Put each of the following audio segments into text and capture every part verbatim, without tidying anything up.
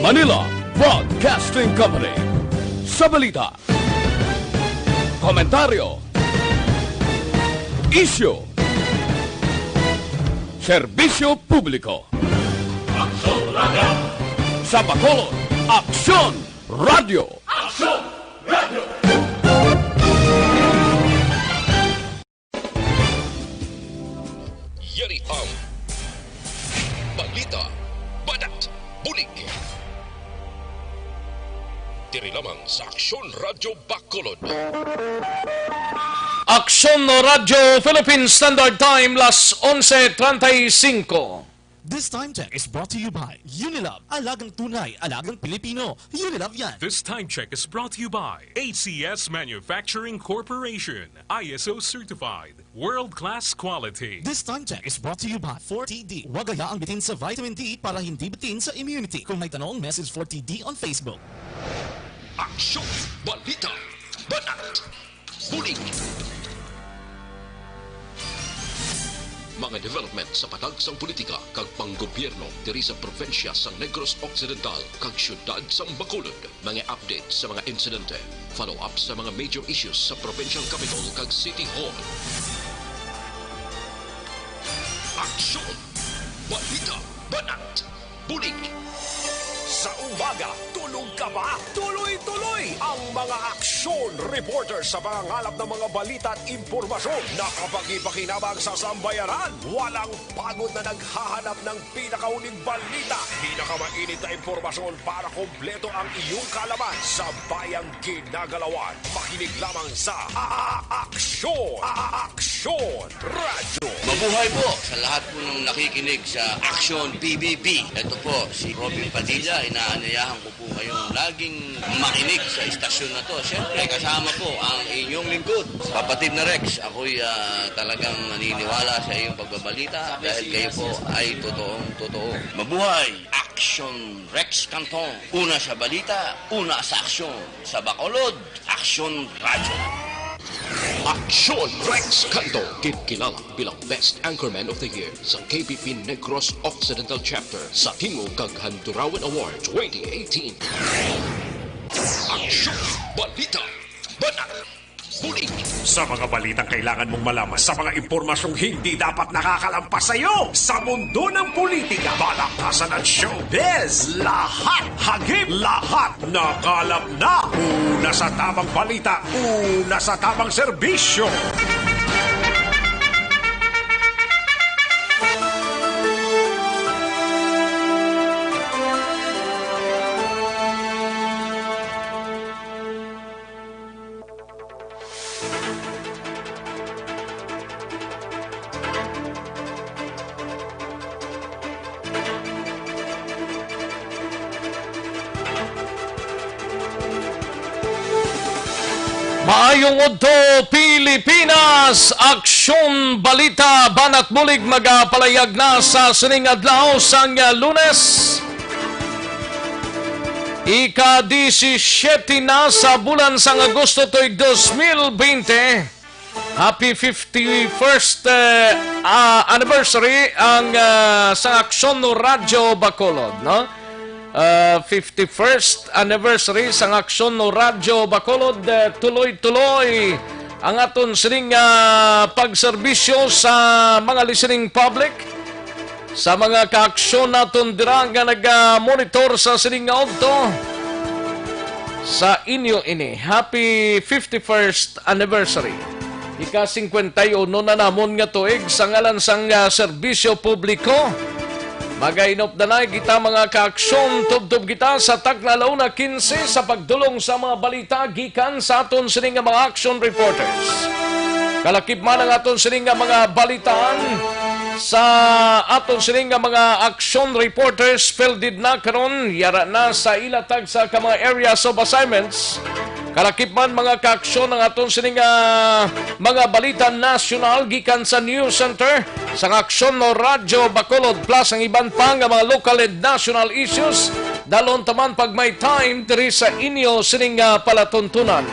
Manila Broadcasting Company. Sa balita, komentaryo, isyu, serbisyo publiko. Aksyon Radio. Sa Bacolod, Aksyon Radio. Aksyon Radio. Yari ang balita, banat, bulig. Diri lamang sa Aksyon Radio Bacolod. Aksyon Radyo Philippine Standard Time, las onse treinta y cinco. This time check is brought to you by Unilove. Alagang tunay, alagang Pilipino. Unilove yan. This time check is brought to you by A C S Manufacturing Corporation, I S O certified, world-class quality. This time check is brought to you by four T D. Huwag hayaang bitin sa vitamin D para hindi bitin sa immunity. Kung may tanong, message four T D on Facebook. Aksyon, balita, banat, bulig. Mga development sa padagsang politika kag panggobyerno diri sa probinsya sang Negros Occidental kag siyudad sang Bacolod. Mga update sa mga insidente, follow-up sa mga major issues sa provincial capital kag city hall. Aksyon! Balita! Banat! Bulig! Sa umaga, tulog ka ba? Tuloy-tuloy ang mga aksyon reporter sa pangangalap ng mga balita at impormasyon na kapagi-pakinabang sa sambayanan. Walang pagod na naghahanap ng pinakahuling balita, pinakamainit na impormasyon para kompleto ang iyong kaalaman sa bayang ginagalawan. Makinig lamang sa A-, A-, Aksyon, A-, A-, Aksyon Radyo. Mabuhay po sa lahat po ng nakikinig sa Aksyon P B B. Ito po si Robin Padilla. Inaanyayahan ko po kayong laging makinig sa istasyon na to. Siyempre, kasama po ang inyong lingkod, Kapatid na Rex. Ako'y, ah, talagang naniniwala sa iyong pagbabalita dahil kayo po ay totoong totoo. Mabuhay! Aksyon Rex Canton. Una sa balita, una sa aksyon. Sa Bacolod, Aksyon Radyo. Aksyon Rex Canton, kinkilala bilang Best Anchorman of the Year sa K B P Negros Occidental Chapter sa Tingog kag Handurawan Award twenty eighteen. Aksyon, balita, banat, bulig. Sa mga balitang kailangan mong malaman, sa mga impormasyong hindi dapat nakakalampas sa iyo, sa mundo ng politika, balaktasan at showbiz, lahat, hagip, lahat, nakalap na. Una sa tamang balita, una sa tamang serbisyo. Maayong udto, Pilipinas! Aksyon, balita, banat, bulig magapalayag na sa sining adlaw sang Lunes. Ika-disisiete na sa bulan sang Agosto tuig dos mil bente. Happy fifty-first, eh, ah, anniversary ang, ah, sang Aksyon no Radyo Bacolod, no? Ah, fifty-first anniversary sang Aksyon no Radyo Bacolod. Eh, tuloy-tuloy ang aton sining, ah, pagserbisyo sa mga listening public, sa mga kaaksyon naton dira nga naga-monitor sa sining nga udto. Sa inyo ini, happy fifty-first anniversary. Ika-singkwenta y uno na namon nga tuig sa ngalan sang, ah, serbisyo publiko. Magainupdanay kita, mga kaaksyon, tubtob kita sa takna alauna kinse sa pagdulong sa mga balita gikan sa aton sini nga mga action reporters. Kalakip man ang aton sini nga mga balitaan sa aton sini nga mga action reporters, fielded na karon, yara na sa ila tagsa ka mga areas of assignments. Kalakip man, mga kaaksyon, ang aton sini nga mga balita nasyonal gikan sa News Center sang Aksyon no Radyo Bacolod, plus ang iban pa nga mga local and national issues. Dalhon ta man pag may time diri sa inyo sini nga palatuntunan.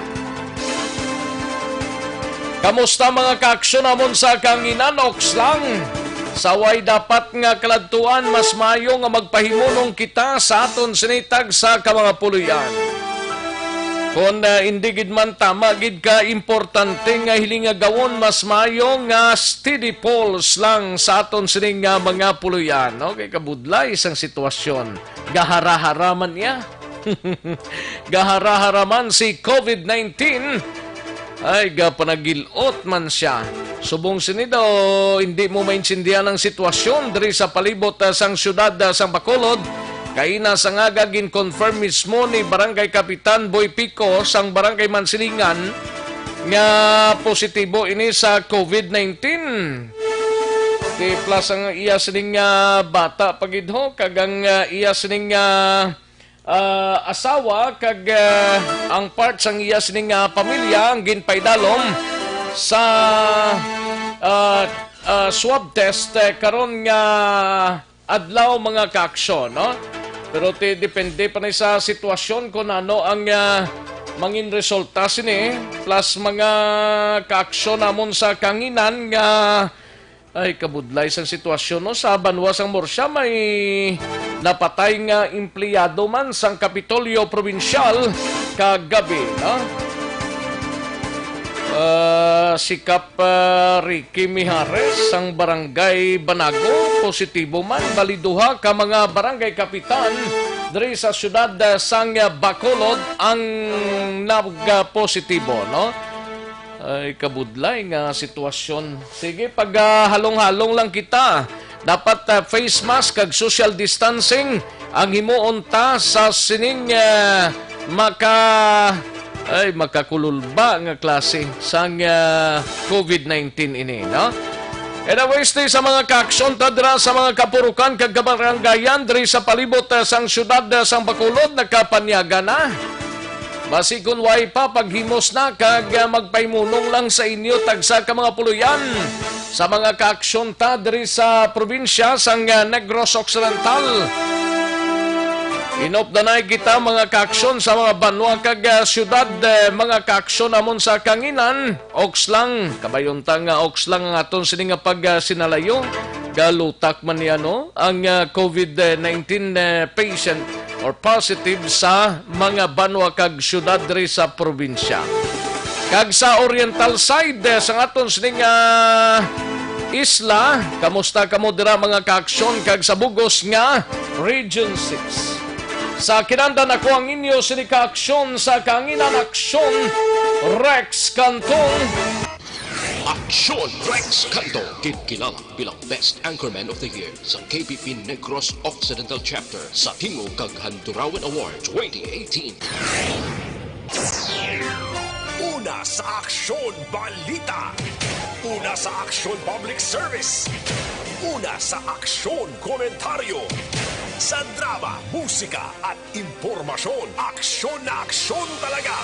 Kamusta, mga kaaksyon namon sa kanginan? Oks lang. Sa way dapat nga kaladtuan, mas maayo nga magpahimunong kita sa aton sini tagsa ka mga puloy-an. Kon, ah, indi gid man tama gid ka importante nga hiling nga gawon, mas maayo nga steady pulse lang sa aton sining nga mga puloy-an, no? Kay kabudlay sang sitwasyon, gahara-hara man iya. Gahara-hara man si covid nineteen. Ay, gapanagil-ot man sia. Subong sini daw, hindi mo maintindihan ang sitwasyon diri sa palibot, ah, sang siyudad, ah, sang Bacolod. Kaina sa ngaga, gin-confirm mismo ni Barangay Kapitan Boy Pico sang Barangay Mansilingan nga positibo ini sa covid nineteen. Ti plus ang iya sining, ah, bata pa gid ho, kag ang, ah, iya sining, ah, ah, asawa kag, ah, ang part sang iya sining, ah, pamilya ang ginpaidalom sa, ah, ah, swab test, eh, karon nga adlaw, mga kaaksyon, no? Pero ti depende pa ni sa sitwasyon kung ano ang, ah, mangin resulta sini, plus mga kaaksyon namon sa kanginan nga ay, kabudlay sang sitwasyon, no? Sa banwa sang Murcia, may napatay nga empleyado man sang Kapitolyo Probinsyal kagabi, no? Ah, si Kap, ah, Ricky Mijares sang Barangay Banago, positibo man. Bali, duha ka mga barangay kapitan diri sa siyudad, ah, sang Bacolod ang nagpositibo, no? Ay, kabudlay nga sitwasyon. Sige, pag, ah, halong-halong lang kita. Dapat, ah, face mask kag social distancing ang himuon ta sa sining, ah, maka-, ay, makakululba nga klase sang, ah, covid nineteen ini, no? Anyways, ti sa mga kaaksyon ta dira sa mga kapurukan kag kabaranggayan diri sa palibot, ah, sang siyudad, ah, sang Bacolod, nakapanyaga na. Basi kon way pa, paghimos na kag, ah, magpahimunong lang sa inyo tagsa ka mga puloy-an sa mga kaaksyon ta diri sa probinsya sang, ah, Negros Occidental. Inupdanay kita, mga kaaksyon sa mga banwa kag, ah, syudad, eh, mga kaaksyon namon sa kanginan. Oks lang, kabayon ta nga oks lang ang aton sini nga pag, ah, sinalayo. Galutak man ni ano ang, ah, covid nineteen, eh, patient or positive sa mga banwa kag syudad diri sa probinsya. Kag sa oriental side, eh, sa aton sining, ah, isla, kamusta kamo dira, mga kaaksyon, kag sa bugos nga Region six? Sa kinandan, ako ang inyo sini kaaksyon sa kanginan, Aksyon Rex Cantong. Aksyon Rex Cantong, gid kilala bilang Best Anchorman of the Year sa K P P Negros Occidental Chapter sa Tingog kag Handurawan Award twenty eighteen. Una sa aksyon, balita. Una sa aksyon, public service. Una sa aksyon, komentaryo. Sa drama, musika, at impormasyon, aksyon na aksyon talaga.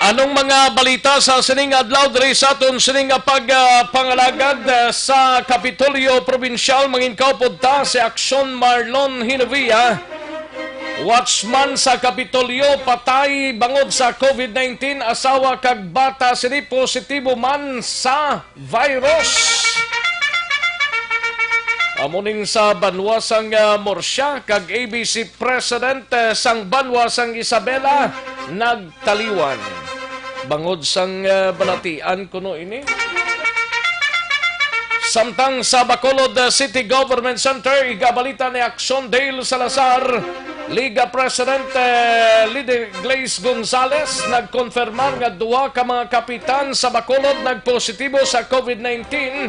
Anong mga balita sa sining adlaw diri sa aton sining nga pag, ah, pangalagad, ah, sa Kapitolyo Probinsyal? Manginkaupod ta si Aksyon Marlon Hinovia. Watchman sa Kapitolyo patay bangod sa covid nineteen, asawa kag bata sini positibo man sa virus. Amo ning sa banwa sang, ah, Murcia, kag A B C President, eh, sang banwa sang Isabela nagtaliwan bangod sang, ah, balatian kuno ini. Samtang sa Bacolod, ah, City Government Center, igabalita ni Aksyon Dale Salazar, Liga President, eh, Lady Glaze Gonzales nagkonfirmar nga duha ka mga kapitan sa Bacolod nagpositibo sa covid nineteen,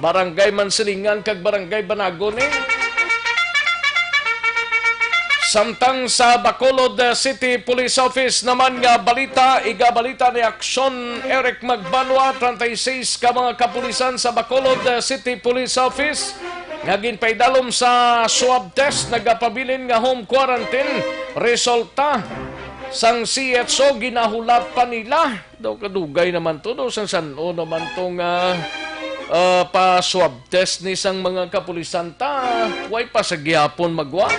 Barangay Mansilingan kag Barangay Banagon. Samtang sa Bacolod, eh, City Police Office naman nga balita, igabalita ni Aksyon Eric Magbanwa, treinta y seis ka mga kapulisan sa Bacolod, eh, City Police Office nga ginpaidalom sa swab test, nagapabilin nga home quarantine. Resulta sang C H O, ginahulat pa nila. Daw kadugay naman to, daw sang san-o naman to nga, ah, pa-swab test ni sang mga kapulisan ta. Way pa sa gihapon magwa.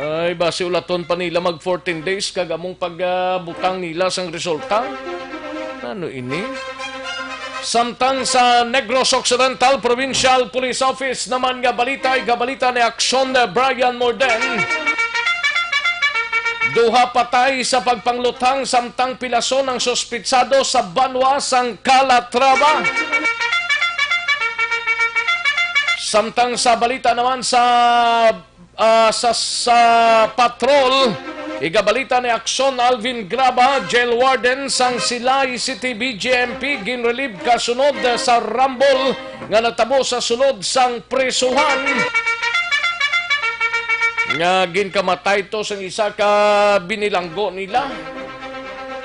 Ay, basi ulaton pa nila mag fourteen days kag among pag, ah, butang nila sang resulta. Ano ini? Samtang sa Negros Occidental Provincial Police Office naman nga balita, igabalita ni Aksyon Brian Morden. Duha patay sa pagpangluthang samtang pilason ang suspitsado sa banwa sang Calatrava. Samtang sa balita naman sa, ah, sa, sa patrol, igabalita ni Aksyon Alvin Graba, jail warden sang Silay City B J M P, ginrelieve kasunod sa rambol nga natabo sa sulod sang prisuhan nga ginkamatay to sang isa ka binilanggo nila.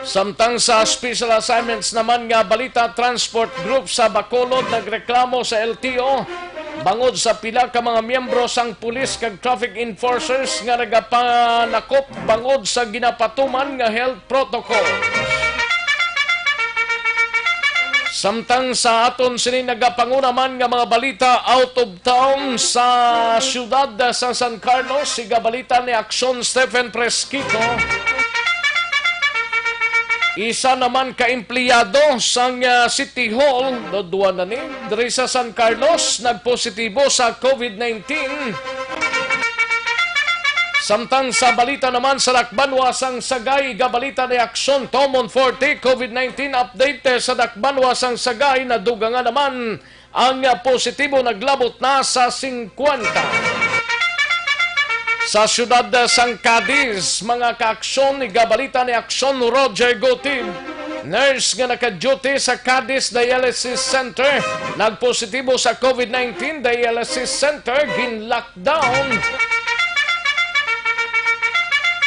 Samtang sa special assignments naman nga balita, transport group sa Bacolod nagreklamo sa L T O bangod sa pila ka mga miyembro sang pulis kag traffic enforcers nga nagapanakop bangod sa ginapatuman nga health protocol. Samtang sa aton sini nagapanguna man nga mga balita out of town, sa siyudad sa San Carlos, igabalita ni Aksyon Stephen Fresquito. Isa naman ka empleyado sang, ah, City Hall, no, duwa na ni, diri sa San Carlos, nagpositibo sa COVID nineteen. Samtang sa balita naman sa Dakbanwa sang Sagay, igabalita ni Aksyon Tom Monforte, COVID nineteen update, eh, sa Dakbanwa sang Sagay, nadugangan naman ang, ah, positibo, naglabot na sa singkwenta. Sa siyudad, ah, sang Cadiz, mga kaaksyon, igabalita ni Aksyon Roger Gutib. Nurse nga naka-duty sa Cadiz Dialysis Center nagpositibo sa COVID nineteen, dialysis center ginlockdown.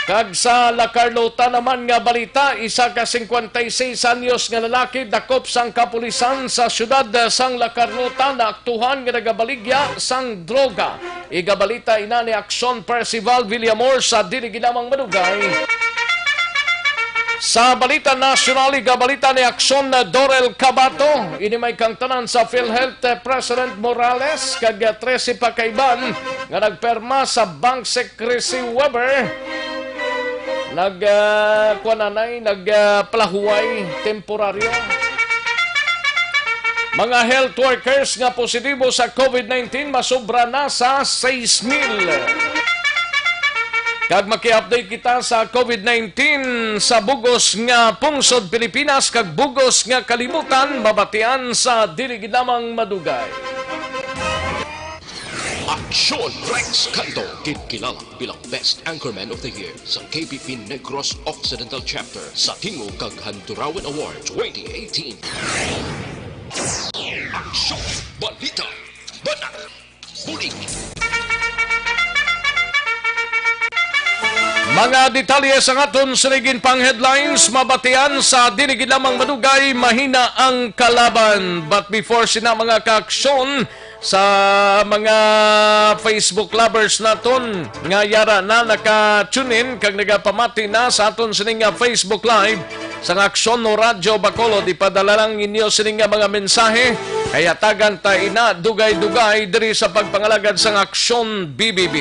Kag sa La Carlota naman nga balita, isa ka singkwenta y seis anyos nga lalaki dakop sang kapulisan sa siyudad sang La Carlota, naaktuhan nga nagabaligya sang droga. Igabalita ina ni Aksyon Percival Villamor sa Dili Gid Lamang Madugay. Sa balita nasyonal, igabalita ni Aksyon Dorel Cabato. Ini may kangtanan sa PhilHealth, eh, President Morales kag, eh, trese pa ka iban nga nagperma sa Bank Secrecy Waiver. Nag, ah, kuwan anay, nag, ah, palahuway temporaryo. Mga health workers nga positibo sa COVID nineteen masobra na sa sais mil. Kag maki-update kita sa COVID nineteen sa bugos nga pungsod Pilipinas kag bugos nga kalibutan, mabatian sa Dili Gid Lamang Madugay. Aksyon Rex Canto, ginkilala bilang Best Anchorman of the Year sa K P P Negros Occidental Chapter sa Tingog kag Handurawan Award twenty eighteen. Aksyon, balita, banat, bulig. Mga detalye sa aton sining pang headlines, mabatian sa Dili Gid Lamang Madugay, mahina ang kalaban. But before sina, mga kaaksyon, sa mga Facebook lovers naton nga yara na naka-tune in kag nagapamati na sa aton sining nga Facebook Live sang Aksyon Radyo Bacolod, ipadala lang inyo sining nga mga mensahe, kay hatagan ta ina dugay-dugay diri sa pagpangalagad sang Aksyon B B B.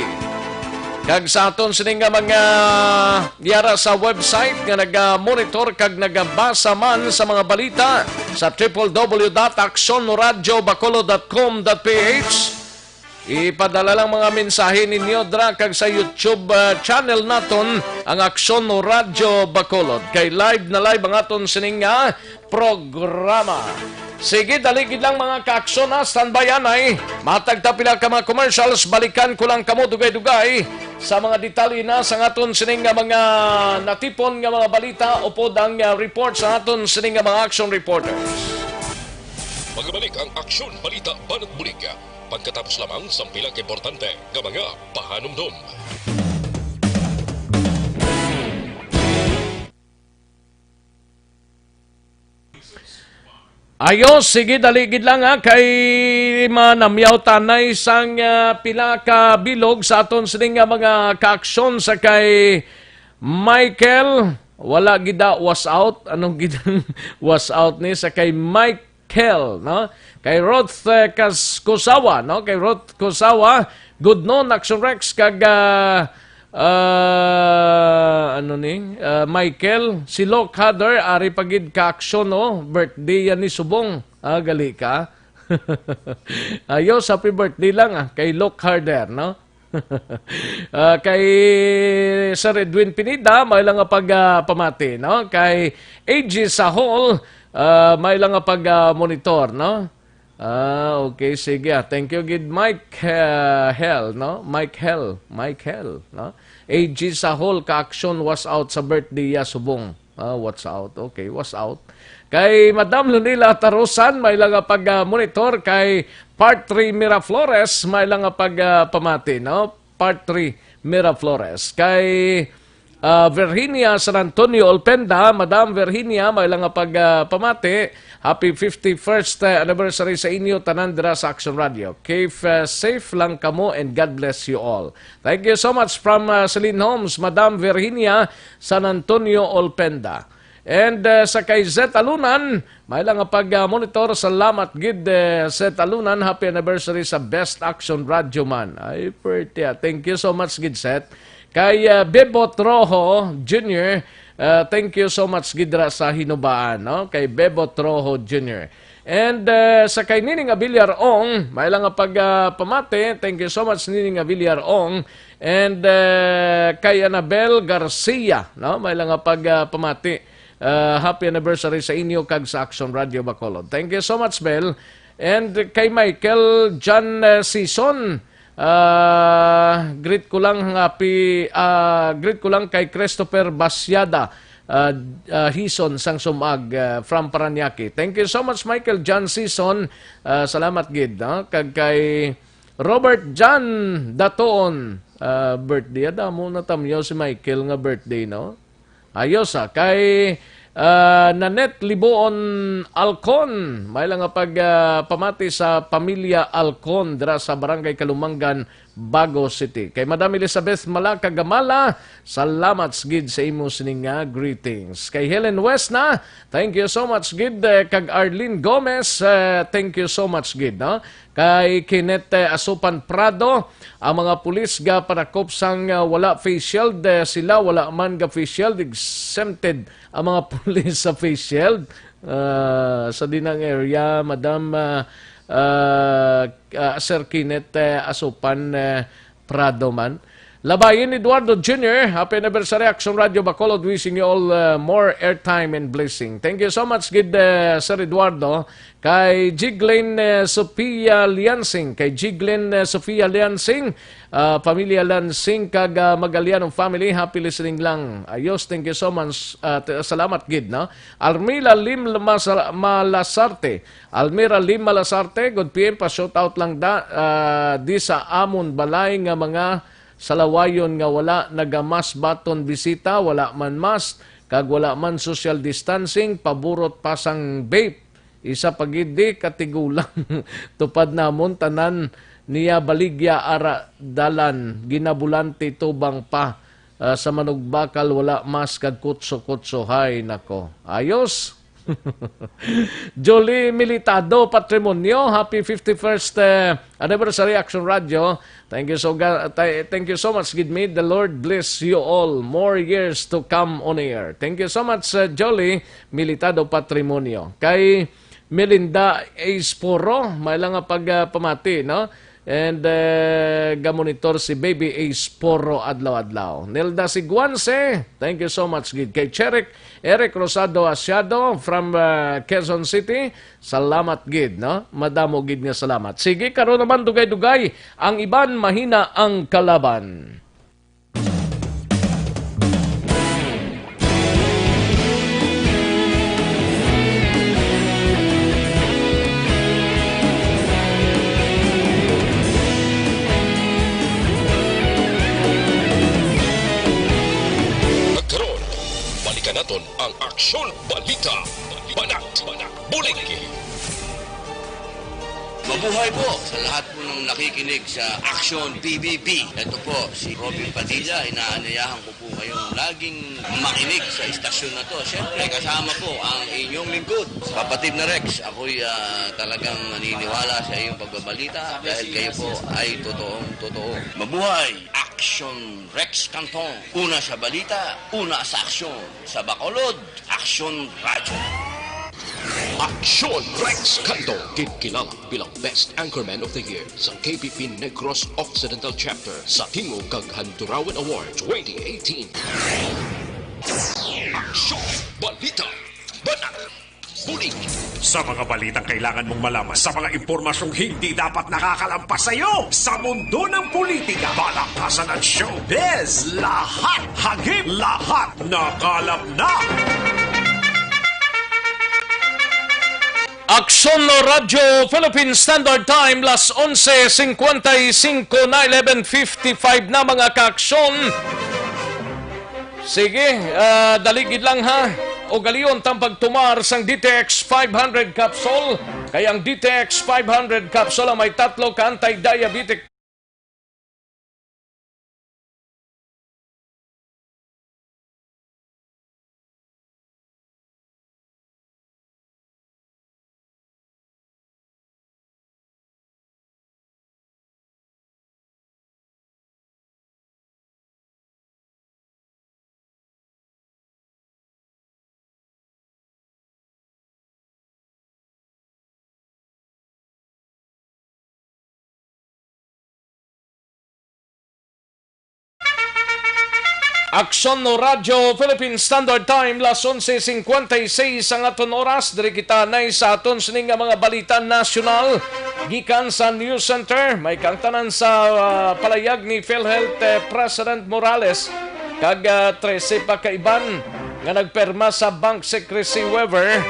Kag sa aton sini nga mga yara sa website nga naga-monitor kag nagabasa man sa mga balita sa triple W dot aksyon radyo bacolod dot com dot P H, ipadala lang mga mensahe ninyo dra kag sa YouTube, ah, channel naton, ang Aksyon Radyo Bacolod. Kay live na live ang aton sining nga programa. Sige, dali gid lang, mga kaaksyon, ha. Standby anay. Matag ta pila ka mga commercials, balikan ko lang kamo dugay-dugay sa mga detalye na sa aton sining nga mga natipon nga mga balita upod ang, ah, report sa aton sining nga mga action reporters. Magbalik ang Aksyon Balita Banat Bulig. Pagkatapos lamang sang pila ka importante nga mga pahanumdom. Ayo, sige, dali gid lang, ha, kay manamyaw tanay sang, ah, pila ka bilog sa aton sining nga mga kaaksyon sa kay Michael. Wala gid da was out. Anong gid ang was out ni sa kay Michael, no? Kay Ruth, eh, Kas-, Kusawa, no? Kay Ruth Kusawa, good noon, Action Rex, kag, ah, Ah, ano ni? Ah, Michael, si Lockhart, ari pa gid ka aksyon, no? Birthday yan ni Subong. Ah, gali ka. Ayos, happy birthday lang, ah, kay Lockhart, no? Ah, kay Sir Edwin Pineda, may lang nga pag, ah, pamati, no? Kay A G Sahol, ah, may lang nga pag, ah, monitor, no? Ah, okay, sige, ah. Thank you gid, Mike, ah, Hell, no? Mike Hell, Mike Hell, no? A G Sahol, ka-action was out sa birthday ya Subong. Ah, what's out? Okay, was out. Kay Madam Lunila Tarusan, may lang nga pag, ah, monitor kay Part three Miraflores, may lang nga pag, ah, pamati, no? Part three Miraflores. Kay, ah, Virginia San Antonio Olpenda, Madam Virginia, may lang nga pag, ah, pamati. Happy fifty-first, ah, anniversary sa inyo tanan dira sa Action Radio. Keep, ah, safe lang kamo and God bless you all. Thank you so much from, ah, Celine Homes, Madam Virginia San Antonio Olpenda. And, uh, sa kay Zet Alunan, may lang nga pag, uh, monitor. Salamat gid, uh, Zet Alunan. Happy anniversary sa Best Action Radio Man. Ay, pretty, ah. Thank you so much gid, Zet. Kay, uh, Bebot Rojo Junior, uh, thank you so much gid ra sa Hinubaan, no? Kay Bebot Rojo Junior. And, uh, sa kay Nining Avillar Ong, may lang nga pag, uh, pamati. Thank you so much, Nining Avillar Ong. And, uh, kay Annabel Garcia, no? May lang nga pag, uh, pamati. Uh, happy anniversary sa inyo kag sa Action Radio Bacolod. Thank you so much, Bel. And kay Michael John, uh, Season, uh, greet ko lang, happy, uh, greet ko lang kay Christopher Basiada, uh, uh, Hison sang Sumag, uh, from Parañaque. Thank you so much, Michael John Season. Uh, salamat gid, no? Kag kay Robert John Datoon, uh, birthday. Ada mo natamyaw si Michael nga birthday, no? Ayos, ah. Kay, ah, Nanette Liboon Alcon, may lang nga pag, ah, pamati sa pamilya Alcon dira sa Barangay Kalumangan, Bago City. Kay Madam Elizabeth Malaka Gamala, salamat gid sa imo sining nga greetings. Kay Helen West na, thank you so much gid, eh, kag Arlene Gomez, eh, thank you so much gid, no? Kay Kenneth, eh, Asupan Prado, ang mga pulis gapanakop sang, ah, wala face shield, eh, sila wala man ga face shield, exempted ang mga pulis sa face shield. Ah, sa dinang area, Madam, ah, ah, ah, Sir Kenneth, eh, Asupan, eh, Prado man. Labayin Eduardo Junior, happy anniversary, Action Radio Bacolod, wishing you all, uh, more airtime and blessing. Thank you so much, gid, uh, Sir Eduardo. Kay Jiglin, uh, Sofia Liansing, kay Jiglin, uh, Sofia Liansing, uh, pamilya Liansing, kag, uh, Magaliano family, happy listening lang. Ayos, thank you so much. Uh, t-, salamat, gid, no? Almila Lim Masa-, Malasarte, Almira Lim Malasarte, good P M, pa-shout out lang da, ah, di sa amon balay nga mga salawayon nga wala nagamask baton bisita, wala man mask, kag wala man social distancing, paburot pa sang vape. Isa pa gid di katigulang tupad namon tanan niya baligya ara dalan, ginabulante tubang pa, ah, sa manugbakal wala mask kag kutso-kutso. Hay nako. Ayos. Jolie Militado Patrimonio, happy fifty-first, eh, anniversary, Action Radio. Thank you so ga-, tha-, thank you so much, gid mi. The Lord bless you all. More years to come on air. Thank you so much, eh, Jolie Militado Patrimonio. Kay Melinda Esporo, may lang nga pag, ah, pamati, no? And, eh, gamonitor si Baby Ace Poro adlaw-adlaw. Nelda Siguanse, thank you so much gid. Kay Cherek, Eric Rosado Asiado from, eh, Quezon City, salamat gid, no? Madamo gid nga salamat. Sige, karon naman dugay-dugay, ang iban mahina ang kalaban. At karon, balikan naton ang Aksyon Balita. Banat, Buliki. Mabuhay po sa lahat po ng nakikinig sa Action P B B. Ito po si Robin Padilla. Inaanyayahan ko po kayong laging makinig sa istasyon na to. Siyempre, kasama po ang inyong lingkod, Kapatid na Rex. Ako'y, ah, talagang naniniwala sa iyong pagbabalita dahil kayo po ay totoong totoo. Mabuhay! Aksyon Rex Cantong. Una sa balita, una sa aksyon. Sa Bacolod, Aksyon Radyo. Aksyon Rex Cantong. Ginkilalang bilang Best Anchorman of the Year sa K P P Negros Occidental Chapter sa Tingog kag Handurawan Award twenty eighteen. Aksyon! Balita! Banat! Bulig! Sa mga balitang kailangan mong malaman, sa mga impormasyong hindi dapat nakakalampas sa iyo, sa mundo ng politika, balakasan at showbiz, lahat hagip, lahat nakalap na! Aksyon Radyo Philippine Standard Time, las onse cincuenta y cinco na, eleven fifty-five na, mga kaaksyon. Sige, ah, dali gid lang, ha. Ugalion tang pagtumar sang D T X five hundred capsule, kay ang D T X five hundred capsule ang may tatlo ka anti-diabetic Aksyon no Radyo Philippine Standard Time, las onse cincuenta y seis ang aton oras. Diri kita anay sa aton sini nga mga balita nasyonal gikan sa News Center. May kaangtanan sa, ah, palayag ni PhilHealth, eh, President Morales kag, ah, trese pa ka iban nga nagperma sa bank secrecy waiver.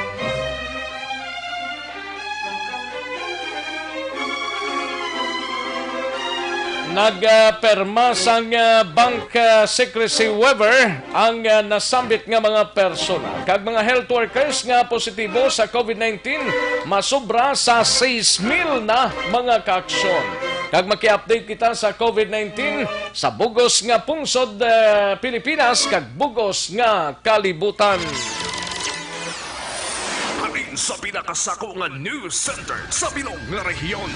Nagperma sang, ah, bank, ah, secrecy waiver ang, ah, nasambit nga mga persona kag mga health workers nga positibo sa COVID nineteen, masubra sa sais mil na, mga kaaksyon. Kag maki-update kita sa COVID nineteen sa bugos nga pungsod, ah, Pilipinas kag bugos nga kalibutan. Halin sa pinakasako nga news center sa bilog nga rehiyon.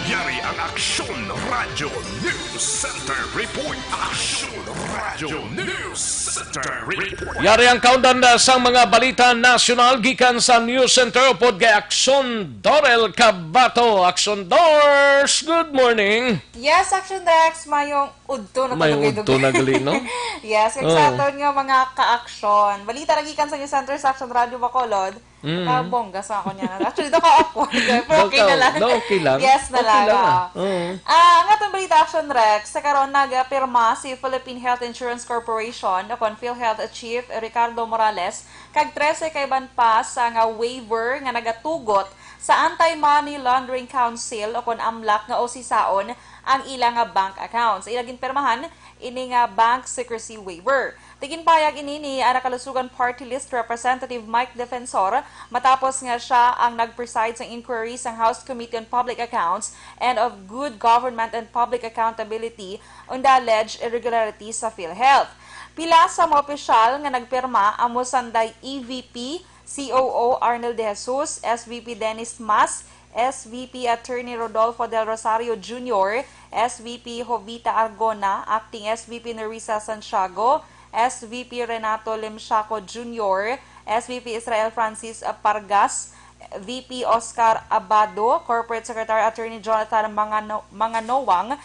Yari ang Aksyon Radyo News Center Report. Aksyon Radyo News Center Report. Yari ang kaundan, ah, sang mga balita nasyonal gikan sa News Center upod kay Aksyon Dorel Cabato. Aksyon Dors, good morning. Yes, Aksyon Rex, mayong udto na. Mayong udto na gali, no? Yes, kag sa aton nga mga kaaksyon. Balita ra gikan sa News Center sa Aksyon Radyo Bacolod. Mm. Nakabongga sa ako niya. Actually, daw ka awkward, eh, pero okay na lang. No, okay lang. Yes na lang, ah. Oo. Ah, ang aton balita, Aksyon Rex, sa karon nagapirma si Philippine Health Insurance Corporation o kon PhilHealth Chief Ricardo Morales kag trese ka iban pa sa nga waiver nga nagatugot sa Anti-Money Laundering Council o kon amlac nga usisaon ang ila nga bank accounts. Sa ila ginpirmahan ini nga bank secrecy waiver. Tiginpayag ini ni Ara Kalusugan Party List Representative Mike Defensor matapos nga siya ang nag-preside sa inquiry sang House Committee on Public Accounts and of Good Government and Public Accountability on the alleged irregularities sa PhilHealth. Pila sa mga opisyal nga nagpirma amo sanday E V P, C O O Arnel De Jesus, S V P Dennis Mas, S V P Attorney Rodolfo Del Rosario Junior, S V P Jovita Argona, Acting S V P Nerissa Santiago, S V P Renato Limsiaco Junior, S V P Israel Francis Pargas, V P Oscar Abado, Corporate Secretary Attorney Jonathan Mangano-, Manganowang,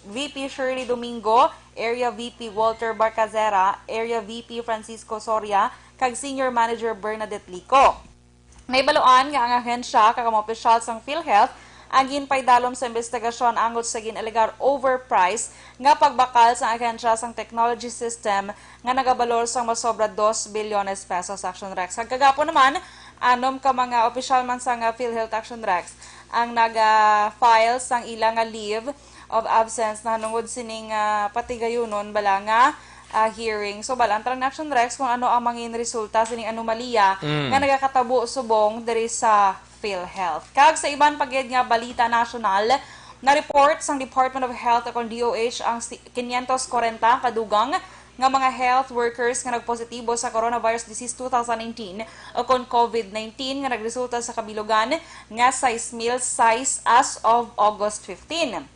V P Shirley Domingo, Area V P Walter Barcazera, Area V P Francisco Soria, kag Senior Manager Bernadette Lico. Nahibaluan nga ang ahensya kag ang mga opisyal sang PhilHealth ang ginpaidalom sa imbestigasyon angot sa gin-alegar overprice nga pagbakal sang ahensya sang technology system nga nagabalor sang masobra dos bilyones pesos, Action Rex. Kag kagapon naman, anom ka mga opisyal man sang, ah, PhilHealth, Action Rex, ang naga-file sang ila nga leave of absence nahanungod sining, ah, patigayunon bala nga, ah, hearing. So, bal-an ta lang, Action Rex, kung ano ang mangin resulta sining anomalya Mm. nga nagakatabo subong diri sa PhilHealth. Kag sa iban pa gid nga balita nasyonal, na-report sang Department of Health o kon D O H ang si-, quinientos kwarenta ka dugang nga mga health workers nga nagpositibo sa coronavirus disease two thousand nineteen o kon COVID nineteen nga nagresulta sa kabilugan nga sais mil sais as of August fifteen.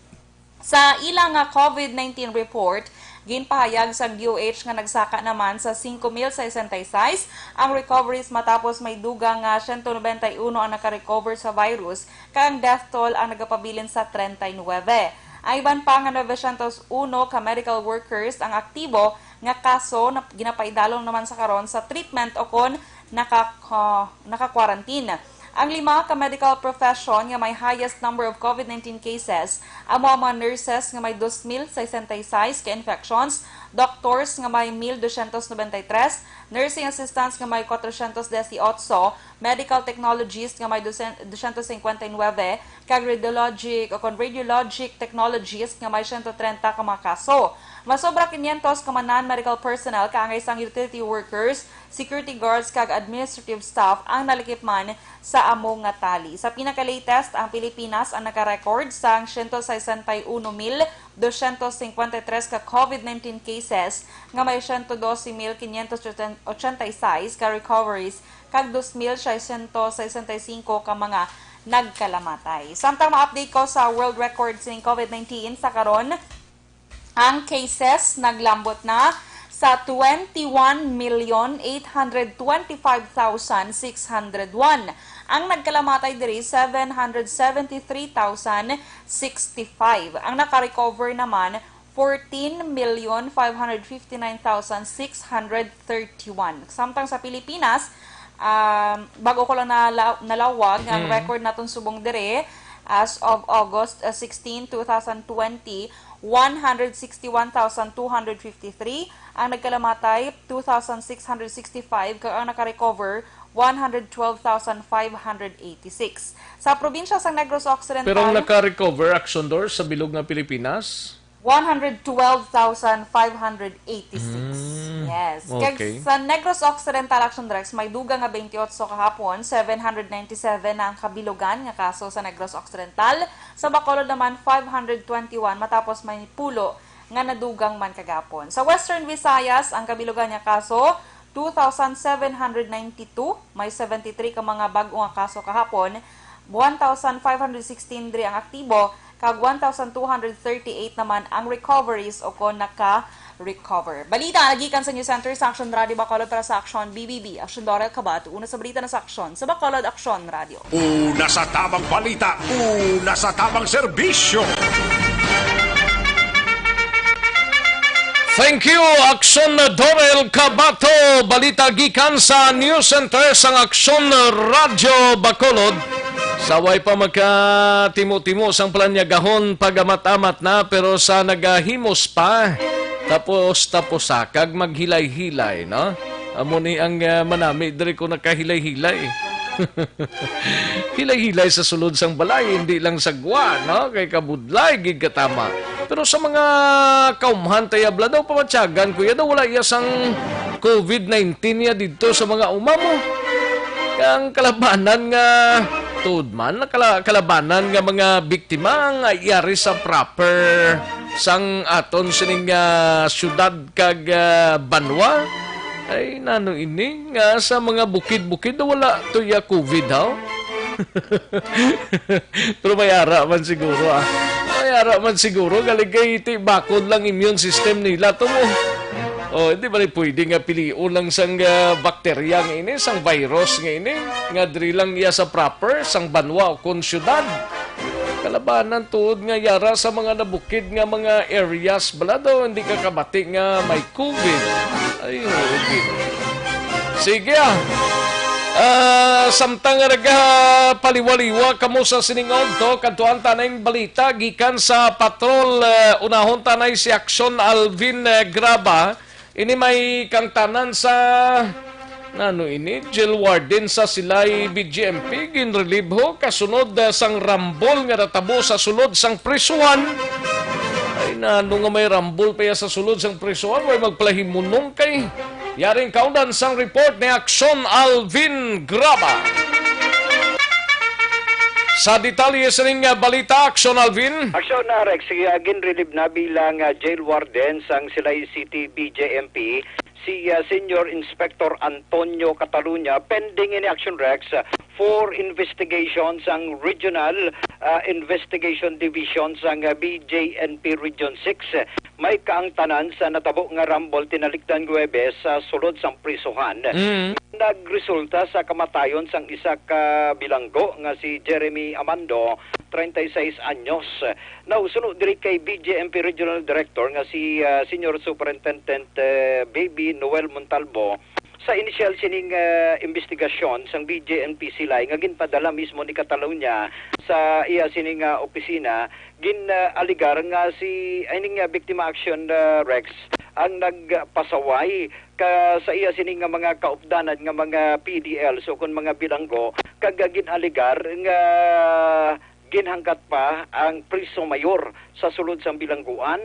Sa ila nga COVID nineteen report, ginpahayag sang D O H nga nagsaka naman sa singko mil sesenta y seis ang recoveries matapos may dugang nga siyento nobenta y uno ang nakarecover sa virus, kag ang death toll ang nagapabilin sa treinta y nuebe. Ang iban pa nga novecientos uno ka medical workers ang aktibo nga kaso na ginapaidalom naman sa karon sa treatment o kon naka-, ah, naka-quarantine. Ang lima ka medical profession nga may highest number of COVID nineteen cases amo ang mga nurses nga may dos mil sesenta y seis ka infections, doctors nga may mil dosyentos nobenta y tres, nursing assistants nga may kwatrosyentos disiotso, medical technologists nga may dusen-, dosyentos singkwenta y nuebe, kag radiologic o kon radiologic technologists nga may siyento treinta ka mga kaso. Masobra kinyentos ka mga non-medical personnel kaangay sang utility workers, security guards, kag administrative staff ang nalikip man sa amo nga tali. Sa pinaka-latest, ang Pilipinas ang naka-record sang siyento sesenta y uno mil dosyentos singkwenta y tres ka COVID nineteen cases, nga may siyento dose mil kinyentos ochenta y seis ka recoveries, kag dos mil seiscientos sesenta y cinco ka mga nagkalamatay. Samtang ma-update ko sa world record sining COVID nineteen sa karon, ang cases naglambot na sa twenty-one million eight hundred twenty-five thousand six hundred one. Ang nagkalamatay diri, seven hundred seventy-three thousand sixty-five. Ang naka-recover naman, fourteen million five hundred fifty-nine thousand six hundred thirty-one. Samtang sa Pilipinas, um, bago ko lang nala-, nalawag ang Mm. record naton subong dire, as of August, uh, sixteen, two thousand twenty, one hundred sixty-one thousand two hundred fifty-three, ang nagkalamatay, two thousand six hundred sixty-five, kag ang naka-recover, one hundred twelve thousand five hundred eighty-six. Sa probinsya sang Negros Occidental, Pero ang naka-recover, Aksyon Dor, sa bilog nga Pilipinas? One hundred twelve thousand five hundred eighty-six. Mm, Yes. Kag okay. sa Negros Occidental, Aksyon Drex, may dugang nga twenty-eight kahapon, seven hundred ninety-seven na ang kabilugan nga kaso sa Negros Occidental. Sa Bacolod naman, five hundred twenty-one, matapos may pulo nga nadugang man kagapon. Sa Western Visayas, ang kabilugan nga kaso, two thousand seven hundred ninety-two, may seventy-three ka mga bag-o nga kaso kahapon, one thousand five hundred sixteen diri ang aktibo, kag one thousand two hundred thirty-eight naman ang recoveries o kon naka-recover. Balita nagikan sa News Center sa Action Radio Bacolod para sa Action B B B. Action Dorel Cabato, una sa balita na sa Action sa Bacolod Action Radio. Una sa tabang balita, una sa tabang serbisyo. Thank you, Action Dorel Cabato. Balita gikan sa News Center sang Action Radio Bacolod. Sa way pa magkatimo-timo sang palanyagahon, pag-amat-amat na, pero sa nagahimos pa, tapos-tapos sa kag maghilay-hilay, no? Amo ni ang, ah, manami diri ko nakahilay-hilay. Hilay-hilay sa sulod sang balay, hindi lang sa gwa, no? Kay kabudlay gid katama. Pero sa mga kaumhan, tay abla daw, pamatyagan ko ya daw, wala iya sang COVID nineteen ya didto sa mga uma mo. Ang kalabanan nga, tuod man, kala-, kalabanan nga mga biktima ang yari sa proper sang aton sining, ah, syudad kag, ah, banwa. Ay, nano ini nga sa mga bukid-bukid na wala to ya COVID, ha? Pero may ara man siguro, ah. May ara man siguro, galing kay ti bakod lang immune system nila to mo. Oh, hindi ba ni pwede nga pilion lang sang, ah, bakterya nga ini, sang virus nga ini, nga diri lang iya sa proper, sang banwa o kon syudad? Kalabanan tuod nga yara sa mga nabukid nga mga areas, bala daw hindi ka kabati nga may COVID. Ay, oh, okay. Sige, ah. Ah, samtang nga nagapaliwaliwa kamo sa sining udto, kadtuan ta na ning balita gikan sa patrol, eh, unahon ta na si Action Alvin, eh, Graba. Ini may kangtanan sa, nano ini, jail warden sa Silay B G M P, ginrelibho kasunod, eh, sang rambol nga natabo sa sulod sang prisuhan. Ay, nano nga may rambol pa ya sa sulod sang prisuhan, way magpalahimunong kay. Yaring kaundan sang report ni Action Alvin Graba. Sa detalye sining, ah, balita, Aksyon Alvin. Aksyon na, Rex, si, ah, ginrelieve na bilang, ah, jail warden sang Silay City B J M P si, ah, Senior Inspector Antonio Catalunya, pending ini, Aksyon Rex, ah, for investigation sang Regional, ah, Investigation Division sang, ah, B J M P Region six. May kaangtanan sa natabo nga rumble tinalikdan Huwebes sa sulod sang prisuhan. Mm. Nagresulta sa kamatayon sang isa ka bilanggo nga si Jeremy Amando, treinta y seis anyos. Now, suno diri kay B J M P Regional Director nga si, ah, Senior Superintendent, eh, Baby Noel Montalvo, sa initial sining, ah, investigasyon sang B J M P Silay nga ginpadala mismo ni Catalunya sa iya sining, ah, opisina, gin, ah, alegar nga si, ay, ning, ah, biktima, Aksyon, ah, Rex, ang nagpasaway ka sa iya sini nga mga kaupdanan nga mga P D Ls o kon mga bilanggo, kag, ah, gin-alegar nga ginhangkat pa ang priso mayor sa sulod sang bilangguan.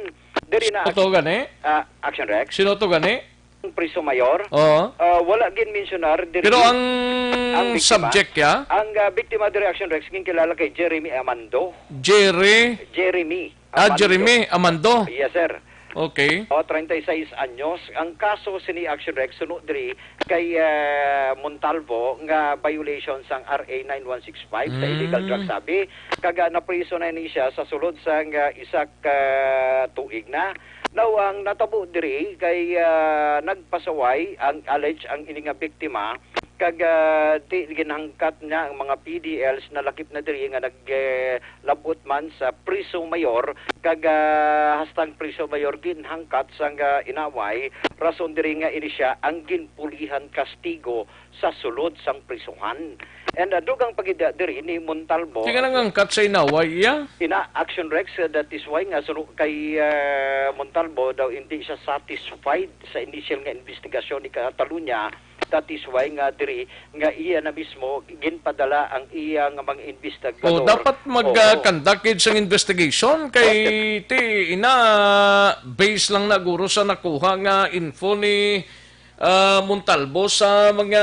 Diri na, Sino to gani? Ah, Aksyon Rex. Sino to gani? Ang priso mayor? Oo. Ah, wala gin-mensyonar diri Pero ang ang biktima. Subject, ya? Ang, ah, biktima diri, Aksyon Rex, ginkilala kay Jeremy Amando. Jerry? Jeremy Ah, Amando. Jeremy Amando. Yes, sir. Okay. O, treinta y seis anyos. Ang kaso sini, Aksyon Rex, suno diri kay, ah, Montalvo nga violation sang R A nine one six five sa illegal Mm. drugs, sabi. Kag, ah, napriso na ini siya sa sulod sang, ah, isa ka tuig na. Now, ang natabo diri kay, ah, nagpasaway ang alleged, ang ini nga biktima, kag, ah, ti-, ginhangkat niya ang mga P D Ls na lakip na diri nga nag, eh, labot man sa priso mayor, kag, ah, hasta ang priso mayor ginhangkat sang, ah, inaway, rason diri nga ini siya ang ginpulihan kastigo sa sulod sang prisuhan. And, ah, dugang pa gid, ah, diri ni Montalvo. Di nga nangangkat sa inaway iya? Ina, Aksyon Rex, ah, that is why nga suno kay, ah, Montalvo daw hindi siya satisfied sa initial nga investigasyon ni Catalunya. That is why nga diri nga iya na mismo ginpadala ang iya nga mga investigador. Oh, dapat mag, Oo. ah, conduct gid sang investigation kay Okay. ti ina, base lang na guro sa nakuha nga info ni, ah, Montalvo sa mga,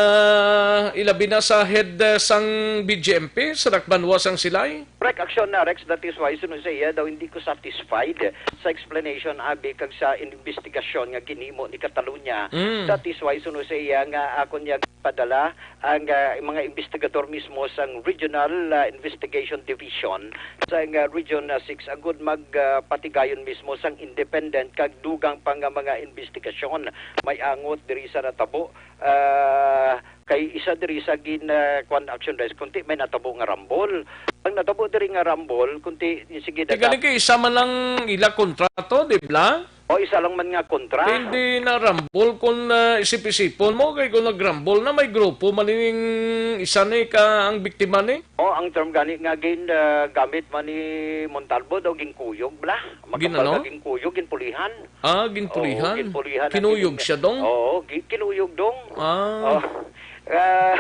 ilabi na sa head, ah, sang B J M P sa Dakbanwa sang Silay. Correct, Aksyon na, Rex. That is why, suno sa iya daw, hindi ko satisfied sa explanation, abi, kag sa investigasyon nga ginhimo ni Catalunya. Mm. That is why, suno sa iya, nga akon niya padala ang, ah, mga investigador mismo sang Regional, ah, Investigation Division sang, ah, Region, ah, six, agud mag, ah, patigayon mismo sang independent kag dugang pa nga mga investigasyon may angot diri sa natabo. Ah, kay isa diri sa gin, ah, kwan, Aksyon Rex, kunti may natabo nga rumble. Ang natabo diri nga rumble, kunti, sige, Ti gani kay isa man lang ila kontrato, di ba? O, isa lang man nga kontra. Hindi na rumble kung, ah, isip-isipon mo, kay kung nag-rumble na, may grupo man ning isa ni ka ang biktima ni. O, ang term gani nga gin, ah, gamit man ni Montalvo daw, ginkuyog bala. Gin Magkapal ano? Ka ginkuyog, ginpulihan. Ah, ginpulihan. Oo, ginpulihan ang Kinuyog gin-, siya, dong? Oo, gi-, kinuyog, dong. Ah. Oh. Ah,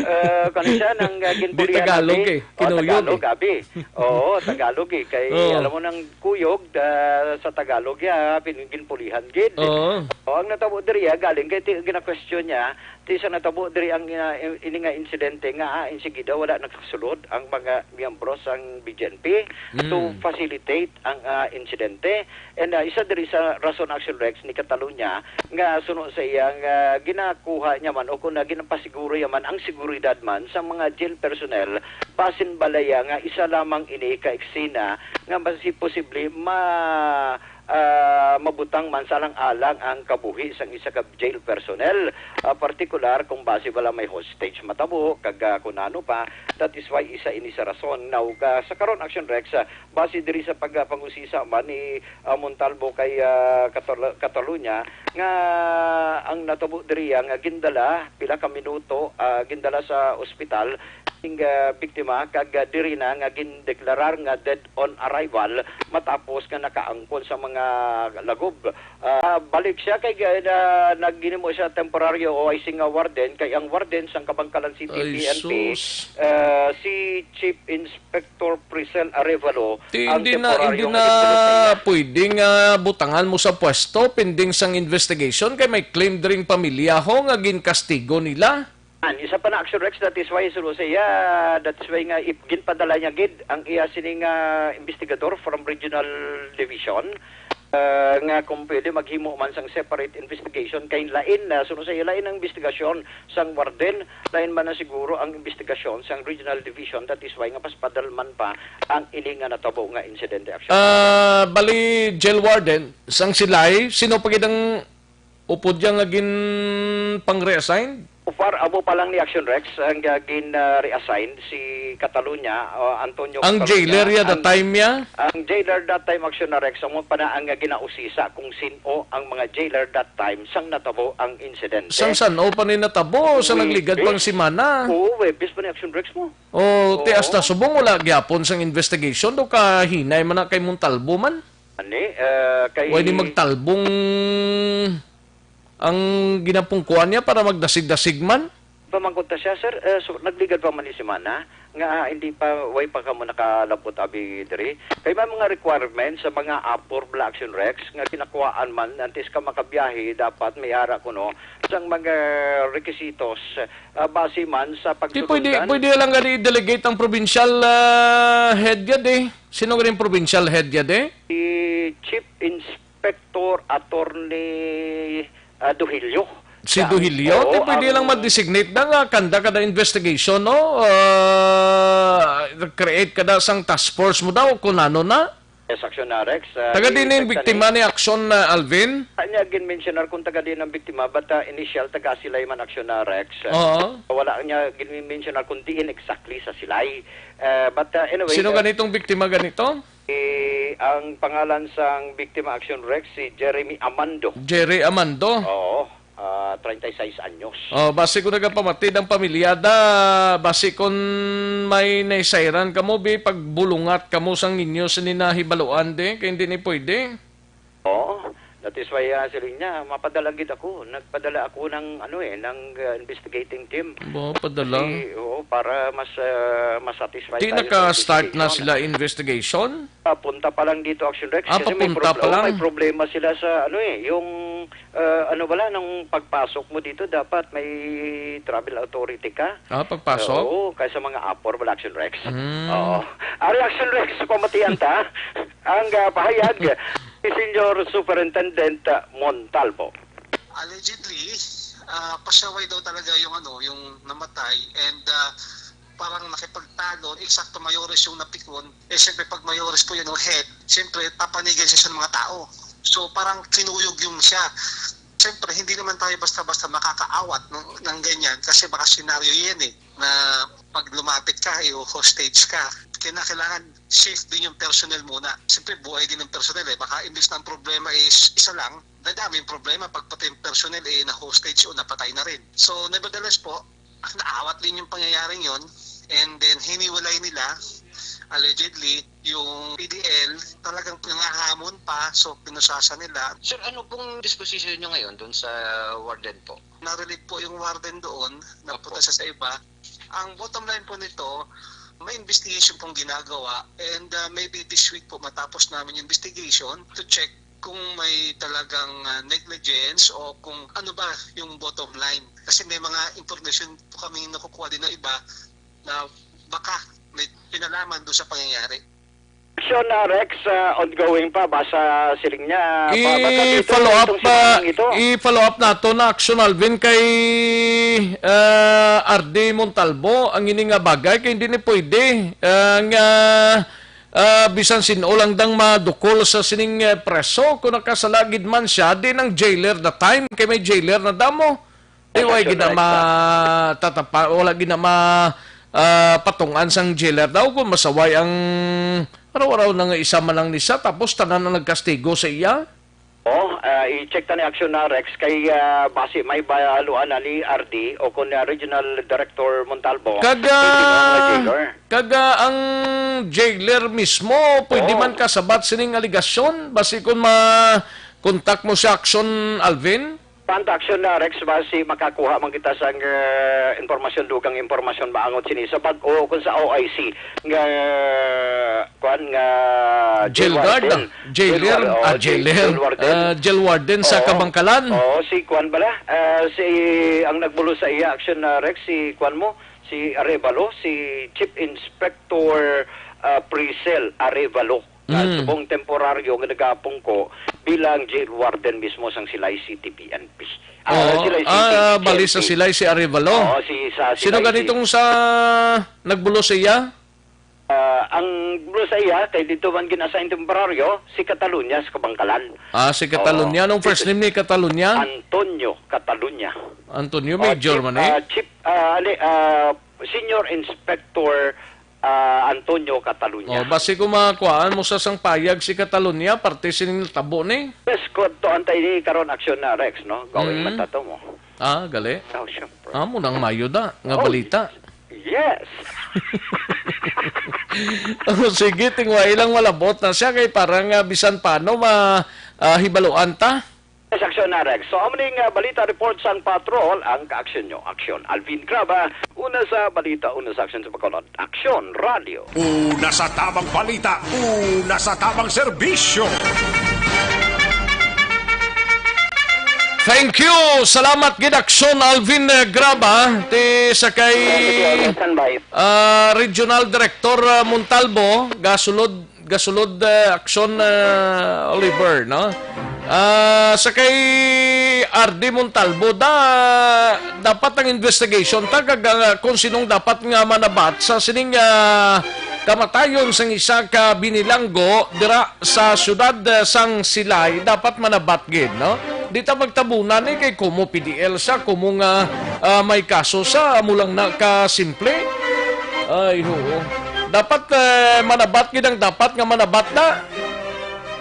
ah, kung siya nang, ah, Di ginpulihan Tagalog abi. Eh. Oh, kinuyog Tagalog eh. Abi. Oo, Tagalog eh. Kay Oo. Alam mo nang kuyog, ah, sa Tagalog ya, pin-, ginpulihan gid. Oo. Oh, ang natabo diri, ah, galing kay ti-, gina-question niya, ti sa natabo diri ang, ah, in-, ini nga insidente nga, ah, insigida wala nagsulod ang mga miyembro sang B J M P to Mm. facilitate ang, ah, insidente. And, ah, isa diri sa rason, Aksyon Rex, ni Catalunya nga suno sa iyang, ah, ginakuha niya man o kung na ginapasiguro niya man ang seguridad man sa mga jail personnel, basin balaya nga isa lamang ini ka eksena nga mas posible ma-, ah, mabutang man sa alang-alang ang kabuhi sang isa ka jail personnel, ah, partikular kung basi bala may hostage matabo, kag, ah, kung ano pa. That is why isa ini sa rason. Now, ka-, sa karon, Aksyon Rex, ah, base diri sa pagpangusisa man ni, ah, Montalvo kay, ah, Katal-, Catalunya, nga ang natabo diri, ah, nga gindala pila ka minuto, ah, gindala sa ospital ning, ah, biktima, kag, ah, diri na nga gindeklarar nga dead on arrival matapos nga nakaangkon sa mga lagob. Ah, balik siya kay, ah, na, naghinimo siya temporaryo o icing nga warden, kay ang warden sang Kabangkalan City Ay, P N P, sus. Ah, si Chief Inspector Priscel Arevalo Di, ang hindi na, temporaryo hindi nga na gipulot niya. Pwede nga butangan mo sa pwesto pending sang investigation kay may claim dring pamilya ho nga ginkastigo nila. An, isa pa na, Action Rex, that is why, suno sa iya, that is why nga ip-, ginpadala niya gid ang iya sining, ah, investigador from Regional Division, ah, nga kung pwede maghimo man sang separate investigation kay lain na, suno sa iya, lain ang investigasyon sang warden, lain man na siguro ang investigasyon sang Regional Division, that is why nga paspadalman pa ang ini nga natabo nga insidente, Action. Ah, bali, jail warden, sang Silay, sino pa gid ang upod niya nga gin pang-reassign? So far, amo pa lang ni Action Rex ang, ah, gin, ah, reassign si Catalunya, ah, Antonio Ang Catalunya. Jailer ya that Ang, time ya? Ang jailer that time, Action Rex, amo pa na ang, ah, ginausisa kung sin-o ang mga jailer that time sang natabo ang insidente. Sang san-o pa ni natabo? Sa nagligad pang Huwebes. Semana? Oo, Huwebes pa ni, Action Rex, mo. O, ti Oo. hasta subong wala gyapon sang investigation do kahinay man na kay Montalvo man? Ani, eh, kay Way ni magtalbong ang ginapungkuan niya para magdasig-dasig man? Pamangkot ta siya, sir, eh, so, nagligad pa man ni semana nga, ah, hindi pa, way pa kamo nakalabot abi diri. Kay may mga requirements sa mga apor bala, Action Rex, nga ginakuhaan man antes ka makabiyahe, dapat may ara kuno sang mga requisitos, ah, base man sa Di pwede, pagsusundan. Pwede lang gani i-delegate ang provincial, ah, head ya, eh. Sino gani ang provincial head ya, eh? Si Chief Inspector Attorney, ah, Duhilio. Si Siya. Duhilio? Oo, Di pwede ang lang ma-designate na nga kanda kada investigation, no? Ah, create kada sang task force mo daw kung ano na? Yes, Action Rex, ah, Taga di din ang sa biktima ni Action, ah, Alvin? Kanya gin-mentionar kung taga din ang biktima, but, ah, initial taga Silay man, Action Rex. Oo. Wala niya gin-mentionar kung diin exactly sa Silay. Ah, but, ah, anyway, Sino ah, ganitong biktima ganito? Eh, ang pangalan sang biktima, Action Rex, si Jeremy Amando. Jerry Amando? Oo, ah, treinta y seis anyos. Oh, basi ko nagapamatid ang pamilya da, basi kon may naisayran kamo, bi, pagbulungat kamo sang inyo sini nahibaluan, di, kay hindi ni pwede. Oo, that is why, ah, siling niya, mapadala gid ako. Nagpadala ako ng, ano eh, ng, ah, investigating team. Ba, padala? Kasi, oo, para mas, ah, masatisfy Di tayo sa naka-start na investigation. Sila investigation? Papunta pa lang dito, Action Rex, Ah, kasi may papunta prob-, pa oh, lang? may problema sila sa, ano eh, yung, ah, ano bala, nung pagpasok mo dito, dapat may travel authority ka. Ah, pagpasok? Ah, oo, kaysa mga apor, wala, Action Rex. Mm. Oo. Ari, Action Rex, pamatian ta. Ang, ah, pahayag ni Senior Superintendent, ah, Montalvo. Allegedly, ah, pasaway daw talaga yung, ano, yung namatay, and, ah, parang nakipagtalo, eksakto, mayores yung napikon. Eh, siyempre, pag mayores po yun, o head, siyempre, papanigan siya sa mga tao. So, parang kinuyog yung siya. Siyempre, hindi naman tayo basta-basta makakaawat ng, ng ganyan kasi baka senaryo yan eh, na pag lumapit ka, i-hostage ka. Kaya kailangan safe din yung personnel muna. Siyempre, buhay din ng personnel eh. Baka imbis na ang problema is isa lang, nadami yung problema pag pati yung personnel eh na-hostage o napatay na rin. So, nevertheless po, naawat din yung pangyayaring yon, and then hiniwalay nila, allegedly, yung P D L, talagang nangahamon pa, so pinusasa nila. Sir, ano pong disposition nyo ngayon dun sa warden po? Na-relieve po yung warden doon, Opo. Napunta siya sa iba. Ang bottom line po nito, may investigation pong ginagawa, and, ah, maybe this week po matapos namin yung investigation to check kung may talagang, ah, negligence o kung ano ba yung bottom line. Kasi may mga information po kami nakukuha din ng iba na baka may kinalaman doon sa pangyayari. Action, ah, Rex, ah, ongoing pa, basta siling niya, pa-, basta dito, I-follow up, itong ah, sinunod ito. I-follow up nato na, Action Alvin, kay, ah, R D Montalvo ang ini nga bagay, kay hindi ni pwede, ah, nga, ah, bisan sin-o lang dang madukol sa sining, eh, preso, kung nakasalagid man siya, di nang jailer na time, kay may jailer na damo. Di, way Action gid na Rex, ah. matatapa-, wala gid na ma-, ah, patungan sang jailer daw kung masaway ang araw-araw na nga isa man lang ni siya, tapos tanan ang nagkastigo sa iya. Oh, ah, i-check ta ni Action na, Rex, kay, ah, basi may baluan na ni R D o kung, ah, Regional Director Montalvo, Kag, kung sino ang ah, jailer. Kag, ah, ang jailer mismo, pwede Oh. man kasabat sining aligasyon, basi kung ma-contact mo si Action Alvin? Panta aksyon na, Rex, ba si makakuha man kita sang, eh, impormasyon, dugang impormasyon maangot sini sa bag-o kung sa O I C nga, kuan nga Jail guard, warden. Ah. Jailer, Jail war-, oh, ah, jail, jailer. Jail warden. Ah, jail warden sa Oo. Kabangkalan. Oo, si kuan bala, ah, si, ang nagbulo sa iya aksyon na, Rex, si kuan mo, si Arevalo, si Chief Inspector, ah, Priscel Arevalo. Ah, Mm. Subong temporaryo nga nagapungko bilang jail warden mismo sang Silay City P N P. Ah, Oo. Silay City Ah, bali sa P N P. Silay si Arevalo. Oo, si, sa Sino Silay ganitong City. Sa nagbulo sa iya? Ah, ang bulo sa iya, kay dito man gin-assign temporaryo, si Catalunya sa Kabangkalan. Ah, si Catalunya. Oo. Anong first Si name ni Catalunya? Antonio Catalunya. Antonio, Oh, major Chief, man eh. ah, Chief, ah, ali, ah, Senior Inspector, ah, Antonio Catalunya. Oh, basi kung makakuhaan mo sa sang payag si Catalunya, parte sining tabo ni. Yes, kung to antay ni karon aksyon na, Rex, no? Gawin Mm. matato mo. Ah, gali. Oh, syempre. Ah, mo nang mayo da, nga Oh, balita. Yes. Oh, sige, tingwa ilang malabot na siya kay parang, ah, bisan paano ma, ah, hibaluan ta. Yes, aksyon na, Rex. So, amo ning, ah, balita report sang patrol, ang kaaksyon nyo. Aksyon. Alvin Graba, una sa balita, una sa aksyon sa Bacolod. Aksyon, Radyo. Una sa tamang balita, una sa tamang serbisyo. Thank you. Salamat gid, Aksyon Alvin, eh, Graba, ti sa kay, Standby. Ah, Regional Director, ah, Montalbo, gasulod, gasulod, ah, Aksyon, ah, Oliver, no? Ah, sa kay R D Montalbo, da, dapat ang investigation ta kag, ah, kung sinong dapat nga manabat sa sining, ah, kamatayon sang isa ka binilanggo dira sa siyudad, ah, sang Silay, dapat manabat gid, no? Di ta magtabunan ni kay kumo P D L sa, kumo nga, ah, may kaso sa, amo lang na ka simple. Ay, oo. Dapat, eh, manabat gid ang dapat nga manabat na.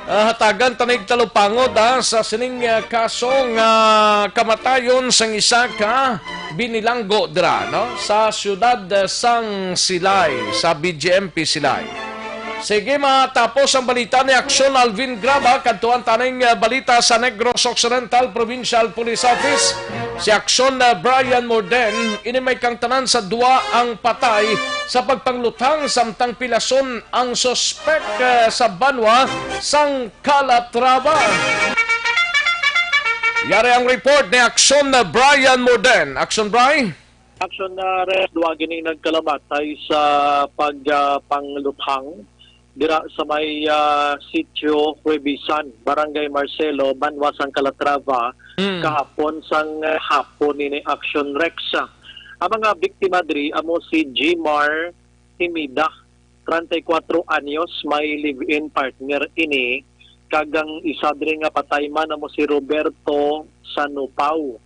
Ah, hatagan tanig talupangod, ah, sa sining, ah, kaso nga kamatayon sang isa ka binilanggo dira, no? Sa siyudad, ah, sang Silay, sa B G M P Silay. Sige, matapos ang balita ni Aksyon Alvin Graba, kadtuan taning, ah, balita sa Negros Occidental Provincial Police Office. Si Aksyon, ah, Brian Morden, ini may kangtanan sa dua ang patay sa pagpangluthang samtang pilason ang suspek, ah, sa banwa sang Calatrava. Yari ang report ni Aksyon, ah, Brian Morden. Aksyon, Bri? Aksyon na rin, duwa gini nagkalamatay sa pag, ah, pangluthang dira sa may, ah, Sitio Huebisan, Barangay Marcelo, banwa sang Calatrava, Mm. kahapon sang, ah, hapon ini, Aksyon Rex. Ang mga biktima diri amo si Jimar Himida, treinta y cuatro anyos, may live-in partner ini, kag ang isa diri nga patay man amo si Roberto Sanupao,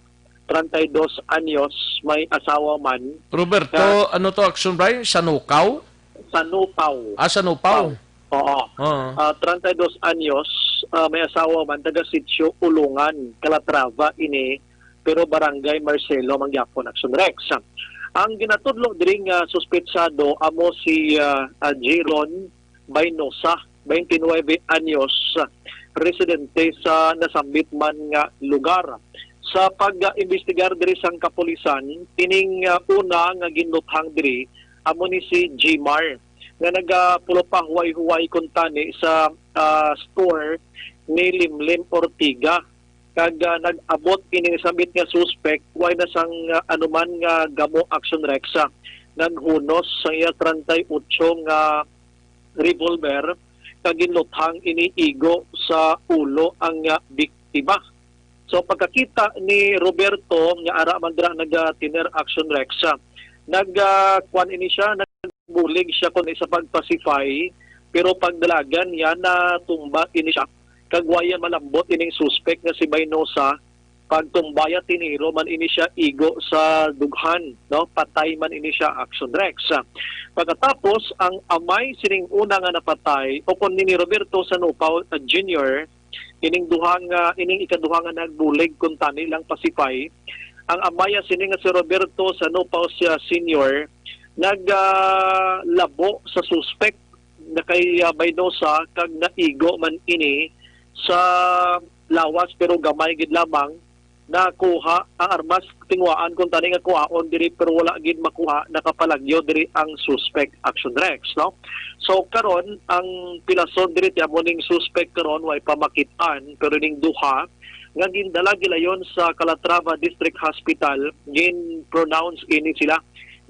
treinta y dos anyos, may asawa man. Roberto, Ka- ano to, Aksyon Bri? Sanukaw? Sanupaw. Ah, Sanupaw. Paw. Oo. Oo. Ah, treinta y dos anyos, ah, may asawa man, taga Sitio Ulungan, Calatrava ini, pero Barangay Marcelo man gyapon, Aksyon Rex. Ang ginatudlo diri nga suspetsado amo si, ah, ah, Jeron Baynosa, twenty-nueve anyos, residente sa nasambit man nga lugar. Sa pag-imbestigar diri sang kapulisan, ining, ah, una nga ginluthang diri amo ni si Jimar, nga nagapulupahway-huway kuntani sa, ah, store ni Limlim Ortiga. Kag, ah, nag-abot ining sambit nga suspek, way na sang, ah, anuman nga gamo, Aksyon Rex, ah, naghunos sang iya treinta y ocho nga revolver kag ginluthang ini igo sa ulo ang, ah, biktima. So, pagkakita ni Roberto nga ara man dira nagatiner, Aksyon Rex, ah, nag, ah, kuan ini siya, nagbulig siya kun sa pagpacify, pero pagdalagan niya, natumba ini siya. Kag waya malambot ining suspek nga si Baynosa, pagtumbaya tiniro man ini siya igo sa dughan, no? Patay man ini siya, Aksyon Rex. Pagkatapos, ang amay sining una nga napatay, o kon ni Roberto Sanupaw, uh, Junior, ining duha nga, ining ikaduha nga nagbulig kuntani lang pacify, ang amay sini nga si Roberto Sanupaw siya Senior, nag, ah, labo sa suspek na kay, ah, Baynosa kag naigo man ini sa lawas, pero gamay gid lamang. nakuha ang armas, tinguhaan kung tani nga kuhaon diri, pero wala gid makuha, nakapalagyo diri ang suspect, Action Rex, no? So, karon, ang pilason diri, ti amo ning suspect karon, way pa makit-an, pero ning duha nga gindala gilayon sa Calatrava District Hospital, gin-pronounce ini sila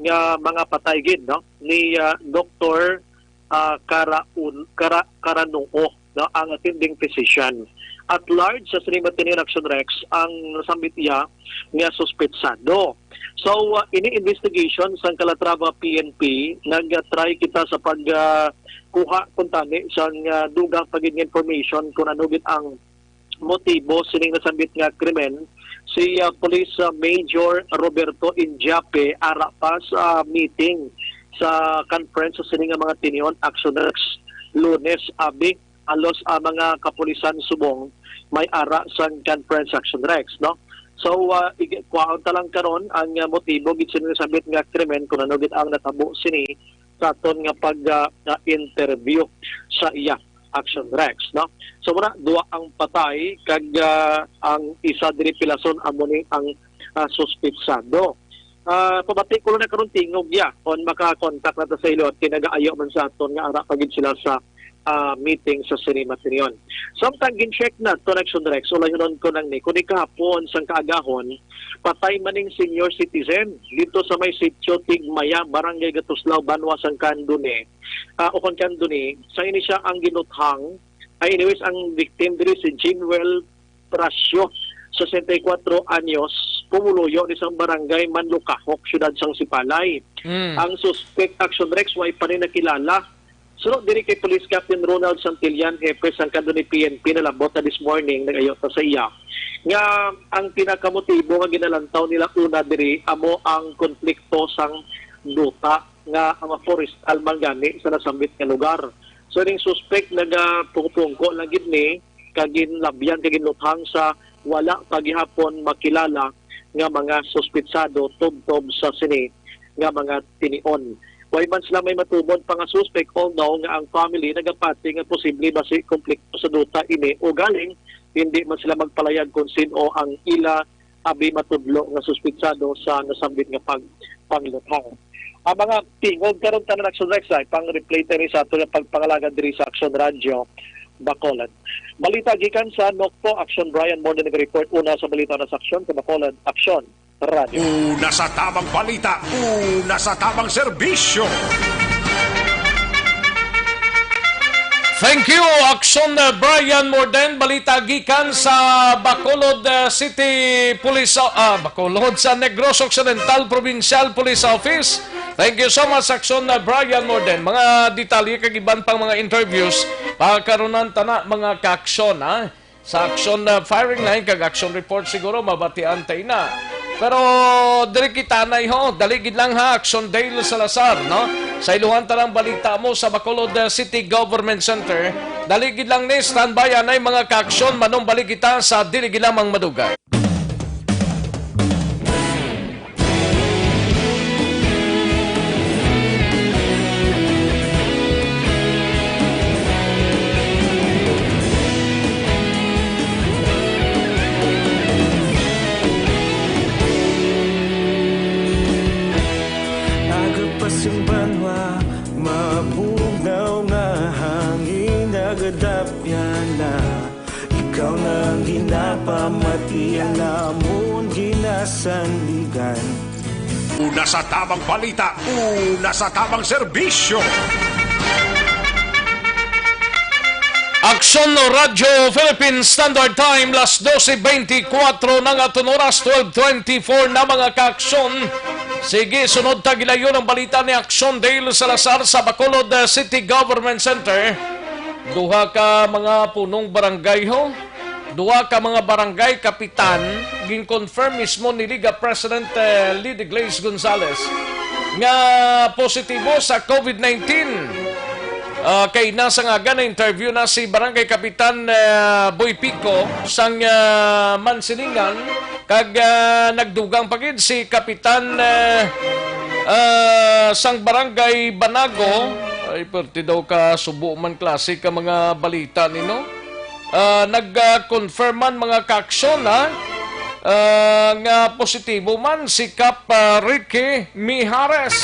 nga mga patay gid, no? Ni, ah, Doktor, ah, Karaun-, Kara-, Karanuo, no, ang attending physician. At large sa Sinimatinyon Action Rex ang nasambit iya nga suspetsado. So, uh, ini investigation sang Calatrava P N P, nag-try kita sa pag, uh, kuha kuntani sang, uh, dugang pa gid nga information kung ano gid ang motibo sining nasambit nga krimen. Si, uh, Police, uh, Major Roberto Indiape ara pa sa meeting sa conference sa sini nga mga tinion, Action Rex, Lunes, abi, halos ang mga kapulisan subong may ara sang conference, Action Rex, no? So, uh, ig-, kuhaon ta lang karon ang, uh, motibo gid sini nasambit nga krimen kung ano gid ang natabo sini sa aton nga pag, uh, uh, interview sa iya, Action Rex, no? So, muna, duwa ang patay, kag, uh, ang isa diri pilason amo ni ang, uh, suspitsado. Ah, pabati ko lang na karon tingog ya, kon maka-contact na ta sa ilo at kinagaayo man sa aton nga ara pa gid sila sa, ah, meeting sa Cinema Tinion. Samtang gin-check na to, Action Rex, ulayonon ko lang ni, kung kahapon sang kaagahon, patay man ning senior citizen dito sa may sitio Tigmaya, Barangay Gatuslao, Banwa sang Candoni. Ah, o kon Candoni, sa ini siya ang ginuthang. Ay, anyways, ang victim diri si Jinwell Prasyo, sesenta y kuatro anyos, pumuluyo ni sang barangay Manlukahok, siyudad sang Sipalay. Mm. Ang suspect, Action Rex, way pa ni nakilala. Suno diri kay Police Captain Ronald Santillan, hepe sang Candoni P N P, nalabot na this morning, nag-ayo ta sa iya, nga ang pinakamotibo nga ginalantaw nila una diri amo ang konflikto sang duta nga mga forestal man gani sa nasambit nga lugar. So, ning suspect nagapungko-pungko lang gid ni, kag ginlabyan kag ginluthang sa wala pa gihapon makilala nga mga suspitsado tubtob sa sini nga mga tinion. Way man sila may matumod pa nga suspect, although nga ang family nagapati nga posible basi konflikto sa duta ini, ugaling hindi man sila magpalayag kung sin-o ang ila abi matudlo nga suspitsado sa nasambit nga pag-, pangluthang. Ang mga tingog karon tanan, Action Rex, ay pang-replay tayo sa ato nga pagpangalagad diri sa Action Radio Bacolod. Balita gikan sa Nokpo, Action Brian Morden nag-report. Una sa balita na sa Action, sa Bacolod, Action Radio. Una sa tamang balita, una sa tamang serbisyo. Thank you, Action, uh, Brian Morden. Balita gikan sa Bacolod, uh, City Police, uh, ah, Bacolod, sa Negros Occidental Provincial Police Office. Thank you so much, Action, uh, Brian Morden. Mga detalye kag iban pang mga interviews, pakarunan ta na, mga ka-aksyon, ha? Sa action, uh, firing line kag action report siguro mabatian ta ina. Pero diri kita na, ho, dali gid lang, ha, Action Dale Salazar, no? Sa iluhan ta lang balita mo sa Bacolod, uh, City Government Center. Dali gid lang ni, standby anay, mga ka-aksyon, manumbalik kita sa dili gid lamang madugay. Agapas ang banwa, mabugnaw nga hangin, nagadapya na. Ikaw na ang ginapamati, ang amon ginasandigan. Una sa tamang balita, una sa tamang serbisyo. Aksyon Radyo Philippine Standard Time, las doce veinticuatro na nga aton oras, twelve twenty-four na, mga kaaksyon. Sige, sunod ta gilayon ang balita ni Aksyon Dale Salazar sa Bacolod, uh, City Government Center. Duha ka mga punong barangay, ho. Duha ka mga barangay kapitan gin-confirm mismo ni Liga President, eh, Lady Glaze Gonzales nga positibo sa COVID nineteen. Ah, kay nasa nga gana interview na si Barangay Kapitan, eh, Boy Pico sang, eh, Mansilingan, kag, eh, nagdugang pa gid si Kapitan, eh, eh, sang Barangay Banago. Ay, perti daw ka subo man klase ka mga balita nino. Ah, nag-, ah, confirm man, mga kaaksyon, ha? ah, nga positibo man si Kap, ah, Ricky Mijares.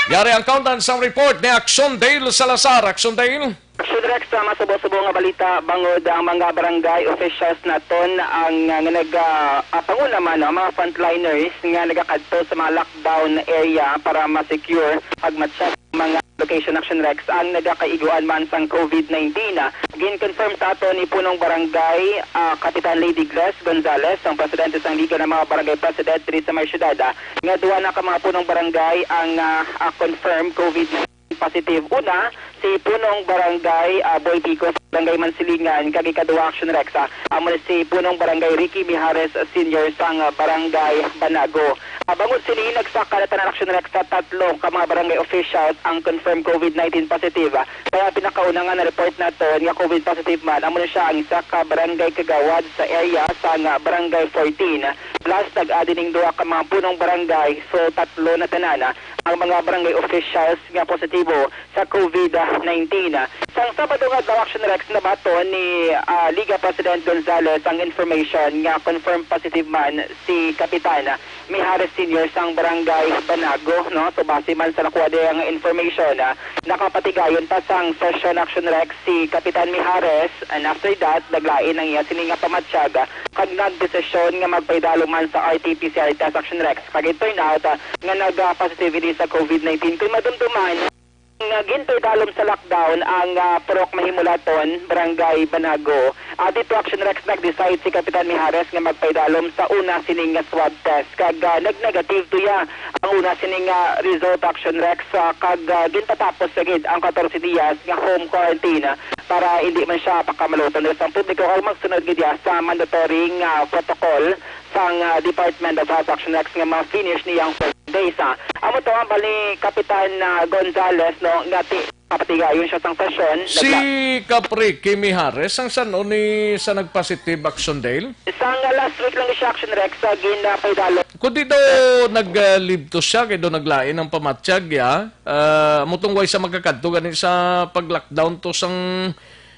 Yari ang kaundan sang report ni Action Dale Salazar. Action Dale. Action Rex, sa masubo-subo nga balita, bangod ang mga barangay officials naton ang, ah, nga nag, ah, ah, panguna man ang mga frontliners nga nagakadto sa mga lockdown area para ma-secure ag ma-check mga location. Action Rex, ang nagakaiguan man sang COVID nineteen. Gin-confirm sa aton ni Punong Barangay, ah, Kapitan Lady Gles Gonzales, ang presidente sang Liga ng mga Barangay President diri sa may syudad, ah, nga duha na ka mga punong barangay ang, ah, ah, confirm COVID positive. Una, si Punong Barangay, ah, Boy Pico sa Barangay Mansilingan, kag ikaduha, Action Rex, ah, amo ni si Punong Barangay Ricky Mijares Senior sang, ah, Barangay Banago. Ah, bangod sini, nagsaka na tanan, Action Rex, sa tatlo ka mga barangay officials ang confirmed COVID nineteen positive. Ah, kaya pinakauna nga na-report naton nga COVID positive man, amo na siya ang isa ka barangay kagawad sa area sang, ah, Barangay fourteen. Plus, nag-add ning duha ka mga punong barangay, so tatlo na tanan, ah, ang mga barangay officials nga positibo sa COVID nineteen. Sang Sabado nga adlaw, Action Rex, nabaton ni, ah, Liga President Gonzales ang information nga confirmed positive man si Kapitan Mijares Senior sang Barangay Banago, no? So, base man sa nakuha diha nga information, ah, nakapatigayon pa sang session, Action Rex, si Kapitan Mijares, and after that, naglain ang iya sini nga pamatyag, ah, kag nagdesisyon nga magpaidalom man sa R T P C R test, Action Rex. Kag it turn out, ah, nga nag-positive ini sa COVID nineteen. Kung madumduman, nga ginpaidalom sa lockdown ang, ah, Purok Mahimulaton, Barangay Banago. Ah, dito, Action Rex, nag-decide si Kapitan Mijares nga magpaidalom sa una sining nga swab test. Kag, ah, nag-negative to iya ang una sining nga result, Action Rex, ah, kag, ah, ginpatapos sa gid ang katorse diyas nga home quarantine, ah, para hindi man siya pakamaluton sa publiko kag magsunod gid iya sa mandatory nga protocol sang, ah, Department of Health, Action Rex, nga ma-finish niyang fourteen days, ah. Amo to ang bali, Kapitan, ah, Gonzales, no, nga ti-, kapatigayon siya sang sesyon. Si nagla- Kap Ricky Mijares, ang san-o ni sa nagpositive, Action Dale? Sang, ah, last week lang siya, Action Rex, sa ginapaydalo. Kundi daw nag-, ah, leave to siya, kay daw naglain ang pamatyag, ya. Ah, amo tong way sa magkakadto gani sa pag-lockdown to sang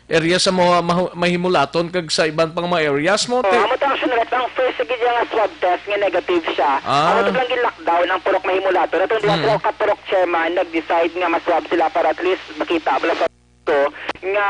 area sa mga mahu-, Mahimulaton kag sa iban pang mga areas mo, Oh, ti- amo to, Action Rex, ang first sa gid nga swab test nga negative siya. Ah. Amo to lang gin-lockdown ang Purok Mahimulaton. Atong diha Hmm. sa ka Purok Chairman, nag-decide nga ma-swab sila para at least makita bala sa to nga,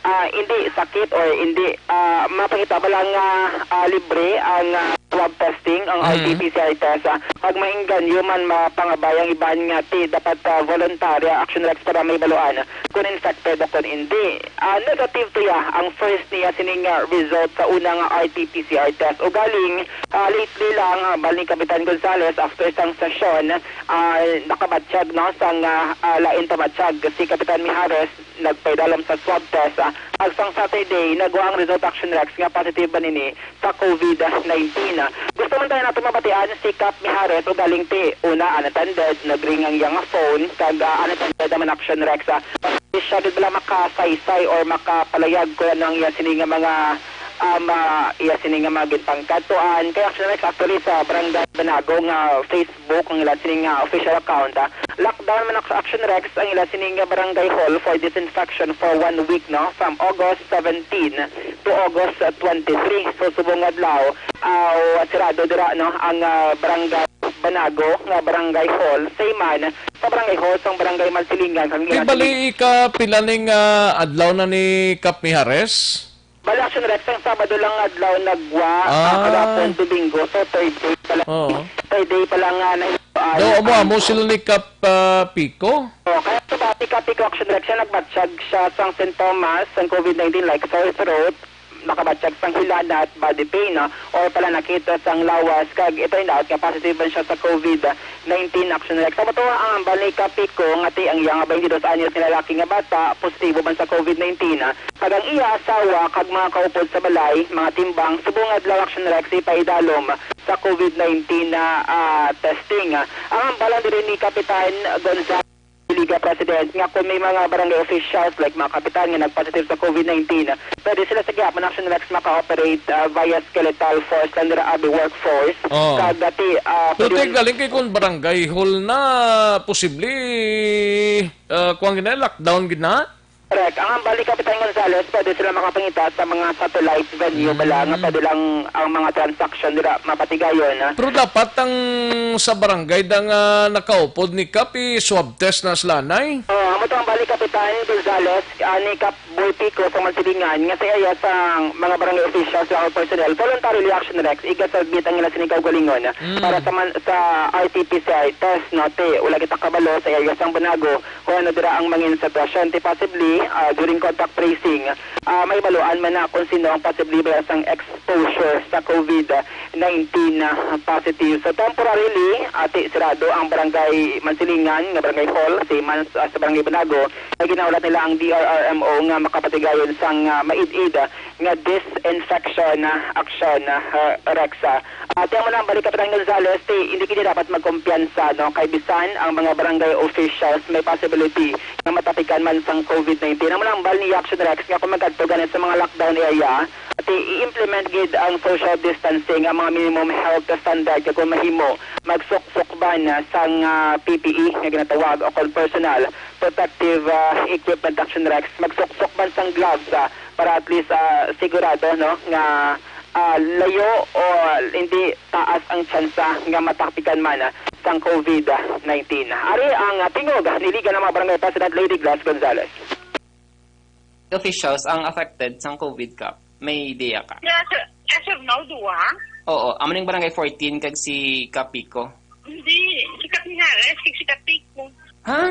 ah, hindi sakit or hindi, ah, mapakita bala nga, ah, libre ang, ah, swab testing, ang Mm. R T P C R test, ah, pag maingganyo man mapangabay ang iban nga ti dapat, ah, voluntarya, Action Rex, para may baluan kung infected o kung hindi. Ah, negative to ya ang first niya sining, ah, result sa una nga R T P C R test. Ugaling, ah, lately lang, ah, bali ni Kapitan Gonzales, after sang sesyon, ah, nakabatyag, no, sang, ah, ah, lain pamatyag si Kapitan Mijares, nagpaidalom sa swab test, ah, ag sang Saturday, nagwa ang result, Action Rex, nga positive man ini sa COVID nineteen. Gusto man tayo nato mabatian si Kap Mijares, ugaling ti una unattended, nagring ang iyang phone, kag, ah, unattended naman, Action Rex, ah, siya gid bala makasaysay or makapalayag kung ano ang iya sini nga mga, um, ah, iya sini nga mga ginpangkadtuan. Kay, Action Rex, actually, sa Barangay Banago nga Facebook, ang ila sini nga official account, ah, lockdown man, Action Rex, ang ila sini nga barangay hall for disinfection for one week, no, from August seventeen to August, ah, twenty-three. So, subong adlaw, ah, sirado dira, no, ang, ah, barangay Banago nga barangay hall, same man sa barangay hall sang Barangay Mansilingan kag Di ila bali sini. Ika pila ning, ah, adlaw na ni Kap Mijares? Bali, Action Rex, ang Sabado lang adlaw nagwa, ah, Ah. Kahapon, Domingo. So, third day pa lang. Oo. Third day pa lang, ah, na, ah, Do, amo, ah, amo sila ni Kap, ah, Pico? Oh, kaya sa dati, Kap Pico, Action Rex, siya nagbatyag siya sang sintomas sang COVID nineteen, like sore throat, makabatyag sang hilanat, body pain, no? Or palanakit sang lawas, kag it turned out nga positive man siya sa COVID nineteen, Action Rex. Sa matuwa ang hambal ni Kap Pico nga ti ang iya nga twenty-dos anyos nga lalaki nga bata, positibo man sa COVID nineteen, ah. Kag ang iya asawa kag mga kaupod sa balay, mga timbang, subong adlaw, Action Rex, ipaidalom sa COVID nineteen na, ah, testing. Ang hambal lang diri ni Kapitan Gonzales, Liga President, nga kung may mga barangay officials, like mga kapitan, nga nagpositive sa COVID nineteen, pwede sila sa gihapon, Action Rex, maka-operate, ah, via skeletal force lang dira, abi workforce. Oh. Kag dati, ah, Pero pwede ti, galing kay kung barangay hall na, posible, ah, kuwan gina, lockdown gina? Correct. Ang hambal ni Kapitan Gonzales, pwede sila makapangita sa mga satellite venue bala nga Mm. pwede lang ang mga transaction nila mapatigayon, ah. Pero dapat ang sa barangay da nga nakaupod ni Kap, i-swab test na sila, nay? Oh, amo to ang hambal ni Kapitan Gonzales, ah, ni Kap Boy Pico sa Mansilingan, nga sa iya sa mga barangay officials, local personnel, voluntarily, Action Rex, iga-submit ang ila sini kaugalingon Mm. para sa man-, sa R T P C R test, no? Ti, wala kita kabalo sa iya sang banago, kung ano dira ang mangin sitwasyon. Ti possibly, ah, during contact tracing, ah, may baluan man na kung sino ang possibly ba sang exposure sa COVID nineteen na positive. So, temporarily, ah, ti sirado ang barangay Mansilingan nga barangay hall, same man sa, sa barangay Banago, kay ginaulat nila ang D R R M O nga makapatigayon sang, ah, maid-id, ah, nga disinfection, ah, action, ah, Rex, ah. Ati ang manambalik, Kapitan Gonzales, ti hindi kini dapat magkumpiyansa, no? Kay bisan ang mga barangay officials may possibility nga matapikan man sang COVID nineteen. Ang manambal ni Action Rex nga kung magkadto gani sa mga lockdown area, ti i-implement gid ang social distancing, ang mga minimum health standard, kag kung mahimo, magsuksok man, ah, sang, ah, P P E nga ginatawag o kung personal protective, ah, equipment, Action Rex, magsuksok man sang gloves, ah, para at least, ah, sigurado, no, nga ah, layo o hindi taas ang tsansa nga matapikan man, ah, sang COVID nineteen. Ari ang, ah, tingog ni Liga ng mga Barangay President Lady Glass Gonzales. Officials ang affected sang COVID, Kap? May idea ka? Yeah, as of, as of now, duha. Oo, amo ning Barangay fourteen kag si Kap Pico. Hindi, si Kap Mijares, si Kap Pico. Ha?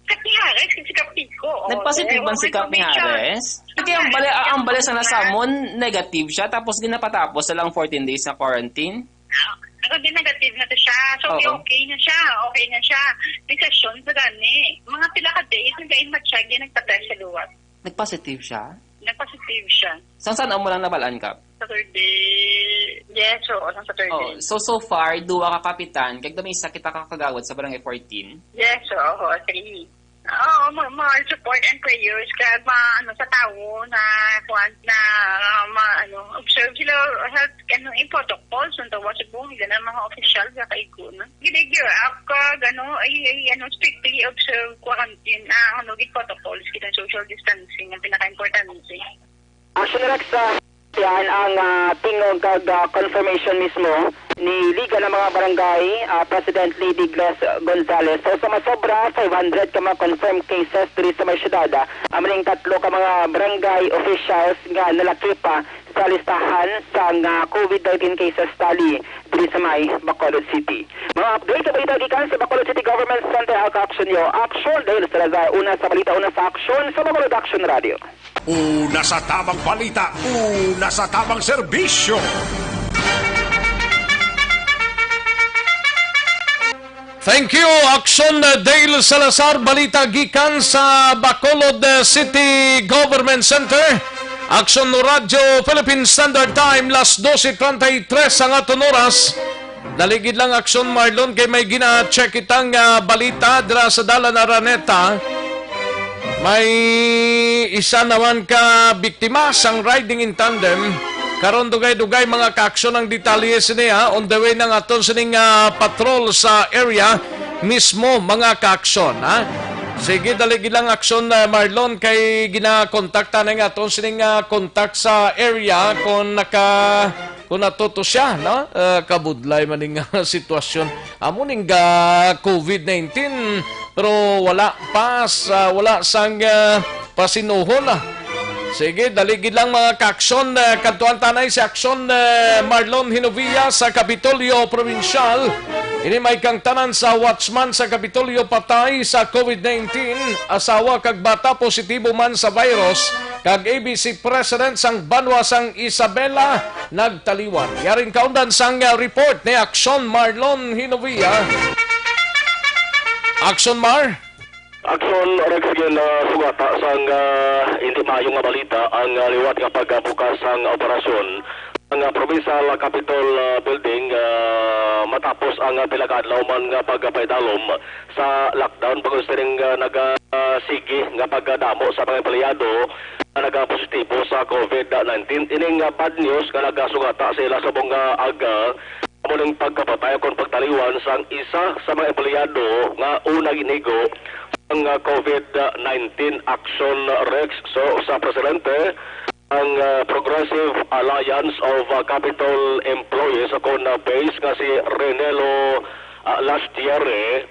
Kap Mijares, si Kap Pico, oh. Nagpositive man si Kap Mijares? Kaya ang bali, ang bali sa nasamon, negative siya, tapos ginapatapos na lang fourteen days na quarantine? Ah, pero di negative na to siya. So, Oo. okay na siya. Okay na siya. May session sa gani. Mga pila ka days, nag-in ma-check, di nagpa-test sa luwas. Nagpositive siya? Nagpositive siya. Sang san-o mo lang nabalaan, Kap? Saturday. Yes, oo, sang Saturday. Oh, so, so far, duwa ka kapitan, kag dami isa kita kakagawad sa Barangay fourteen? Yes, oo, three. Oo, mo-, more support and prayers kag ma-, ano, sa tawo na, kuwan, na, ah, ma-, ano, observe sila, health, ano, yung protocols, ang tawa sa buong, yun ang mga official, sa kaikuna. Gid-gear up kag, ano, ay, ay, ano, strictly observe quarantine, ah, ano, gid protocols, gid ang social distancing, ang pinaka-importante. Action Rex, ah, yan ang, ah, tingog kag, ah, confirmation mismo ni Liga ng mga Barangay, ah, President Lady Gles Gonzales. So, sa masobra, five hundred ka mga confirmed cases diri sa may syudad. Ah, amo ning tatlo ka mga barangay officials nga nalakip pa sa listahan sang, ah, COVID nineteen cases tally diri sa may Bacolod City. Mga update sa balita gikan sa Bacolod City Government Center, ang ka-action nyo. Action, Dale Salazar, una sa balita, una sa aksyon, sa Bacolod Action Radio. Una sa tamang balita, una sa tamang serbisyo. Thank you, Action, uh, Dale Salazar. Balita gikan sa Bacolod, uh, City Government Center. Action Radio Philippine Standard Time, las doce treinta y tres ang aton oras. Dali gid lang, Action Marlon, kay may gina-check kitang, uh, balita dira sa Dalan Araneta. May isa naman ka biktima sang riding in tandem. Karon dugay-dugay, mga ka-action, ang detalye sini, ha. On the way nang aton sining, ah, patrol sa area mismo, mga ka-action, ha. Sige, dali gid lang, Action, ah, Marlon, kay ginakontakta na nga aton sining, ah, contact sa area kung naka Kung natuto siya, no? Ah, kabudlay man ning, ah, sitwasyon. Amo ning, ah, COVID nineteen, pero wala pa sa, wala sang, ah, pasinuhon, ah. Sige, dali gid lang, mga ka-action. Ah, kadtuan tanay si Action, ah, Marlon Hinovia sa Kapitolyo Probinsyal. Ini may kang tanan sa watchman sa Kapitolyo patay sa COVID nineteen, asawa kag bata positibo man sa virus, kag A B C President sang banwa sang Isabela nagtaliwan. Yaring kaundan sang, uh, report ni Action Marlon Hinovia. Action Mar? Action, Rex, gin, uh, sugata sang, uh, hindi maayo nga balita ang, uh, liwat nga pagbukas sang operasyon ang, uh, Provincial Capitol, uh, Building, uh, matapos ang, uh, pila ka adlaw man nga pagpaidalom sa lockdown, bangod sining, uh, naga-, uh, sige nga pagdamo sa mga empleyado nga nagapositibo sa COVID nineteen. Ining, ah, bad news nga nagasugata sa ila subong nga aga, Amo ning pagkapatay kon pagtaliwan sang isa sa mga empleyado nga unang ginigo sang, ah, COVID nineteen Action Rex. So, sa presidente ang, ah, Progressive Alliance of, ah, Capitol Employees o kon, ah, base nga si Renelo, ah, Lastiere,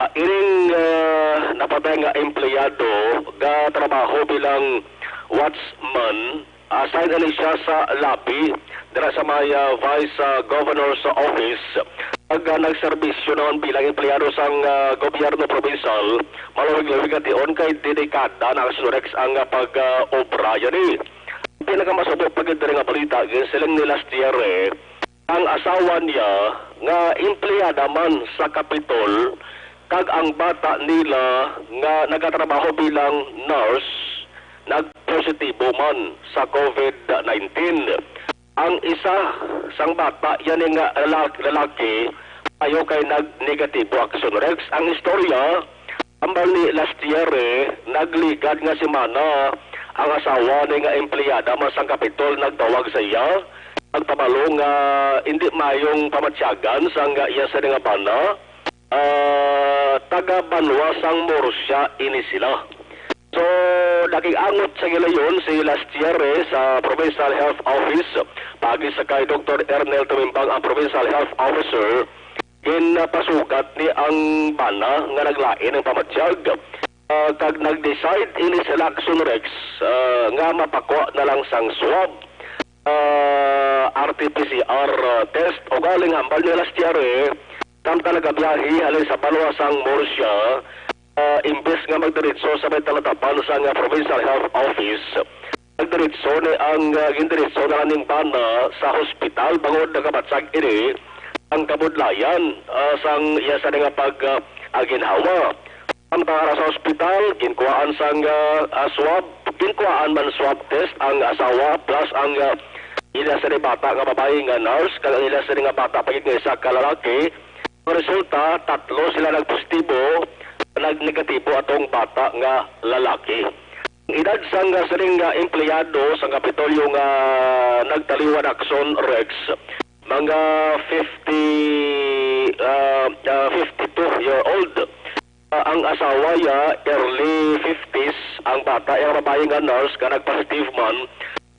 ah, ining, ah, napatay nga empleyado gatrabaho bilang watchman. Assign ini siya sa lobby dira sa may, ah, Vice, ah, Governor's Office. Ag, ah, nagserbisyo naman bilang empleyado sang, ah, gobyerno probinsal, malawig-lawig nga tion kay dedikada na ang Surex ang, ah, pag, ah, obra yani. Pinakamasubo pa gid diri nga balita, ginsiling ni Lastiere, ang asawa niya nga empleyada man sa Kapitol, kag ang bata nila nga nagatrabaho bilang nurse nagpositibo man sa COVID nineteen. Ang isa sang bata, yan nga lala-, lalaki, ayo kay nag-negatibo Action Rex. Ang istorya, ambal ni Lastiere, nagligad nga semana ang asawa ni nga empleyada man sang Kapitol nagtawag sa iya, nagpabalo nga hindi mayong pamatyagan sang iya sa nga bana, ah, taga banwa sang Murcia ini sila. So, nag-angot sa gilayon si Lastiere sa Provincial Health Office. Paagi sa kay Doktor Ernel Tumimbang ang Provincial Health Officer, ginpasugat ni ang bana nga naglain ang pamatyag. Ah, kag nag-decide ini sa Action Rex, ah, nga mapakwa na lang sang swab, ah, R T P C R, ah, test. Ugaling hambal ni Lastiere, samtang nagabiyahe halin sa banwa sang Murcia, ah, imbes nga magdiretso sa may talatapan sang, ah, Provincial Health Office, nagdiretso ni ang, ah, gindiretso na lang ning bana sa hospital bangod nagabatyag ini ang kabudlayan, ah, sang iya sa nga pag, ah, ah, ginhawa. Ang para sa ospital, ginkuhaan sang, ah, ah, swab, ginkuhaan man swab test ang asawa plus ang, ah, ila sa ni bata nga babayi nga nurse kag ang ila sa ni nga bata pa gid nga isa ka lalaki. Ang resulta, tatlo sila nagpositibo, nagnegatibo atong bata nga lalaki. Ang edad sang, ah, sining, ah, empleyado sang Kapitolyo nga nagtaliwan Action Rex, mga fifty, ah, ah, fifty-two year old. Ah, ang asawa ya, early fifties, ang bata, ang babae nga nurse nga nag-positive man,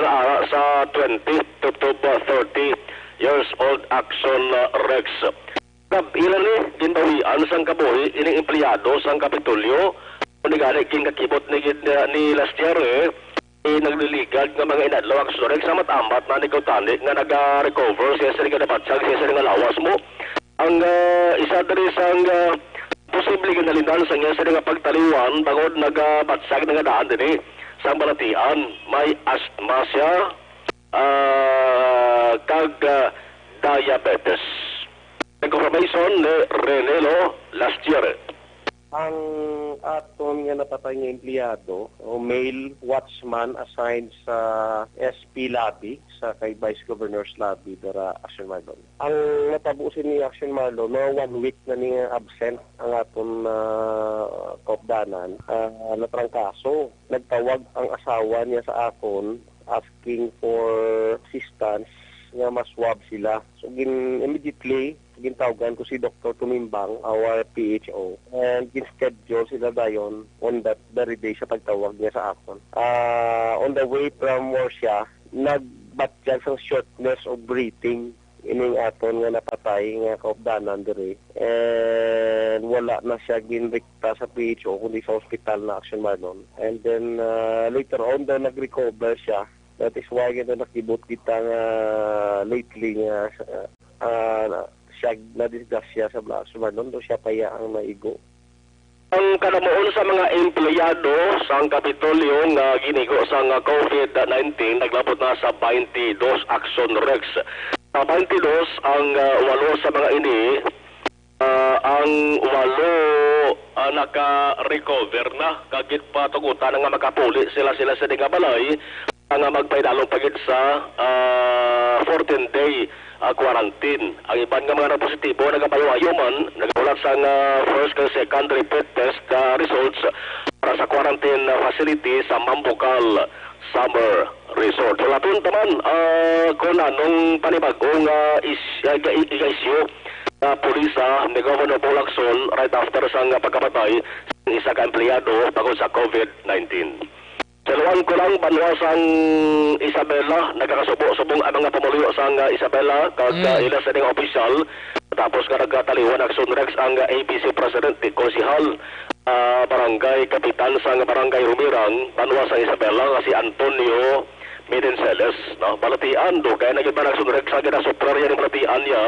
nga ara sa twenty to, to, ah, thirty years old, Action, ah, Rex. Kab-, ila ni ginbawian sang kabuhi ining empleyado sang Kapitolyo, kundi gani ginkakibot ni gid, ah, ni Lastiere, eh, nagliligad nga mga inadlaw ang Action Rex, amat-amat na ni kuntani nga naga-recover siya sa nga nabatyag siya sa nga lawas mo. Ang, ah, isa diri sang, ah, posible ginhalinan sa iya sa nga pagtaliwan bangod nagabatyag na nga daan diri sang balatian, may asthma siya, ah, kag, ah, diabetes. Nag-confirmation ni Renelo Lastiere. Ang aton nga napatay nga empleyado o male watchman assigned sa S P lobby, sa kay Vice Governor's lobby dira, Action Mardon. Ang natabo sini, Action Mardon, mga one week na ni absent ang aton, ah, kaupdanan, ah, natrangkaso. Nagtawag ang asawa niya sa akon asking for assistance nga ma-swab sila. So, gin-, immediately, gintawgan ko si Doktor Tumimbang, our P H O, and gin-schedule sila dayon on that very day sa pagtawag niya sa akon. Ah, on the way from Murcia, nagbatyag sang shortness of breathing ining aton nga napatay nga kaupdanan diri, and wala na siya ginrekta sa P H O kundi sa ospital na, Action Mardon. And then, ah, later on daw nag-recover siya. That is why kita nakibot kita nga lately nga, ah, ah, siya nadisgrasya sa bala, Action Mardon, daw siya pa iya ang naigo. Ang kalamuon sa mga empleyado sang Kapitolyo nga ginigo sang COVID nineteen naglabot na sa twenty-two, Action Rex. Sa twenty-two, ang, ah, walo sa mga ini, ah, ang walo, ah, naka-recover na, kag ginpatugutan na nga makapuli sila, sila sa nga balay nga magpahinalong pa gid sa, ah, fourteen-day, ah, quarantine. Ang iban nga mga nagpositibo, nagapayo-ayo man, nagahulat sang first kag second repeat test, ah, results para sa quarantine, ah, facility sa Mambucal. Summer Resort. Hulaton ta man, ah, kung anong panibag-o nga is-, ah, ga-, ga-issue na pulisa ni Governor Paul Lacson right after sang pagkamatay sa isa ka empleyado bangod sa COVID nineteen. Sa luan ko lang, banwa sang Isabela, nagakasubo-subong ang mga pumuluyo sang, ah, Isabela kag, ah, Mm. ila sining opisyal. Tapos nga nagkataliwan aksyon, Rex, ang, ah, A B C President, di konsehal, ah, barangay kapitan sang Barangay Rumirang, banwa sang Isabela, nga si Antonio Medenceles, no? Balatian, dugay na gid man aksyon, Rex, ang ginasupler niya, ning balatian niya.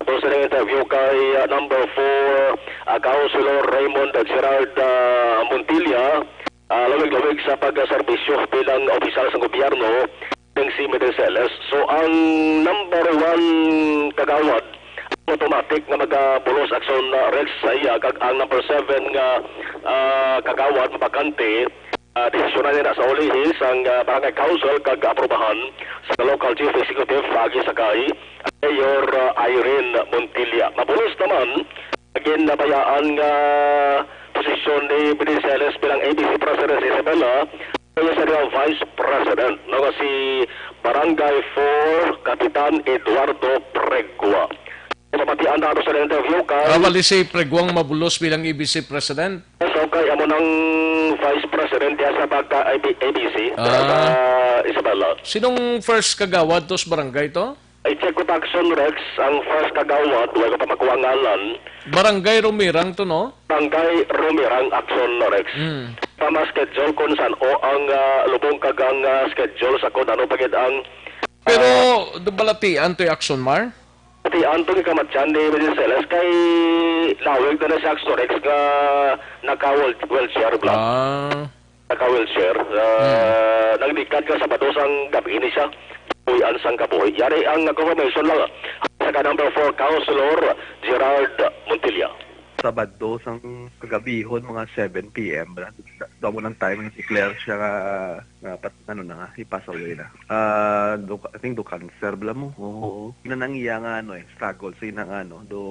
Tapos sa interview kay, ah, number four, ah, Councilor Raymond Gerard, ah, Montilla, ah, lawig-lawig sa pagserbisyo bilang opisyal sa gobyerno ning si Medenceles. So, ang number one kagawad, automatic nga magabulos aksyon, ah, Rex, sa iya, kag ang number seven nga, ah, kagawad mabakante, ah, desisyonan niya na sa ulihi sang, ah, barangay council kag aprobahan sa local chief executive, agi sa kay Mayor, ah, Irene Montilla. Mabulos naman, ginabayaan nga posisyon ni Medenceles bilang A B C President sa Isabela, kaya sa iyang Vice President, no, nga si Barangay four Kapitan Eduardo Pregua. Pamatian nato sa interview kay Ah, wali si Preguang mabulos bilang A B C President. So, kay amo nang Vice President diya sa pagka A B-, A B C, Ah. sa Isabela. Sinong first kagawad to sa barangay to? I-check ko, Takson Rex, ang first kagawad, wala ko pa makuha ngalan. Barangay Rumirang to, no? Barangay Rumirang, Akson Rex. Mm. Pa ma-schedule kung san o ang, ah, lubong kag ang, ah, schedule sa kung ano pa gid ang, Pero, ah, do balatian to yung Akson Mar? Balatian to yung kamatyan ni Medenceles kay lawig na na si Akson Rex nga naka-wheel-, wheelchair bla. Ah. Naka-wheelchair. Ah, Hmm. Naglikad ka Sabado sang gabi ni siya. Buhian sang kabuhi. Yari ang confirmation lang sa ka number four, Councilor Gerard Montilla. Sabado sang kagabihon, mga seven P M ra. Da-, damo ng time nga declare siya nga, nga pat-, ano na nga, he pass away na. Ah, do, I think do cancer bala mo. Oo. Yun na nang iya nga, ano, eh, struggle. So, yun na nga, ano, do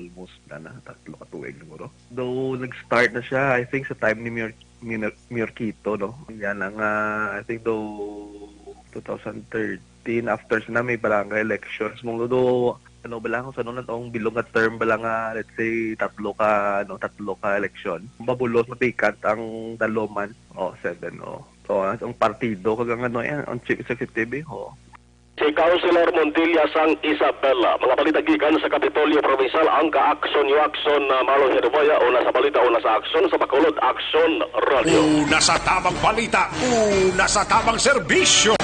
almost na, na, tatlo ka tuig siguro. Though nag-start na siya, I think, sa time ni Mayor, ni Mayor Quito, no? Yan ang, ah, I think, though two thousand thirteen, after sina may barangay elections, mong do, ano ba lang, sa nung natong bilog nga term ba lang, ah, let's say, tatlo ka, ano, tatlo ka election. Mabulos, matikat ang daloman. Oh, seven, oh. So, ang partido, kag ang ano yan, ang chief executive, eh, oh. Si Councilor Montilla sang Isabela. Mga balita gikan sa Kapitolyo Provincial, ang ka-aksyon, yung aksyon na Marlon Herboya, una sa balita, una sa aksyon, sa Bacolod, Aksyon Radio. Una sa tamang balita, una sa tamang serbisyo.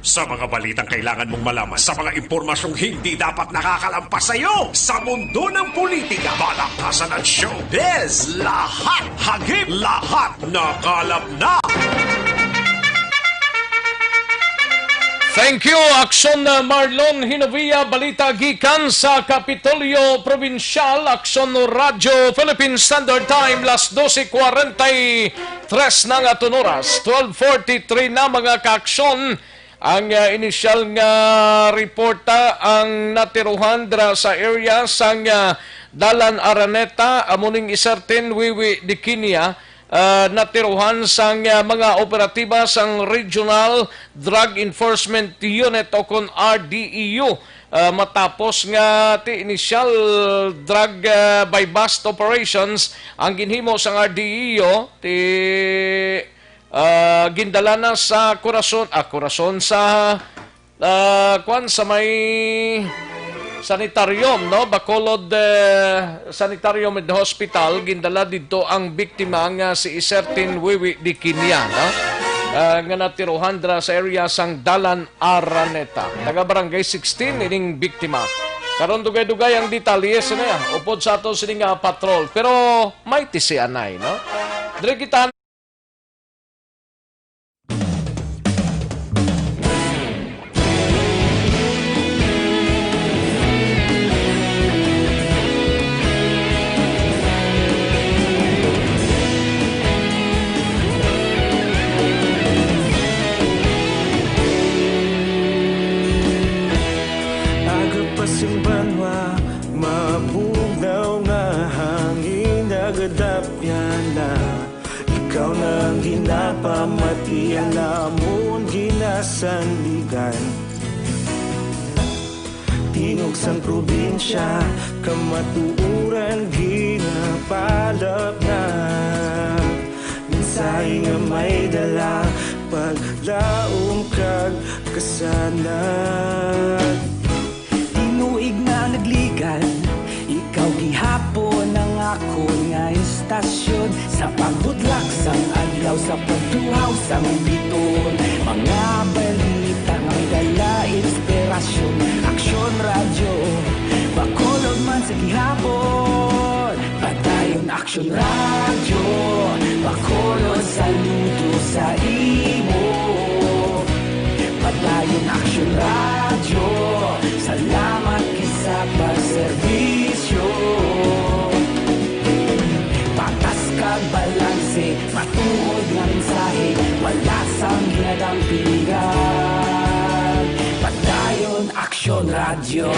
Sa mga balitang kailangan mong malaman, sa mga impormasyong hindi dapat nakakalampas sa iyo, sa mundo ng politika, balaktasan at showbiz, lahat hagip, lahat nakalap na. Thank you, Aksyon, uh, Marlon Hinovia. Balita gikan sa Kapitolyo Probinsyal, Aksyon Radyo Philippine Standard Time, las doce cuarenta y tres na nga aton oras, twelve forty-three na, mga kaaksyon. Ang, ah, inisyal nga reporta, ang natiruhan dira sa area sang, ah, Dalan Araneta, amo ning Isertin, Wiwi, Diquinia, ah, natiruhan sang, ah, mga operatiba sang Regional Drug Enforcement Unit o kon R D E U, ah, matapos nga ti initial drug, ah, buy-bust operations ang ginhimo sang R D E U, ti Ah, gindala na sa Corazon, ah, Corazon, sa, ah, kwan, sa may sanitarium, no? Bacolod, eh, Sanitarium and Hospital, gindala didto ang biktima nga si Isertin Wiwi Diquinia, no? Ah, nga natiruhan dira sa area sang Dalan Araneta. Taga Barangay sixteen ining biktima. Karon dugay-dugay ang detalye sini, ah, upod sa ato sini nga patrol. Pero may tisianay, no? Diri kita Aga pa sing banwa, mabugnaw nga hangin, nagadapyan na. Sandigan. Tingog sang probinsya, kamatuoran ginapalapnag. Mensahe nga may dala, paglaom kag kasanag. Tinuig nga nagligan, ikaw gihapon ang akon nga istasyon. Sa pagbutlak sang adlaw, sa pagtuhaw sang biton, mga balita nga may dala inspirasyon. Aksyon Radyo, Bacolod man sa gihapon. Padayon Aksyon Radyo, Bacolod, saludo sa imo. Padayon Aksyon Radyo, salamat gid sa pagserbisyo. Patas kag balanse, matuod nga mensahe, wala sang ginadampigan. Padayon Aksyon Radyo.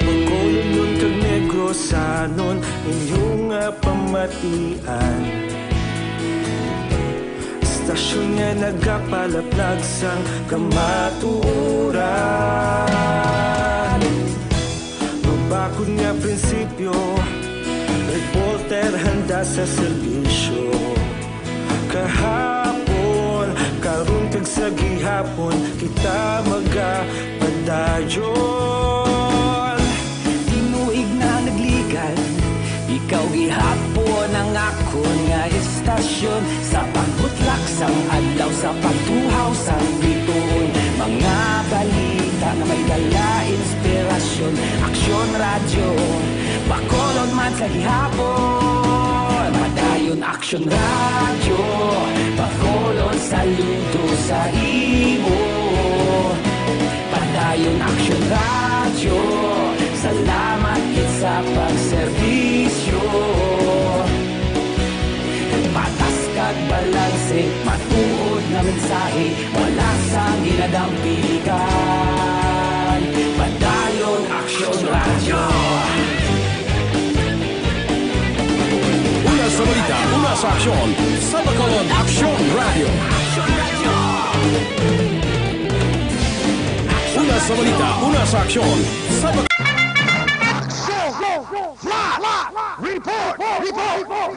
Bacolodnon kag Negrosanon, inyo nga pamatian. Istasyon nga nagapalaplag sang kamatuoran. Mabakod nga prinsipyo, reporter handa sa serbisyo. Kahapon, karon kag sa gihapon, kita magapadayon. Tinuig na nagligan, ikaw gihapon ang akon nga istasyon. Sa pagbutlak sang adlaw, sa pagtuhaw sang bituon, mga balita nga may dala inspirasyon. Aksyon Radyo, Bacolod man sa gihapon. Padayon Aksyon Radyo, Bacolod, saludo sa imo. Padayon Aksyon Radyo, salamat gid sa pagserbisyo. Patas kag balanse, matuod nga mensahe, wala sang ginadampigan. Padayon Aksyon Radyo. Una sa balita, una sa aksyon, sa Bacolod Aksyon Radyo. Una sa balita, una sa aksyon, sa Bac- Aksyon! Fly! Fly! Report! Report!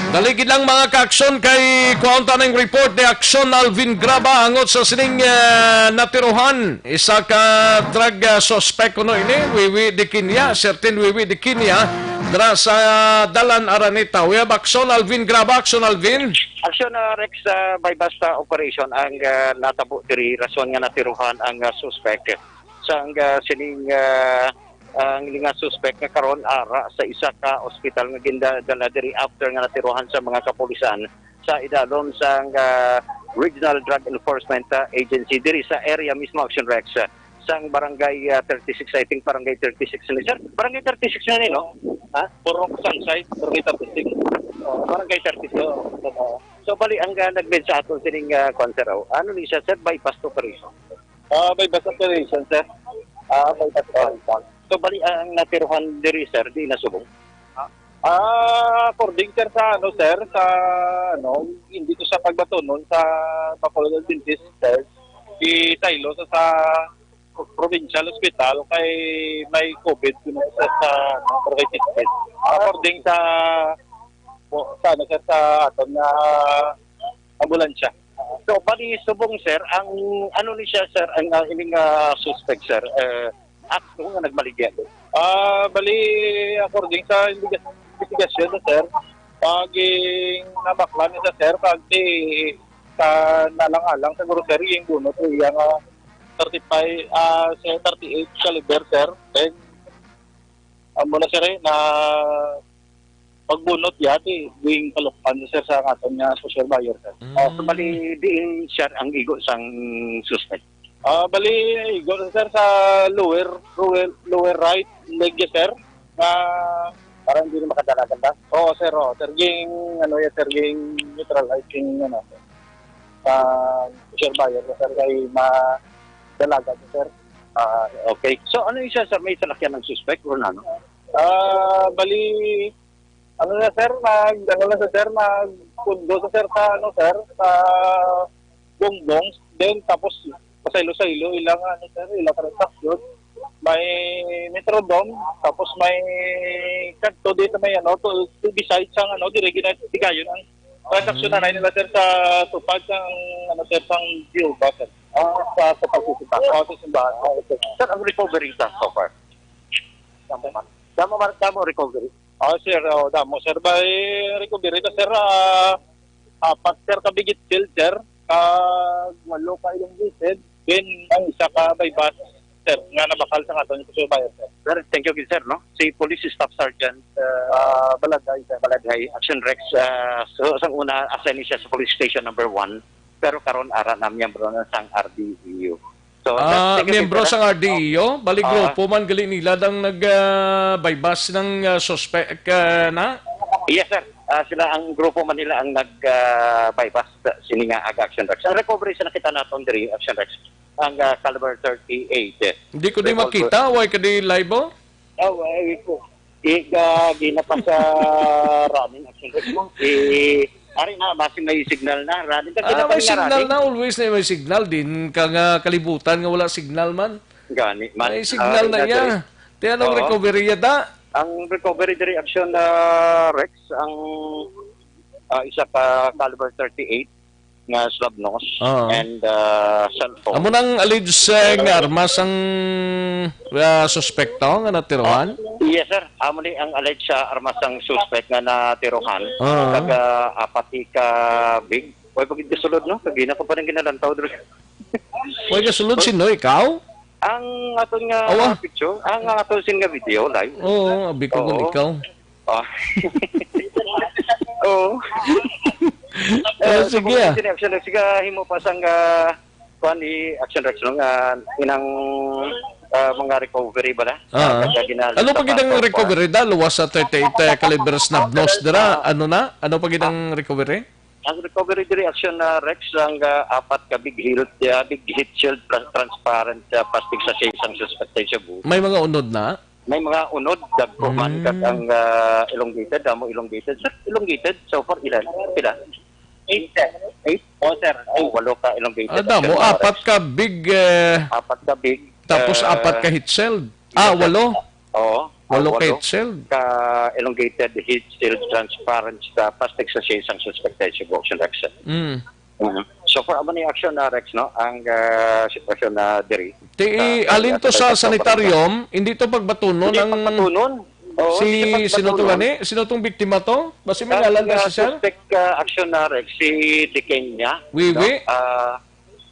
Dali gid lang, mga kaaksyon, kay kuhaon ta ning report ni Aksyon Alvin Graba hangot sa sining, ah, natiruhan. Isa ka drug, ah, suspect kuno ini, Wiwi de Kinya, certain Wiwi de Kinya, dira sa Dalan Araneta. We have Aksyon Alvin Graba. Aksyon Alvin. Aksyon, ah, Rex, ah, buy-bust, ah, operation ang, ah, natabo diri, rason nga natiruhan ang, ah, suspect. Sang, ah, sining, ah, ang nga suspect nga karon ara sa isa ka ospital nga gindala diri after nga natiruhan sa mga kapulisan sa idalom sang, ah, Regional Drug Enforcement, ah, Agency diri sa area mismo, Action Rex, ah, sang Barangay, ah, thirty-six, I think Barangay thirty-six ni, sir. Barangay thirty-six na ni, no? Ha? Purok Sunside, Barangay thirty-six. Oh, Barangay thirty-six. Oo, oo. So, bali, ang, ah, nagmensahe aton sining, ah, kwan, sir, oh. Ano ni siya, sir? Buy-bust operation? Ah, buy-bust operation, sir. Ah, buy-bust operation. So, bali, ang natiruhan diri, sir, di nasubong? Ah, according, sir, sa ano, sir, sa ano, hindi ko sa pagbatunon sa Bacolod Adventist, sir, di saylo sa, sa provincial hospital kay may COVID yun sa, sa ano, COVID. According sa, po, sa ano, sir, sa aton nga ambulansya. So, bali, subong, sir, ang ano ni siya, sir, ang, ah, ining, ah, suspect, sir, eh, akto nga nagbaligya? Ah, bali, according sa investiga-, investigasyon, sir, paging nabaklan ni siya, sir, pag di sa nalang-alang, siguro, sir, yung bunot, yung iya nga thirty-five, ah, sa thirty-eight caliber, sir. Then, amo na, sir, eh, na pagbunot yati, buing kalukpan, sir, sa aton nga social buyer, sir. Mm. Ah, so, bali, diin, sir, ang igo sang suspect? Ah, bali, igo, sir, sa lower, lower, lower right leg, sir, nga parang hindi na makadalagan ba? Oo, sir, oo. Sir, ging, ano, yan, sir, ging neutralize, ging, ano, sa social buyer, sir, kay madalagan, sir. Ah, okay. So, ano yung, sir, may salakyan ng suspect or ano? Ah, Bali, ano na, sir, nag, ano na sa, sir, nagpundo sa, sir, sa, ano, sir, sa Bongbong. Then, tapos, pasaylo-saylo ilang, ano, sir, ilang transaksyon. May Metrodome, tapos may kadto dito, may, ano, to, to beside sa, ano, diri ginatigayon ang transaksyon na nila, sir, sa tupad sang, ano, sir, sang Jehovah, sir. Ah, sa, sa pagsusuta. Oo, sa simbahan. Ah, okay. Sir, ang recovery sa so far? Damo man. Damo man, damo recovery. Oh, sir, oh, damo, sir. By recovery na, sir, ah, apat, sir, ka big heat shield, sir. Kag walo ka elongated. Then, ang isa ka buy-bust, sir, nga nabakal sa aton surveyor, sir. Sir, thank you, sir, no? Si Police Staff Sergeant, uh, Ah, Baladhay, sir. Baladhay, Action Rex, ah, so, sang una, assign siya sa Police Station Number One, pero karon ara na miyembro na sang R D E U. So, sir, Ah, thank you, miyembro sir. Sang R D E U? Bali, Ah. grupo man gali nila dang nag, ah, buy-bust ng, ah, suspect, ah, na? Yes, sir. Ah, sila ang grupo man nila ang nag, ah, buy-bust sini nga aga Action Rex. Ang recovery sa nakita naton diri, Action Rex, ang, ah, caliber thirty-eight. Hindi ko di Revolver. Makita, why ka di live, oh? Oh, ay ko. Iga, gina pa sa running Action Rex mo. Eh, ari na, basi may signal na. Running ka, Ah, gina pa may nga signal running. Na, always na may signal. Din ka nga kalibutan nga wala signal man. Gani man. May signal Ari na na iya. Diri. Ti anong Oo. Recovery yata? Ang recovery diri Action, ah, Rex, ang, ah, isa ka caliber thirty-eight nga slab nose Oo. And, ah, cellphone. Amo nang alleged, eh, nga armas ang, ah, suspekto nga natiruhan? Yes, sir. Amo ni ang alleged sa armas sang suspect nga natiruhan. Oo. Kag, ah, apat ka big. Way pa gid kasulod, no? Kag gina ko pa rin ginalantaw diri. Way kasulod, sino? Ikaw? Ang aton nga Awa. Picture, ang aton sin nga video, live. Oo, abi ko kung Oo. Ikaw. Ah. Oo. Pero Eh, sige, kung ah. Sini Action Rex, sige, himo pa sang, ah, kuan ni Action Rex, no, nga inang, ah, mga recovery ba na? Ah. Kag ginal-, Ano pa sa gid ang pagpapwa. Recovery da? Luwas sa thirty-eight, eh, caliber snub nose dira. Ah. Ano na? Ano pa gid ang Ah. Recovery? Ang recovery diri Action, ah, Rex, ang, ah, apat ka big hilt, ah, big heat shield, tra-, transparent, ah, plastic sachet sang suspect sa Cebu. May mga unod na? May mga unod, dagko man, Mm. Kag ang, ah, elongated, amo elongated. Sir, elongated, so far, ilan? Pila? Eight, sir. Eight? Oh, sir. Oh, walo ka elongated. Ah, damo, Action, ah, apat Rex. Ka big, eh, Apat ka big, tapos eh, apat ka heat shield. Ah, Yes, sir. Walo? Oo. Walo Ah, ka walo heat shield. Ka elongated heat shield transparent sa plastic sachet sang suspect sa Cebu Action Rex. Mm. Mhm. So, for amo ni Action na Rex, no, ang, ah, sitwasyon na diri. Ti, Sa, halin to sa sa sanitarium, hindi to pagbatunon. Hindi ang pagbatunon. Oo, si, hindi sino to pagbatunon. Gani? Sino tong biktima to? Basi may Ang, ngalan na ah, si sir? Suspect, ah, Action na Rex, si Dikenya. Wiwi? No? Ah,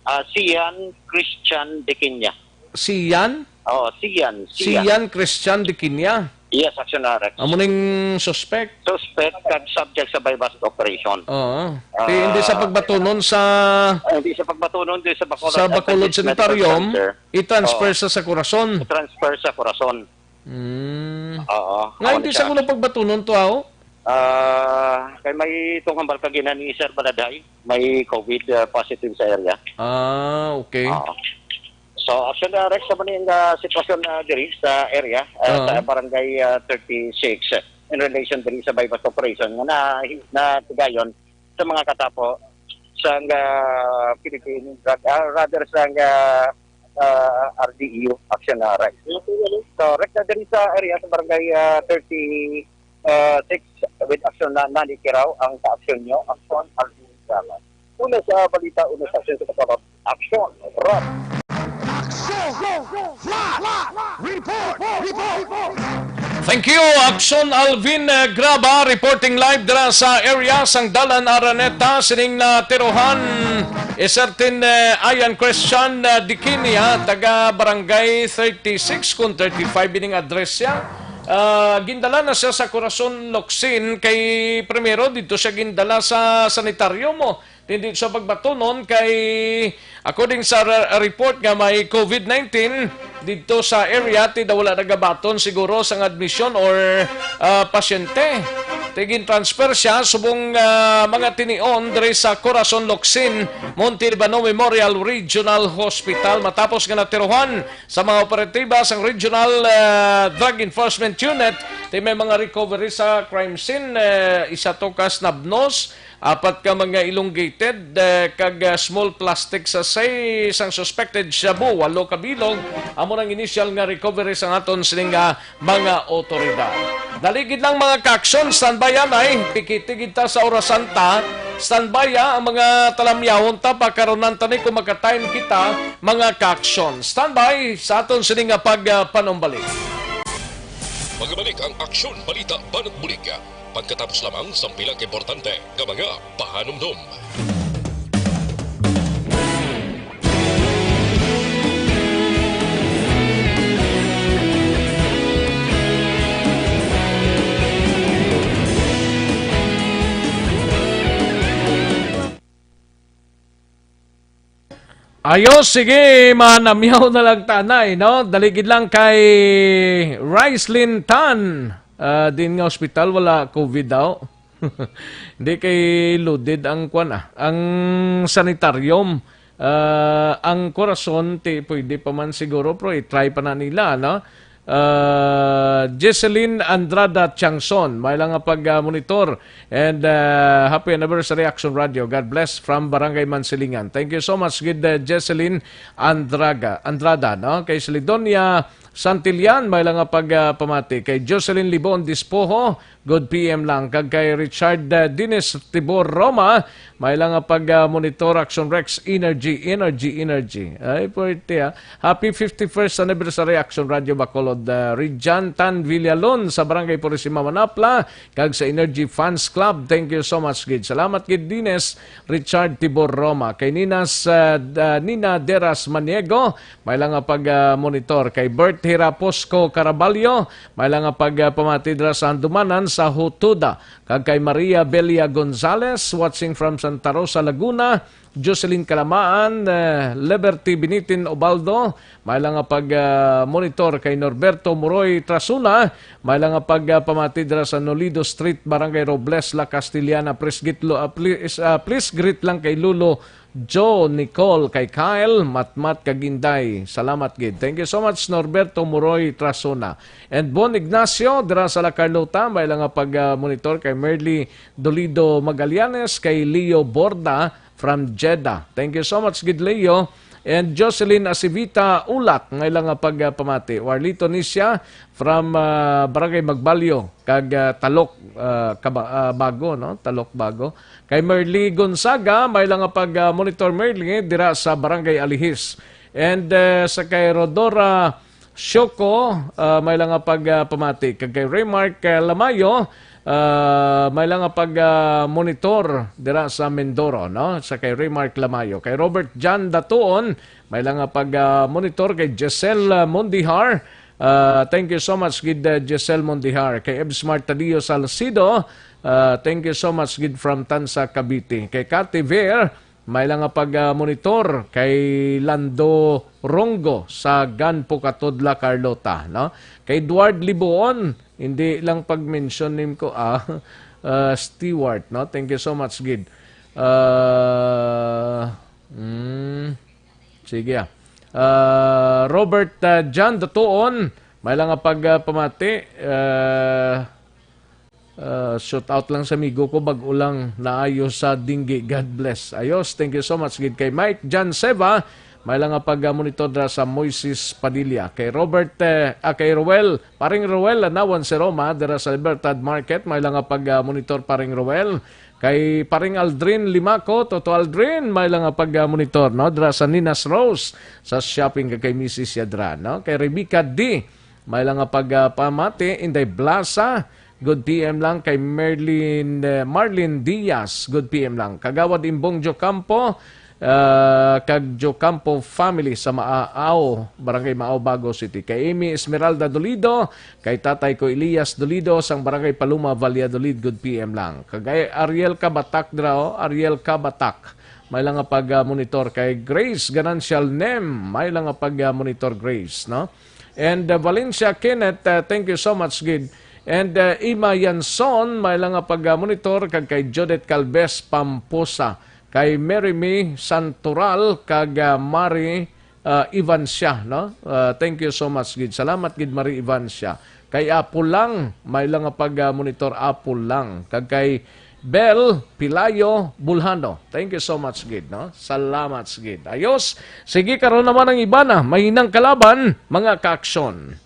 ah, Sian Christian Dikenya. Sian? Oo, Sian, Sian. Sian Christian Diquinia. Yes, Action Rex. Amo ning suspect? Suspect kag subject sa buy-bust operation. Oo. Ah, Ti, hindi sa pagbatunon sa ah, hindi sa pagbatunon, di sa Bacolod sa Bacolod Adventist Medical Sanitarium, Center. I-transfer Oo. Sa, sa Corazon. I-transfer sa Corazon. Mm. Oo, Nga amo hindi na sa siya. Kuno pagbatunon to, aw? Ah, kay may tunghambal ka gina ni Sir Baladay, may COVID, ah, positive sa area. Ah, okay. Oo. So, Action, ah, Rex, sa maning, ah, sitwasyon na diri sa area, ah, Oo. Sa barangay, ah, thirty-six, in relation diri sa buy-bust operation nga na, na tigayon sa mga katapo sang, ah, Philippine Drug, ah, rather sang, ah, ah, R D E U, Action, ah, Rex. So, Rex, na diri sa area sa barangay, ah, thirty, ah, six with Action na Nani Kirao ang ka-action nyo, Action, R D E U. Una sa balita, una sa action sa Bacolod. Action, Rex. Action! Flash! Report! Report! Thank you, Action Alvin, eh, Graba, reporting live dira sa area sang Dalan Araneta, sining natiruhan, isertin, eh, Ayan Christian, eh, Dikinia, taga Barangay thirty-six, kung thirty-five ining address siya. Ah, gindala na siya sa Corazon Locsin kay primero dito siya gindala sa sanitarium mo. Hindi sa pagbatunon kay, according sa re-, report nga may COVID nineteen dito sa area, ti daw wala nagabaton siguro sang admission or, ah, pasyente. Tigin-transfer siya subong, ah, mga tinion diri sa Corazon Locsin, Monte Libano Memorial Regional Hospital. Matapos nga natirohan sa mga operatiba sang Regional, ah, Drug Enforcement Unit, ti may mga recovery sa crime scene, eh, isa to ka snub nose, apat ka mga elongated, eh, kag, ah, small plastic sachet sang suspected shabu, walo ka bilog. Amo nang initial nga recovery sang aton sining, ah, mga otoridad. Dali gid lang, mga ka-aksyon, standby anay, pikiti gid ta sa orasan ta. Standby, ah, ang mga talamyawon ta, pakaronan ta ni kung maka-time kita, mga ka-aksyon. Standby sa aton sini nga pag, ah, panumbalik. Magabalik ang Aksyon Balita Banat Bulig pagkatapos lamang sang pila ka importante nga mga pahanumdom. Ayos, sige, manamyaw na lang tanay, no? Dali gid lang kay Ricelyn Tan. Ah, din nga ospital, wala covid daw. Hindi kay loaded ang kwan, ah, ang sanitarium. Ah, ang Corazon, ti, pwede pa man siguro, pero i-try pa na nila, no? Ah, Jesseline Andrada Tiangson, may lang nga pag, ah, monitor. And, ah, happy anniversary, Action Radio. God bless from Barangay Mansilingan. Thank you so much, gid, ah, Jesseline Andraga, Andrada, no? Kay Silidonia Santillan, may lang nga pag, ah, pamati. Kay Jocelyn Libon Dispoho, good P M lang. Kag kay Richard, ah, Dines Tibor Roma, may lang nga pag, ah, monitor. Action Rex, energy, energy, energy. Ay, puwerte, ah. Happy fifty-first anniversary, Action Radio Bacolod. Ah, Rijan Tan Villalon sa Barangay Purisima, Manapla, kag sa Energy Fans Club. Thank you so much, gid. Salamat, gid, Dines Richard Tibor Roma. Kay Ninas, ah, d-, ah, Nina Deras Maniego, may lang nga pag, ah, monitor. Kay Bert Hiraposco Caraballo, may lang nga pag, ah, pamati dira sa Handumanan sa Hutuda. Kag kay Maria Belia Gonzalez, watching from Santa Rosa, Laguna. Jocelyn Calamaan, eh, Liberty Binitin Obaldo, may lang nga pag, ah, monitor. Kay Norberto Moroy Trasuna, may lang nga pag, ah, pamati dira sa Nolido Street, Barangay Robles, La Castellana. Please greet lo-, ah, please, ah, please greet lang kay Lolo Joe, Nicole, kay Kyle, Matmat, kag Inday. Salamat gid. Thank you so much, Norberto Moroy Trasuna. And Bon Ignacio, dira sa La Carlota, may lang nga pag, ah, monitor. Kay Merly Dolido Magallanes, kay Leo Borda from Jeddah. Thank you so much, gid, Leo. And Jocelyn Asivita Ulak, may lang nga pag, ah, pamati. Warlito Nisya from, ah, Barangay Magbalyo, kag, ah, Talok, ah, Kaba-, ah, Bago, no? Talok Bago. Kay Merly Gonzaga, may lang nga pag, ah, monitor, Merly, dira sa Barangay Alihis. And, eh, sa kay Rodora Shoko, ah, may lang nga pag, ah, pamati. Kag kay Remark, ah, Lamayo, ah, may lang nga pag, ah, monitor dira sa Mindoro, no? Sa kay Remark Lamayo. Kay Robert John Datuon, may lang nga pag, ah, monitor. Kay Giselle, ah, Mondihar, ah, thank you so much, gid, ah, Giselle Mondihar. Kay Ebs Martalio Salcido, ah, thank you so much, gid, from Tansa, Cavite. Kay Cathy Ver, may lang nga pag, ah, monitor. Kay Lando Rongo sa Ganpo, Catodla, Carlota, no? Kay Edward Libuon, hindi lang pag-mention name ko, ah, ah, Stewart, no? Thank you so much, gid. Ah, mm, sige, ah. Ah, Robert, ah, John Datuon, may lang nga pag, ah, pamati. Ah, Ah, shout out lang sa amigo ko, bag-o lang naayo sa Dinggi. God bless. Ayos, thank you so much gid. Kay Mike John Seva, may lang nga pag-monitor dira sa Moises Padilla. Kay Robert, eh, ah, kay Roel, paring Roel, Lanawan si Roma, dira sa Libertad Market, may lang nga pag-monitor, paring Roel. Kay paring Aldrin Limaco, Toto Aldrin, may lang nga pag-monitor, no? Dira sa Ninas Rose, sa shopping kay Missus Yadra, no? Kay Rebecca D, may lang nga pag-, ah, pamati, Inday Blasa, good P M lang. Kay Merlin, eh, Marlin Diaz, good P M lang. Kagawad Imbong Jocampo, ah, kag Jocampo family sa Maao, Barangay Maao, Bago City. Kay Amy Esmeralda Dolido, kay Tatay ko Elias Dolido, sang Barangay Paloma, Valladolid, good P M lang. Kag kay Ariel Kabatak dira, oh, Ariel Kabatak. May lang nga pag-, ah, monitor. Kay Grace Ganancial Nem, may lang nga pag-, ah, monitor, Grace, no? And, uh, Valencia Kenneth, uh, thank you so much gid. And, uh, Ima Yanson, may lang nga pag-monitor, kag kay Judith Calves Pamposa, kay Mary May Santoral, kag, uh, Mari, uh, Ivancia, no? Uh, thank you so much gid. Salamat gid, Mari Ivancia. Kay Apo Lang, may lang nga pag-monitor, Apo Lang. Kag kay Bel Pilayo Bulhano, thank you so much gid, no? Salamat gid. Ayos. Sige, karon naman ang iba na. Mahinang kalaban, mga kaaksyon.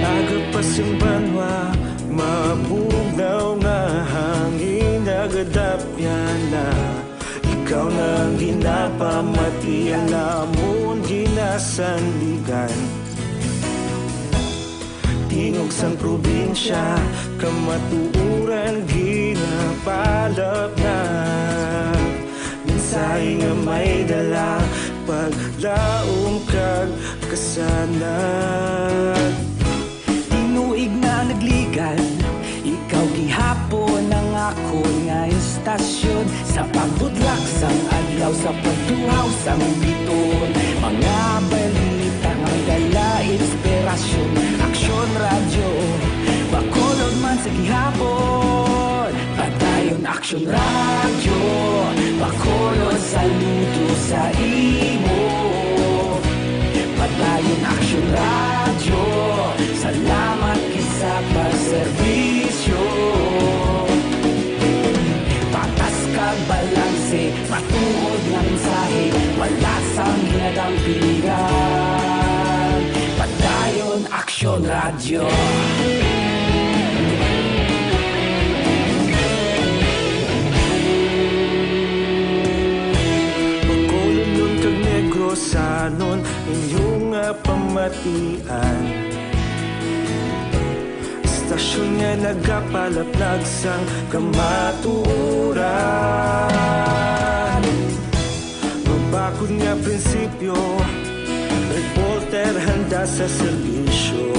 Aga pa sing banwa, mabugnaw nga hangin nagadapyan na. Ikaw na ang ginapamati, ang amon ginasandigan. Tingog sang probinsya, kamatuoran ginapalap na. Mensahe nga may dala, paglaom kag kasanag. Tinuig na nagligan, ikaw gihapon ang akon nga istasyon. Sa pagbutlak sang adlaw, sa pagtuhaw sang bituon, mga balita nga may dala inspirasyon. Aksyon Radyo, Bacolod man sa gihapon. Padayon Aksyon Radyo, Bacolod saludo sa imo. Padayon Aksyon Radyo, salamat gid sa pagserbisyo. Patas kag balanse, matuod nga mensahe, wala sang ginadampigan. Padayon Aksyon Radyo. Bacolodnon kag Negrosanon, inyo nga pamatian. Istasyon nga nagapalaplag sang kamatuoran. Mabakod nga prinsipyo, reporter handa sa serbisyo.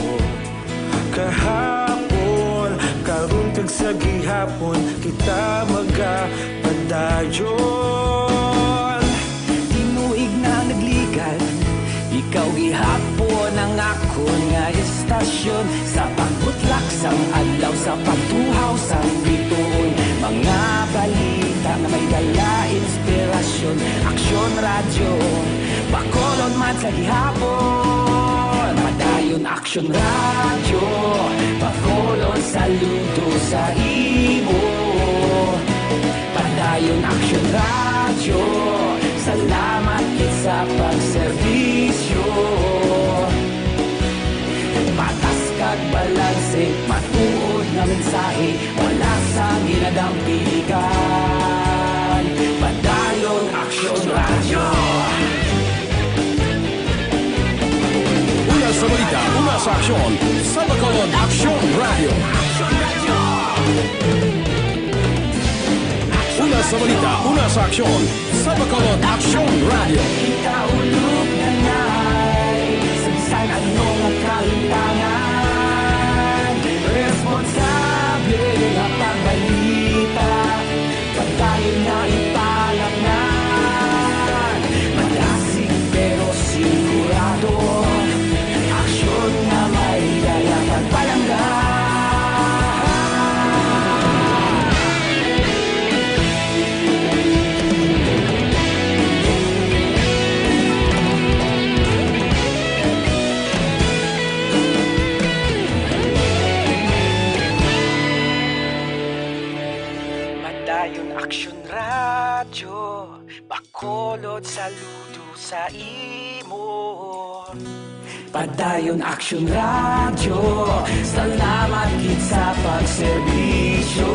Kahapon, karon kag sa gihapon, kita magapadayon. Tinuig na nagligan, ikaw gihapon ang akon nga istasyon. Sa pagbutlak sang adlaw, sa pagtuhaw sang bituon, mga balita nga may dala inspirasyon. Aksyon Radyo, Bacolod man sa gihapon. Padayon Aksyon Radyo, Bacolod saludo sa imo. Padayon Aksyon Radyo, salamat gid sa pagserbisyo. Patas kag balanse, matuod nga mensahe, wala sang ginadampigan. Padayon Aksyon Radyo. Una sa balita, una sa aksyon, sa Bacolod Aksyon Radyo. Una sa balita, una sa aksyon, sa Bacolod Aksyon Radyo. Kita ulog na nay, sa bisan ano nga kalintangan, responsable nga pagbalita. Padayon na ipalatnan, madasig pero sigurado. Aksyon nga may dala pagpalangga. Padayon Aksyon Radyo, Bacolod saludo sa imo. Padayon Aksyon Radyo, salamat gid sa pagserbisyo.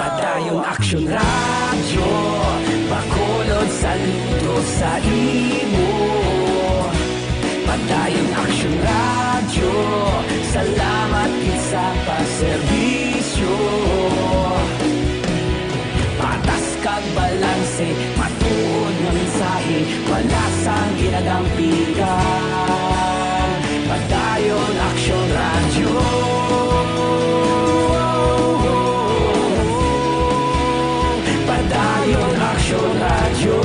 Padayon Aksyon Radyo, Bacolod saludo sa imo. Padayon Aksyon Radyo, salamat gid sa pagserbisyo. Patas kag balanse, matuod nga mensahe, wala sang Padayon Aksyon Radyo. Padayon Aksyon Radyo.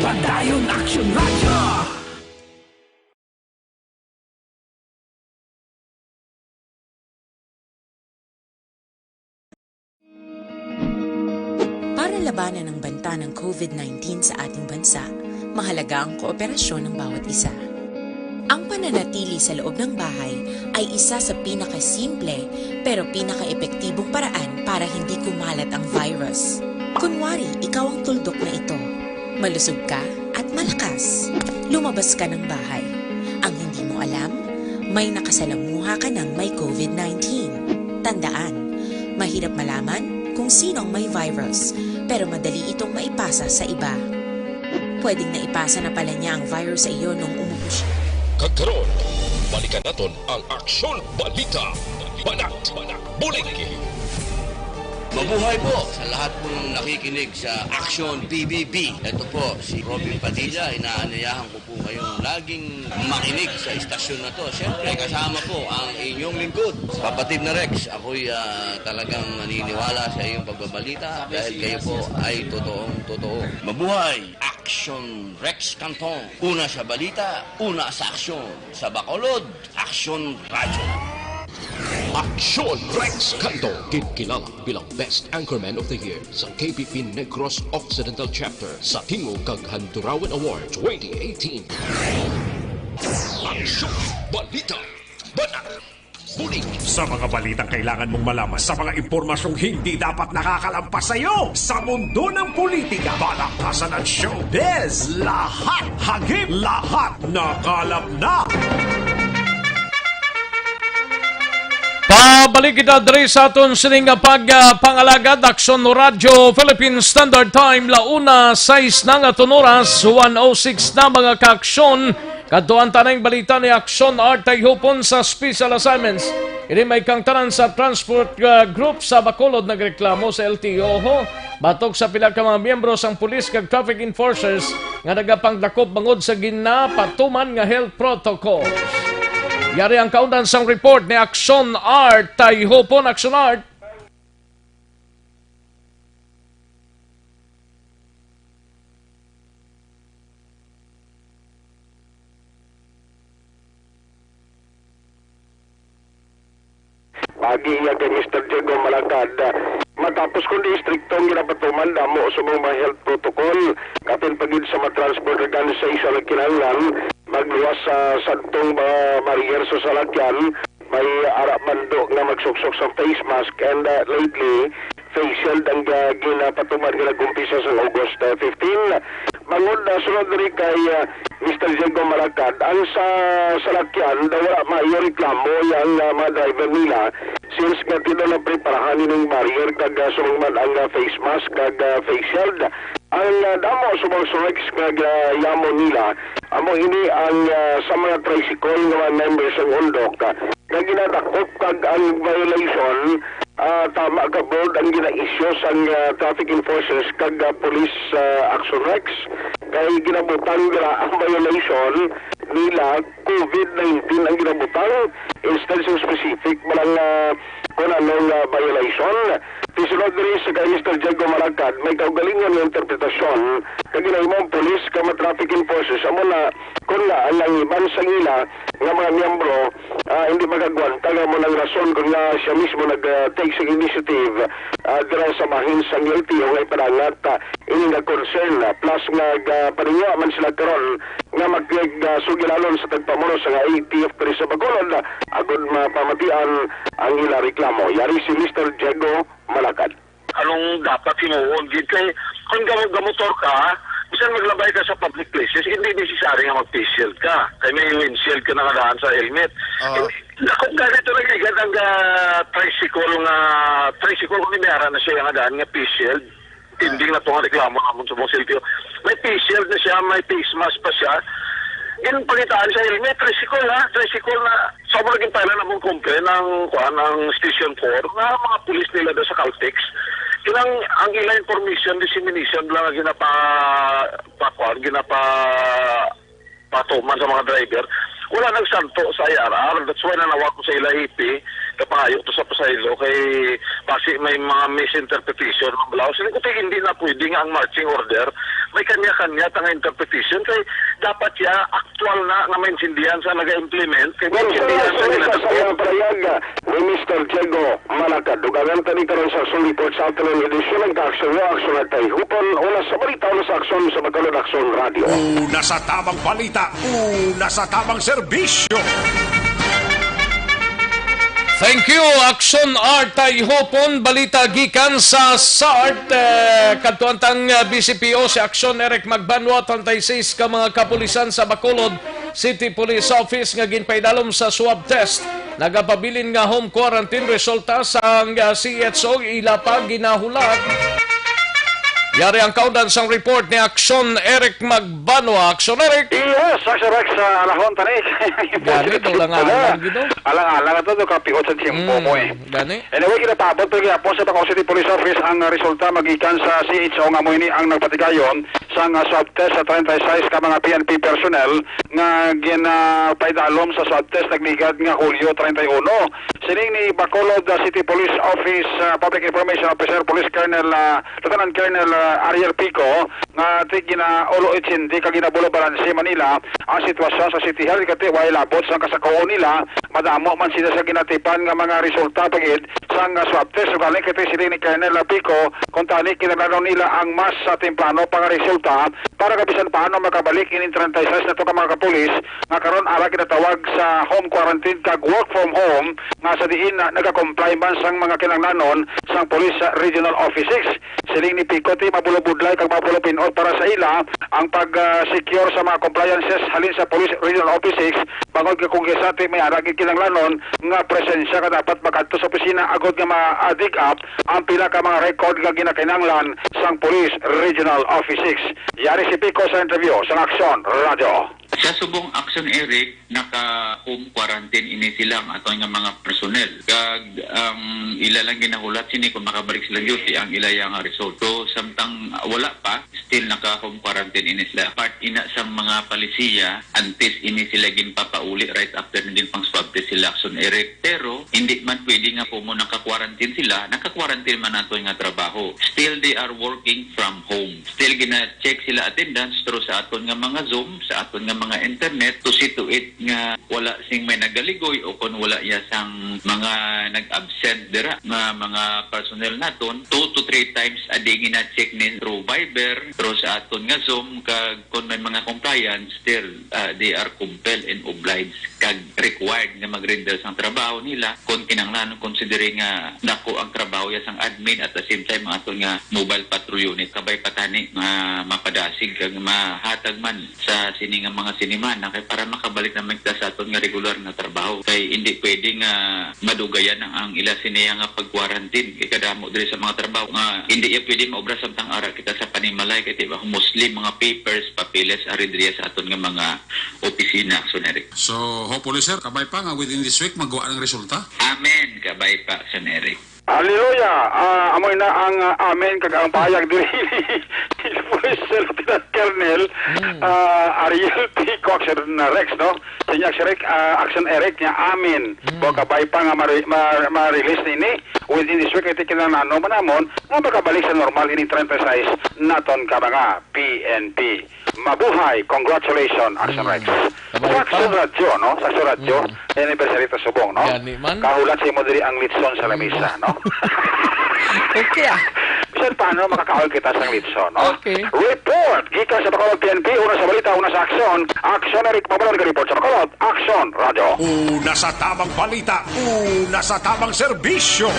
Padayon Aksyon Radyo. Para labanan ang banta ng covid nineteen sa ating bansa, mahalaga ang kooperasyon ng bawat isa. Ang pananatili sa loob ng bahay ay isa sa pinakasimple pero pinakaepektibong paraan para hindi kumalat ang virus. Kunwari, ikaw ang tuldok na ito. Malusog ka at malakas. Lumabas ka ng bahay. Ang hindi mo alam, may nakasalamuha ka ng may covid nineteen. Tandaan, mahirap malaman kung sino ang may virus, pero madali itong maipasa sa iba. Pwedeng naipasa na pala niya ang virus sa iyo nung umubo siya. Kag karon, balikan naton ang Aksyon Balita. Banat, bulig. Mabuhay po sa lahat po ng nakikinig sa Aksyon P B B. Ito po si Robin Padilla, inaanyayahan ko po kayong laging makinig sa istasyon na to. Siyempre, kasama po ang inyong lingkod, Kapatid na Rex. Ako'y, ah, talagang naniniwala sa iyong pagbabalita dahil kayo po ay totoong totoo. Mabuhay! Aksyon Rex Cantong. Una sa balita, una sa aksyon. Sa Bacolod, Aksyon Radyo. Aksyon Rex Cantong, ginkilala bilang Best Anchorman of the Year sa K P P Negros Occidental Chapter sa Tingog kag Handurawan Award twenty eighteen. Aksyon Balita. Banat. Bulig. Sa mga balitang kailangan mong malaman, sa mga impormasyong hindi dapat nakakalampas sa iyo, sa mundo ng politika, balakasan at showbiz, lahat hagip, lahat nakalap na. Pabalik kita diri sa aton sining nga pag, ah, pangalagad, Aksyon Radyo Philippine Standard Time, la una sais na nga aton oras, one oh six na, mga kaaksyon. Kadtuan ta na ang balita ni Aksyon Art Tayhupon sa Special Assignments. Ini may kangtanan sa Transport, ah, Group sa Bacolod nagreklamo sa L T O ho, batok sa pila ka mga miyembro sang pulis kag traffic enforcers nga nagapanglakop bangod sa ginapatuman nga health protocols. Yari ang kaundan sang report ni Aksyon Art Tayhupon. Aksyon Art. Pag-iya kay Mister Diego Malacad, matapos kundi istrikto ang ginapatuman damo subong mga health protocol, kapin pa gid sa mga transport organization ang kinahanglan magluwas sa sadtong mga barrier sa salakyan, may ara bando nga magsuksok sa face mask, and, uh, lately, face shield ang, uh, ginapatuman nga nag-umpisa sa August, uh, fifteen. Bangod, uh, sunod diri kay, uh, Mister Diego Malacad, ang sa salakyan daw wala maayo reklamo ang, uh, mga driver nila since nga ti daw napreparahan ining barrier kag, uh, subong man ang, uh, face mask kag, uh, face shield. Ang, ah, damo sa mga strikes nga gayamon nila, amo ini ang, ah, sa mga tricycle nga mga members sang Undok, ah, nga ginadakop kag ang violation, ah, tama ka, Brod, ang gina-issue sang, ah, traffic enforcers kag, ah, police, ah, action rex. Kay ginabutang nila ang violation nila, covid nineteen ang ginabutang, instead sa specific man ang, ah, kung anong, ah, violation. Ti sunod diri sa kay Mister Diego Malacad, may kaugalingon nga interpretasyon kag ginahimo ang pulis kag mga traffic enforcers. Amo na, kun nga ang, ang iban sa ila nga mga miyembro, ah, hindi makagwanta nga amo nang rason kun nga siya mismo nag, ah, take sa initiative, ah, dira sa bahin sang L T O nga ipadangat, ah, ini nga concern. Plus nga, ah, paninguha man sila karon nga makig, ah, sugilanon sa tagpamuno sa A T F diri sa Bacolod, ah, agud mapamatian ang ila reklamo. Yari si Mister Diego Malacad. Anong dapat himuon gid kay kung gamo-, gamotor ka, bisan maglabay ka sa public places, hindi necessary nga mag-face shield ka. Kay may windshield ka na nga daan sa helmet. Oo. Eh, ako ganito lang gid ang, ah, tricycle nga, tricycle kung may ara na siya nga daan nga face shield. Tinding na to nga reklamo namon sa mga L T O. May face shield na siya, may face mask pa siya. Ginpangitaan sa helmet, tricycle ha, tricycle na. Sa mga ginpailan namon complaint ang, kuan, ang Station four, nga mga pulis nila daw sa Caltex. Kinang ang ila information dissemination lang ang ginapa-, pa-, kuwan, ginapa-, patuman sa mga driver. Wala nagsanto sa I R R. That's why nanawag ko sa ila hipi, kapangayo to sa pasahero kay basi may mga misinterpretation. Mabalaw sila ko, hindi na pwede nga ang marching order may kanya-kanya ta nga interpretation kay dapat ya aktual na nga maintindihan sa naga-implement kay Well, maintindihan sa sa, sa, sa, sa ginatapos. Pahayag, ah, ni Mister Diego Malacad. Dugangan ta ni karon sa action report sa aton edisyon ng Kaaksyon mo, Aksyon at Kayhupon. Una sa balita, una sa aksyon sa Bacolod Aksyon Radio. Una sa tamang balita, una sa tamang serbisyo. Thank you, Aksyon Art Tayhopon. Balita gikan sa SART, eh, kadtuan tang, eh, B C P O, si Aksyon Eric Magbanwa, treinta y seis ka mga kapulisan sa Bacolod City Police Office nga ginpaidalom sa swab test. Nagapabilin nga home quarantine resulta sang, ah, C H O ila pa ginahulat. Yari ang kaundan sang report ni Aksyon Eric Magbanwa. Aksyon Eric! Yes, Aksyon Rex, ah, alahon tani. Gani, daw lang Wala. Alang gid, oh. Alang-alang ato to, kapihot sa tiyempo Mm, mo, eh. Gani. Anyway, ginapaabot pa gyapon sa Bacolod City Police Office ang resulta magikan sa C H O nga mo ini ang nagpatigayon sang, ah, swab test sa treinta y seis ka mga P N P personnel nga ginapaidalom sa swab test nagligad nga Hulyo treinta y uno. Sining ni Bacolod, ah, City Police Office, ah, Public Information Officer Police Colonel, ah, Lieutenant Colonel, ah, Ariel Pico, nga ti ginaulo itsindi kag ginabulo balanse man nila ang sitwasyon sa City Health, kati way labot sang kasakoon nila, madamo man sila sa ginatipan nga mga resulta pagid sang, ah, swab test. Ugaling kati sila ni Colonel Pico, kung tani kinahanglan nila ang mas, ah, temprano pa nga resulta para kabisan paano makabalik ining treinta y seis na to ka mga kapulis nga karon ara ginatawag sa home quarantine kag work from home nga sa diin na nagakomply man sang mga kinahanglanon sang Police Regional Office six. Siling ni Pico, ti mabulobudlay kag mabulopinot para sa ila ang pag, ah, secure sa mga compliances halin sa Police Regional Office six, bangod nga kung kisa ti may ara gid kinahanglanon nga presensya ka dapat makadto sa opisina agod nga ma-dig up ang pila ka mga record nga ginakinahanglan sang Police Regional Office six. Yari si Pico sa interview sang Aksyon Radyo. Sa subong Aksyon Eric, naka-home quarantine ini sila, ang aton nga mga personnel. Kag ang ila lang ginahulat sini kung makabalik sila duty ang ila nga result. So, samtang wala pa, still naka-home quarantine ini sila. Part ina sang mga palisiya, antes ini sila ginpapauli right after na din pang swab test sila, Aksyon Eric. Pero, hindi man pwede nga kung mo naka-quarantine sila, naka-quarantine man aton nga trabaho. Still, they are working from home. Still, gina-check sila attendance through sa aton nga mga Zoom, sa aton nga mga internet, to see to it nga wala sing may nagaligoy o kung wala ya sang mga nag-absent dira nga mga personnel naton, two to three times a day gina-check ni through Viber, through sa aton nga Zoom, kag kung may mga compliance, still, ah, they are compelled and obliged kag required nga mag-render sang trabaho nila kung kinahanglan, considering nga dako ang trabaho ya sang admin at the same time ang aton nga mobile patrol unit. Kabay pa tani nga mapadasig kag mahatag man sa sini nga mga sinimana kay para makabalik naman kita sa aton nga regular nga trabaho. Kay hindi pwede nga madugayan ang, ang ila siniya nga pag-quarantine. Kay kadamo diri sa mga trabaho nga hindi iya pwede maobra samtang ara kita sa panimalay kay di ba mostly mga papers, papeles, ari diri sa aton nga mga opisina, Aksyon Eric. So, hopefully, sir, kabay pa nga within this week, magawa ng resulta. Amen. Kabay pa, Aksyon Eric. Hallelujah! Ah, amo na ang, ah, amen kag ang pahayag diri ni Police Lieutenant Colonel, Mm. ah, Ariel P. Cox, na Rex, no? Sa inyo, Action Rex, ah, Action Eric, niya, amen. Mm. Bo, kabay pa nga mari-, ma-, ma-release nini within this week, iti kinahanglan man namon nga makabalik sa normal ini treinta y seis naton ka mga P N P. Mabuhay! Congratulations, Action Mm. Rex. Kabay Sa Action pa. Radyo, no? Sa Action Radyo, Mm. anniversary ta subong, no? Gani man. Kahulat sa imo diri ang litson sa lamisa, Mm. no? Okay, ah. Bisan paano, makakaon kita sa litson, no? Okay. Report gikan sa Bacolod P N P, una sa balita, una sa aksyon. Aksyon, Eric Mamalon, report sa Bacolod. Aksyon, Radyo. Una sa tamang balita, una sa tamang serbisyo.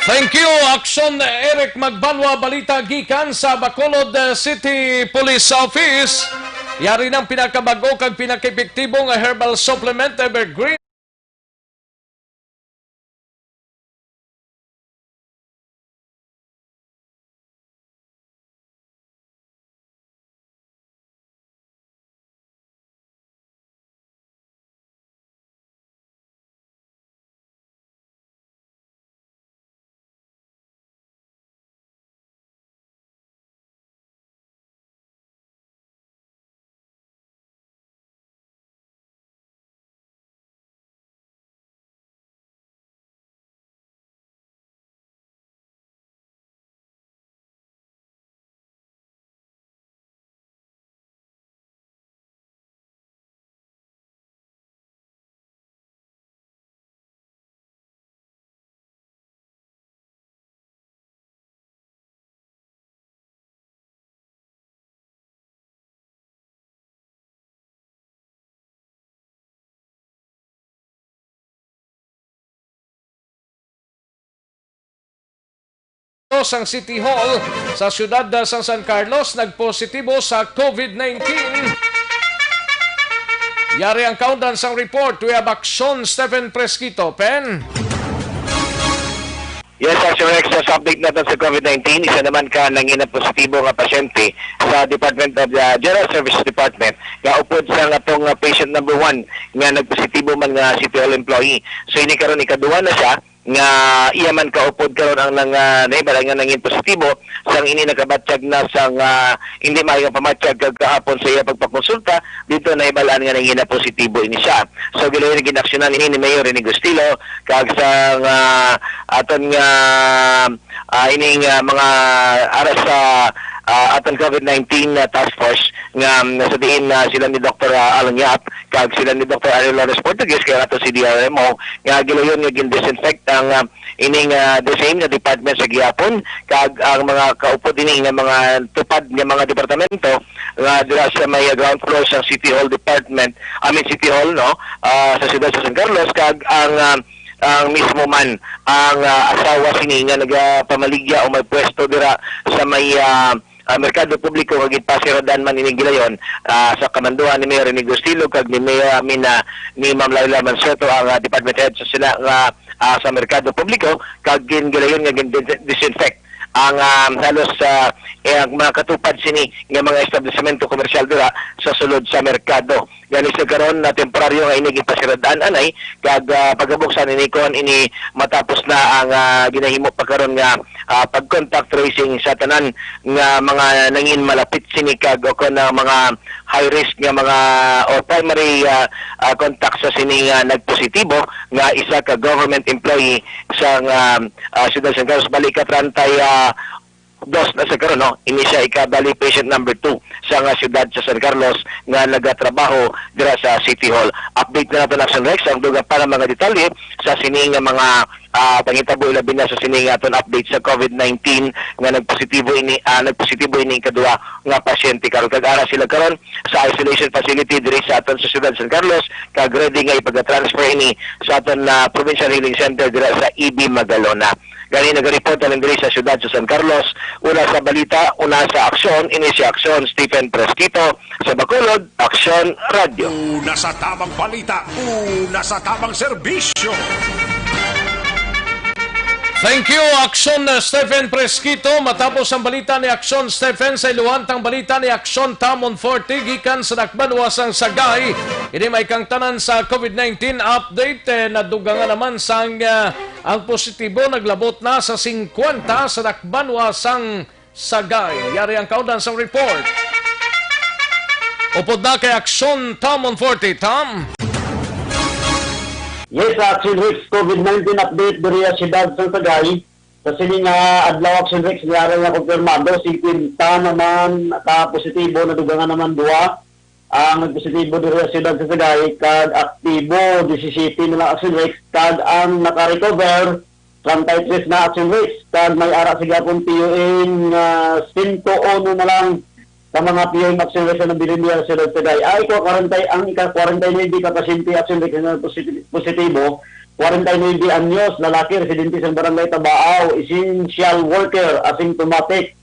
Thank you, Aksyon Eric Magbanwa. Balita gikan sa Bacolod, eh, City Police Office. Yari ng pinakabag-o kag pinakaepektibo nga herbal supplement, Evergreen. sang City Hall sa siyudad sang San Carlos nagpositibo sa COVID nineteen. Yari ang kaundan sang report. We have Action, Stephen Presquito. Pen? Yes, Action Rex, sa update natin sa COVID nineteen, isa naman ka nangina positibo nga pasyente sa Department of the General Services Department nga upod sa nga tong uh, patient number one nga nagpositibo man nga City Hall employee. So ini karon ikaduha na siya nga iya man kaupod karon ang nang uh, nahibal nga nangin positibo sang ini nakabatyag na sang uh, hindi maayo nga pamatyag kag kahapon sa iya pagpakonsulta dito nahibalaan nga nangina positibo ini siya. So gilayon ginaksyonan ini ni Mayor Rene Gustilo kag sang uh, aton nga uh, ining uh, mga aras sa uh, aton COVID nineteen uh, task force nga um, sa diin uh, sila ni Dr. Uh, Alan Yap kag sila ni Dr. Ariel Lawrence Portuguese kay ato si D R M O nga gilayon nga gin-disinfect ang uh, ining uh, the same nga department sa gihapon kag ang mga kaupod ini nga mga tupad nga mga departamento nga dira sa may uh, ground floor sa City Hall Department, I mean City Hall no, uh, sa siyudad sa San Carlos kag ang uh, ang mismo man ang uh, asawa sini nga nagapamaligya o may pwesto dira sa may uh, uh, merkado publiko nga ginpasiradan man ining gilayon uh, sa kamanduhan ni Mayor Rene Gustilo kag ni Mayor Amina ni Ma'am Laila Mansueto ang uh, department head sa sila nga uh, sa merkado publiko kag gingilayon nga gin-disinfect ang um, halos uh, eh, ang mga katupad sini nga mga establisamento komersyal dira sa sulod sa merkado. Gani sa karon na temporaryo nga ini gipasirad-an anay kag uh, pagabuksan ini kon ini matapos na ang uh, ginahimo pa karon nga uh, pag-contact tracing sa tanan nga mga nangin malapit sini kag o kon uh, mga high risk nga mga o primary uh, uh, contact sa sini nga nagpositibo nga isa ka government employee sa uh, uh, Siyudad San Carlos balik ka trantay uh, dos na sa karon, no? Ini siya ikabali patient number two sa nga siyudad sa San Carlos nga nagatrabaho dira sa City Hall. Update na nato na Action Rex ang dugang pa nga mga detalye sa sini nga mga uh, panghitabo ilabi na sa sini nga aton update sa COVID nineteen nga nagpositibo ini uh, nagpositibo ini kadua nga pasyente karon kag ara sila karon sa isolation facility diri sa aton sa siyudad San Carlos kag ready nga ipaga-transfer ini sa aton uh, provincial healing center dira sa E B Magalona. Gani nagareport ang diri sa siyudad sa San Carlos. Una sa balita, una sa aksyon, ini si Aksyon Stephen Presquito sa Bacolod, Aksyon Radyo. Una sa tamang balita, una sa tamang serbisyo. Thank you, Aksyon uh, Stephen Presquito. Matapos ang balita ni Aksyon Stephen, sa iluhan tang balita ni Aksyon Tamon Forte gikan sa Dakbanwa sang Sagay. Ini may kang tanan sa COVID nineteen update. Eh, nadugangan naman sang uh, ang positibo naglabot na sa singkwenta sa dakbanwa sang Sagay. Yari ang kaundan sang report. Upod na kay Aksyon Tom on forty. Tom. Yes, Action Rex, COVID nineteen update diri sa siyudad sang Sagay. Sa sini nga adlaw, Action Rex, niara nga kumpirmado, singkwenta naman ka positibo, nadugangan naman duha ang nagpositibo diri sa siyudad sa Sagay, kag aktibo, disisiyete na lang, Action Rex, kag ang naka-recover, treinta y tres na, Action Rex, kag may ara sa gihapon P U N nga sento uno na lang ka mga P U N, Action Rex, ang nabilin diri sa siyudad sa Sagay. Ay, ko, kwarenta, ang ika-kwarenta y nuebe ka pasyente, Action Rex, nga positi-, positibo, kwarenta y nuebe anyos, lalaki, residente sa barangay Tabaaw, essential worker, asymptomatic,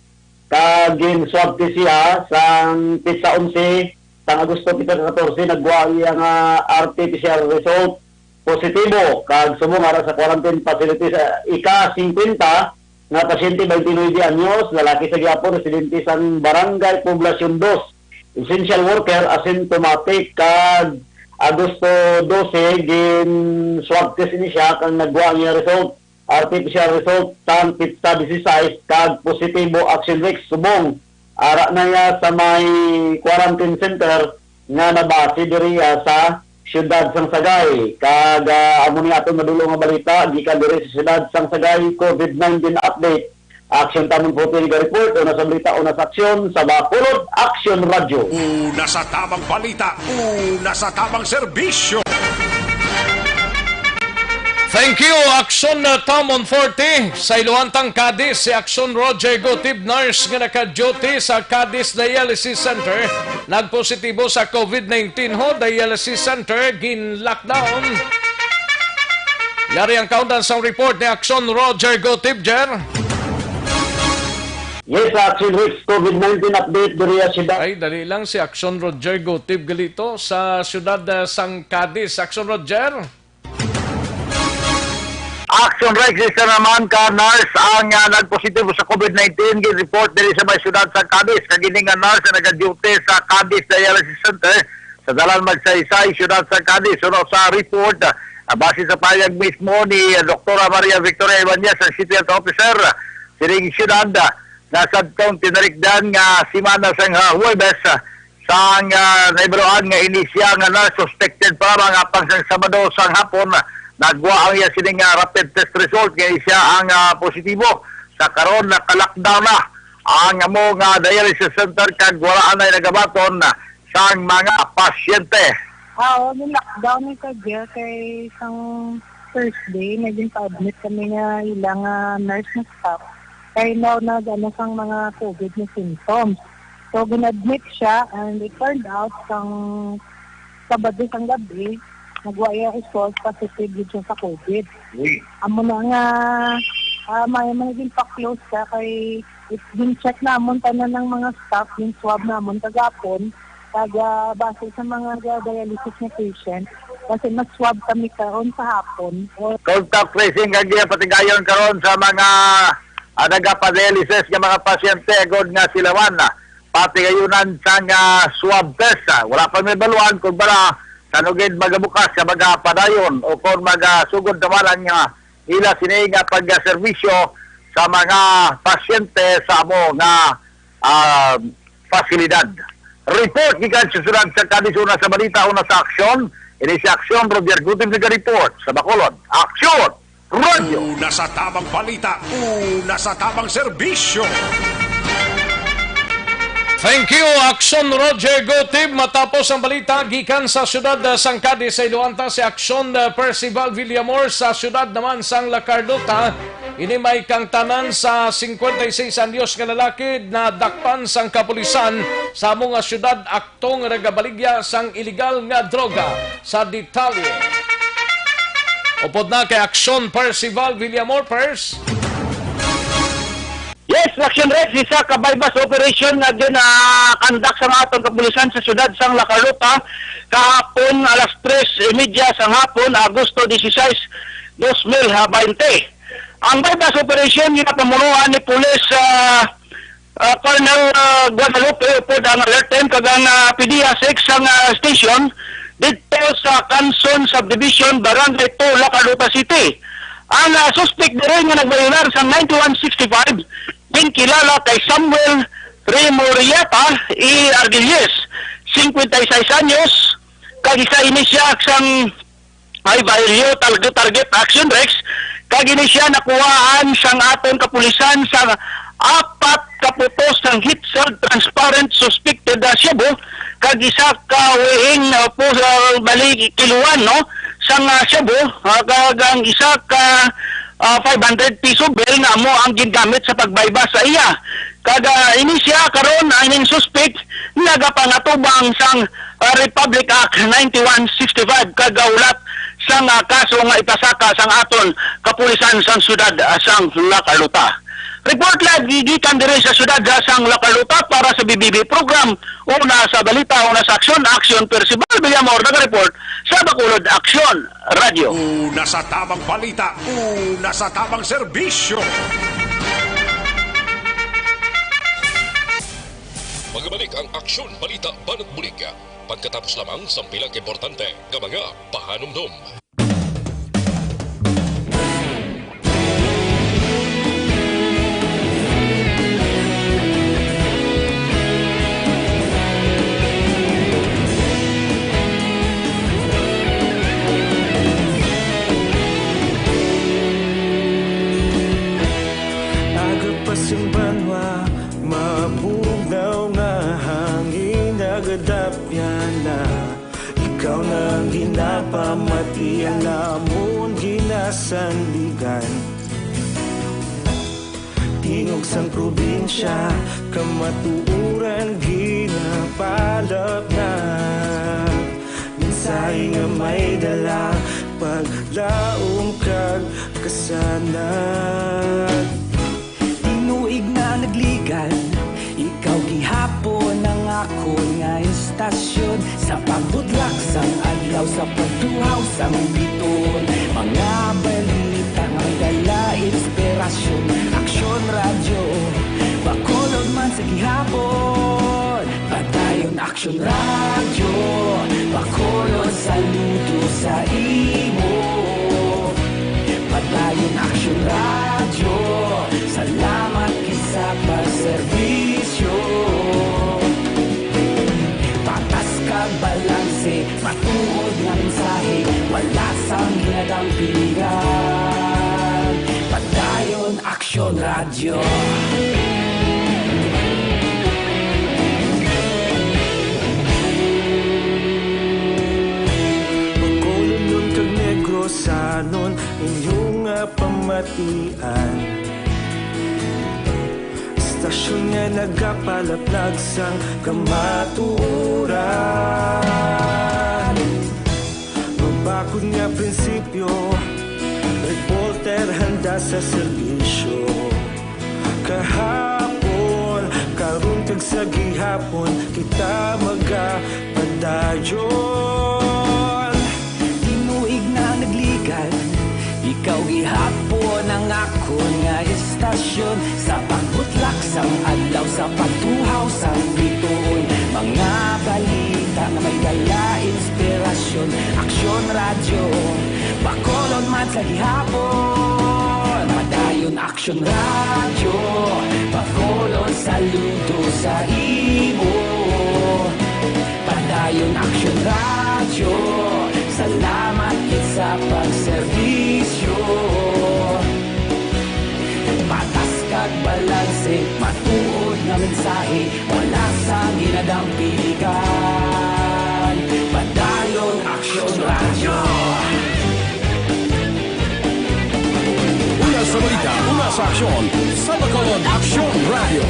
kag gin-swab test siya sang petsa onse sang Agosto, petsa ka katorse, naggwa ang iya nga R T P C R result positibo, kag subong ara sa quarantine facility sa ika-singkwenta nga pasyente, twenty-nine anyos, lalaki sa gihapon, residente sang Barangay Poblacion dos, essential worker, asymptomatic, kag Agosto dose, gin-swab test ini siya, kag naggwa ang iya result. R T P C R result sang petsa disisais kag positibo, Action Rex, subong ara na iya sa may quarantine center nga nabase diriya sa siyudad sang Sagay. Kag ah, amo ni aton madul-ong nga balita gikan diri sa siyudad sang Sagay, COVID nineteen update. Action Tamon Puti ni report, una sa balita, una sa aksyon, sa Bacolod, Action Radyo. Una sa tamang balita, una sa tamang serbisyo. Thank you, Action uh, Tom on forty. Sa iluhan tang Cadiz, si Action Roger Gutib, nurse nga naka-duty sa Cadiz Dialysis Center, nagpositibo sa COVID nineteen ho. Dialysis Center, gin-lockdown. Yari ang kaundan sang report ni Action Roger Gutib, Jer. Yes, Action Rex, COVID nineteen update diri sa siyudad. Ay, dali lang, si Action Roger Gutib gali to sa siyudad, ah, sang Cadiz. Action Roger? Action Rex, isa naman ka nurse ang, ah, nagpositibo sa COVID nineteen, gin-report diri sa may siyudad sa Cadiz. Kag ini nga nurse ang nagaduty sa Cadiz Dialysis Center sa Dalan Magsaysay, siyudad sa Cadiz. Suno sa report, ah, base sa pahayag mismo ni, ah, Doktora Maria Victoria Ibanez, ang City Health Officer sining siyudad, ah, nga sadtong tinarikdan nga semana sang, ah, Huwebes, ah, sang, ah, nahibaluan nga ini siya nga na-suspected pa lamang, apang sang Sabado sang hapon, ah, nagwa ang iya sining, ah, rapid test result nga ini siya ang, ah, positibo. Sa karon, naka-lockdown na ang amo nga dialysis center kag wala na nagabaton, ah, sang mga pasyente. Ah, oo, ni-lockdown ni Kajer kay sang Thursday, may ginpa-admit kami nga ila nga nurse na staff. Kay now nag, ano, sang mga COVID na symptoms. So, gin-admit siya and it turned out sang Sabado sang gabi, nagwa iya result, positive gid siya sa COVID. Uy. Amo na nga, ah, may, may ginpa-close siya kay it, gin-check namon tanan ng mga staff, gin-swab namon kagapon, kag, ah, base sa mga ga-, dialysis nga patient, kasi mas swab kami karon sa hapon. Contact tracing ang ginapatigayon karon sa mga, ah, nagapa-dialysis nga mga pasyente, agod nga sila man, ah, patigayunan sang, ah, swab test. Ah, wala pa may baluan kung bala sa nugid magabukas sa mga padayon o kung magasugod naman ang, ah, ila sini nga pagserbisyo sa mga pasyente sa amo nga, ah, pasilidad. Report gikan sa siyudad sa Cadiz, una sa balita, una sa aksyon. Ini si Aksyon, Roger Gutib naga-report sa Bacolod. Aksyon! Radyo! Una sa tamang balita, una sa tamang serbisyo. Thank you, Aksyon Roger Gutib. Matapos ang balita gikan sa siyudad, ah, sang Cadiz, sa iluanta si Aksyon, ah, Percival Villamor sa siyudad naman sang La Carlota. Ini may kangtanan sa singkwenta y seis anyos nga lalaki na dakpan sang kapulisan sa amo nga siyudad, akto nga nagabaligya sang iligal nga droga. Sa detalye, upod na kay Aksyon Percival Villamor, Pers. Yes, Action Rex, isa ka buy-bust operation nga gin, ah, conduct sa mga atong kapulisan sa siyudad sang La Carlota kahapon alas tres y media sang hapon, Agosto dieciséis, dos mil bainte. Ang buy-bust operation ginapamunuan ni Pulis, ah, ah, Colonel, ah, Guadalupe, upod ang alert team kag ang, ah, PDEA six sang, ah, station didto sa Canson Subdivision, Barangay two, La Carlota City. Ang, ah, suspect diri nga nagbayolar sa ninety-one sixty-five, ginkilala kay Samuel Remorieta E. Argilles, singkwenta y seis anyos, kag isa ini siya sang ay, violate target, target action, Rex. Kag ini siya nakuhaan sang aton kapulisan sa apat ka putos sang heat sold transparent suspected, ah, shabu, kag isa ka weighing, ah, po, ah, bali kiluan, no, sang, ah, shabu, ah, kag ang isa ka, ah, five hundred piso bill nga amo ang gingamit sa pag-buy-bust sa iya. Kag, ah, ini siya karon, ang ining suspect nagapangatubang sang, ah, Republic Act ninety-one sixty-five, kag gahulat sang, ah, kaso nga ipasaka sang aton kapulisan sang siyudad, ah, sang La Carlota. Report live gikan diri sa siyudad, ah, sang La Carlota para sa B B B program. Una sa balita, una sa aksyon, Aksyon Percival Villamor naga-report sa Bacolod Aksyon Radyo. Una sa tamang balita, una sa tamang serbisyo. Magbalik ang Aksyon Balita Banat Bulig pagkatapos lamang sang pila ka importante nga mga pahanumdom. Aga pa sing banwa, mabugnaw nga hangin nagadapyan na. Ikaw na ang ginapamati, ang amon ginasandigan. Tingog sang probinsya, kamatuoran ginapalapnag. Mensahe nga may dala, paglaom kag kasanag. Tinuig na nagligad, Sa pagtuhaw sang biton, mga balita nga may dala inspirasyon. Aksyon Radyo, Bacolod man sa gihapon. Padayon Aksyon Radyo, Bacolod saludo sa imo. Padayon Aksyon Radyo, salamat gid sa pagserbisyo. Patas kag balanse, matuod nga mensahe, wala sang ginadampigan. Padayon Aksyon Radyo. Bacolodnon kag Negrosanon, inyo nga pamatian. Istasyon nga nagapalaplag sang kamatuoran. Mabakod nga prinsipyo, reporter handa sa serbisyo. Kahapon, karon kag sa gihapon, kita magapadayon. Tinuig na nagligad, ikaw gihapon ang akon nga istasyon. Sa pagbutlak sang adlaw, sa pagtuhaw sang bituon, mga balita nga may dala inspirasyon. Aksyon Radyo, Bacolod man sa gihapon. Padayon Aksyon Radyo, Bacolod saludo sa imo. Padayon Aksyon Radyo, salamat gid sa pagserbisyo. Patas kag balanse, matuod nga mensahe, wala sang ginadampigan. Padayon Aksyon Radyo. Una sa balita, una sa aksyon, sa Bacolod Aksyon Radyo.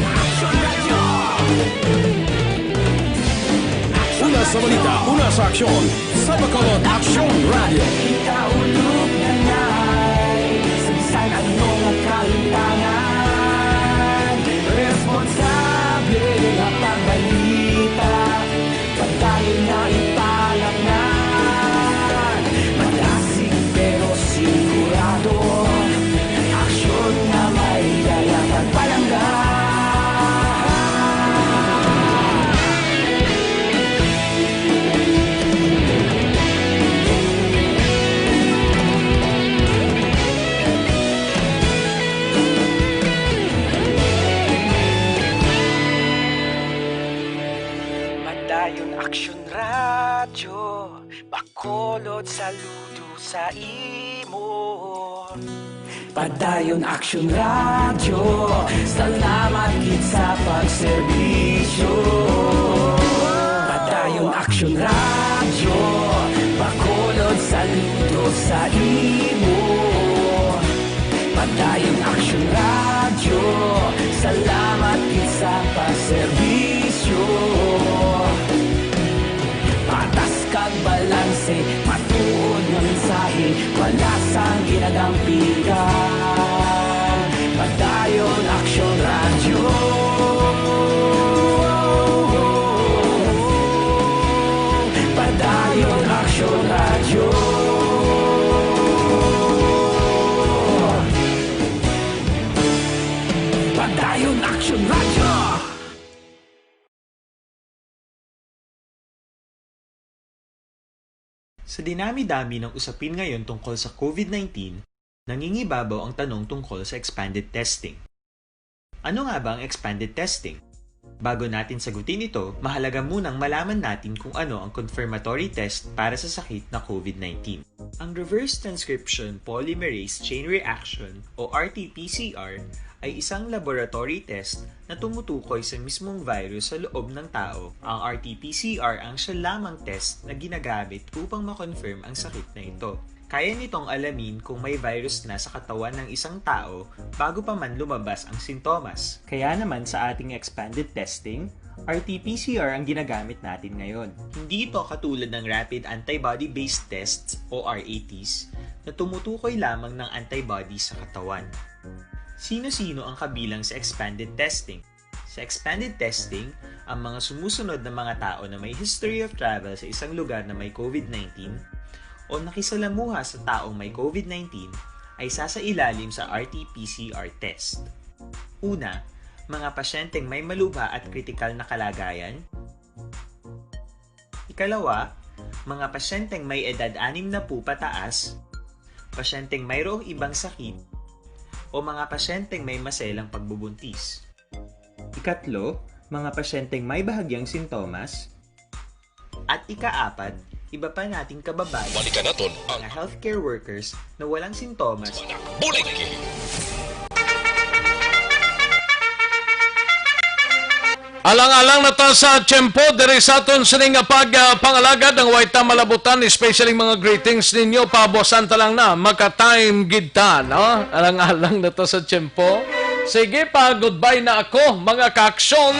Una sa balita, una sa aksyon, sa Bacolod Aksyon Radyo. Kita ulog na nay, sa bisan ano nga kalimtangan, responsable nga pagbalita. Padayon na ipalangnan, madasig pero sigurado. Aksyon nga may dala kag palangga. Padayon Aksyon Radyo, Bacolod saludo sa imo. Padayon Aksyon Radyo, salamat gid sa pagserbisyo. Padayon Aksyon Radyo, Bacolod saludo sa imo. Padayon Aksyon Radyo, salamat gid sa pagserbisyo. Patas kag balanse, matuod nga mensahe, wala sang ginadampigan. Padayon Aksyon Radyo. Padayon Aksyon Radyo. Padayon Aksyon Radyo. Sa dinami-dami ng usapin ngayon tungkol sa COVID nineteen, nangingibabaw ang tanong tungkol sa expanded testing. Ano nga ba ang expanded testing? Bago natin sagutin ito, mahalaga munang malaman natin kung ano ang confirmatory test para sa sakit na COVID nineteen. Ang reverse transcription polymerase chain reaction o R T P C R ay isang laboratory test na tumutukoy sa mismong virus sa loob ng tao. Ang R T P C R ang siya lamang test na ginagamit upang ma-confirm ang sakit na ito. Kaya nitong alamin kung may virus na sa katawan ng isang tao bago pa man lumabas ang sintomas. Kaya naman sa ating expanded testing, R T P C R ang ginagamit natin ngayon. Hindi ito katulad ng rapid antibody-based tests o R A Ts na tumutukoy lamang ng antibody sa katawan. Sino-sino ang kabilang sa expanded testing? Sa expanded testing, ang mga sumusunod na mga tao na may history of travel sa isang lugar na may COVID nineteen o nakisalamuha sa taong may COVID nineteen ay sasailalim sa R T P C R test. Una, mga pasyenteng may malubha at kritikal na kalagayan. Ikalawa, mga pasyenteng may edad anim na po pataas, pasyenteng mayroong ibang sakit, o mga pasyenteng may maselang pagbubuntis. Ikatlo, mga pasyenteng may bahagyang sintomas. At ikaapat, iba pa nating kababayan, Balikan naton ang mga healthcare workers na walang sintomas. Bulig! Alang-alang na ta sa tiyempo, diri sa aton sini nga pag, ah, pangalagad, ang way ta malabutan, especially mga greetings ninyo, pabuasan ta lang na, maka-time gid ta, no? Alang-alang na ta sa tiyempo. Sige pa, goodbye na ako, mga kaaksyon.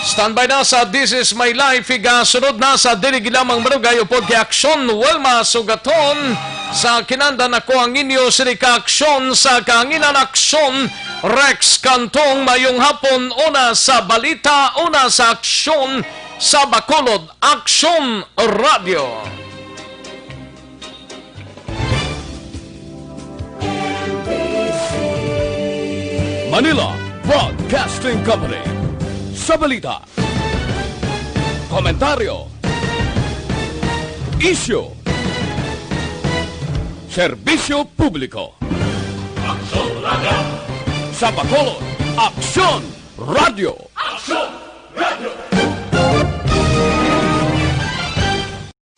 Standby na sa This Is My Life, igasunod na sa Dili Gid Lamang Marugay upod kay Aksyon Wilma Sugaton. Sa kinandan, ako ang inyo sini ka aksyon sa kahanginan, Aksyon Rex Cantong. Mayong hapon, una sa balita, una sa aksyon sa Bacolod, Aksyon Radio. Manila Broadcasting Company. Sa balita, komentaryo, isyu, serbisyo publiko. Aksyon Radio. Sa Bacolod, Aksyon Radio. Aksyon Radio.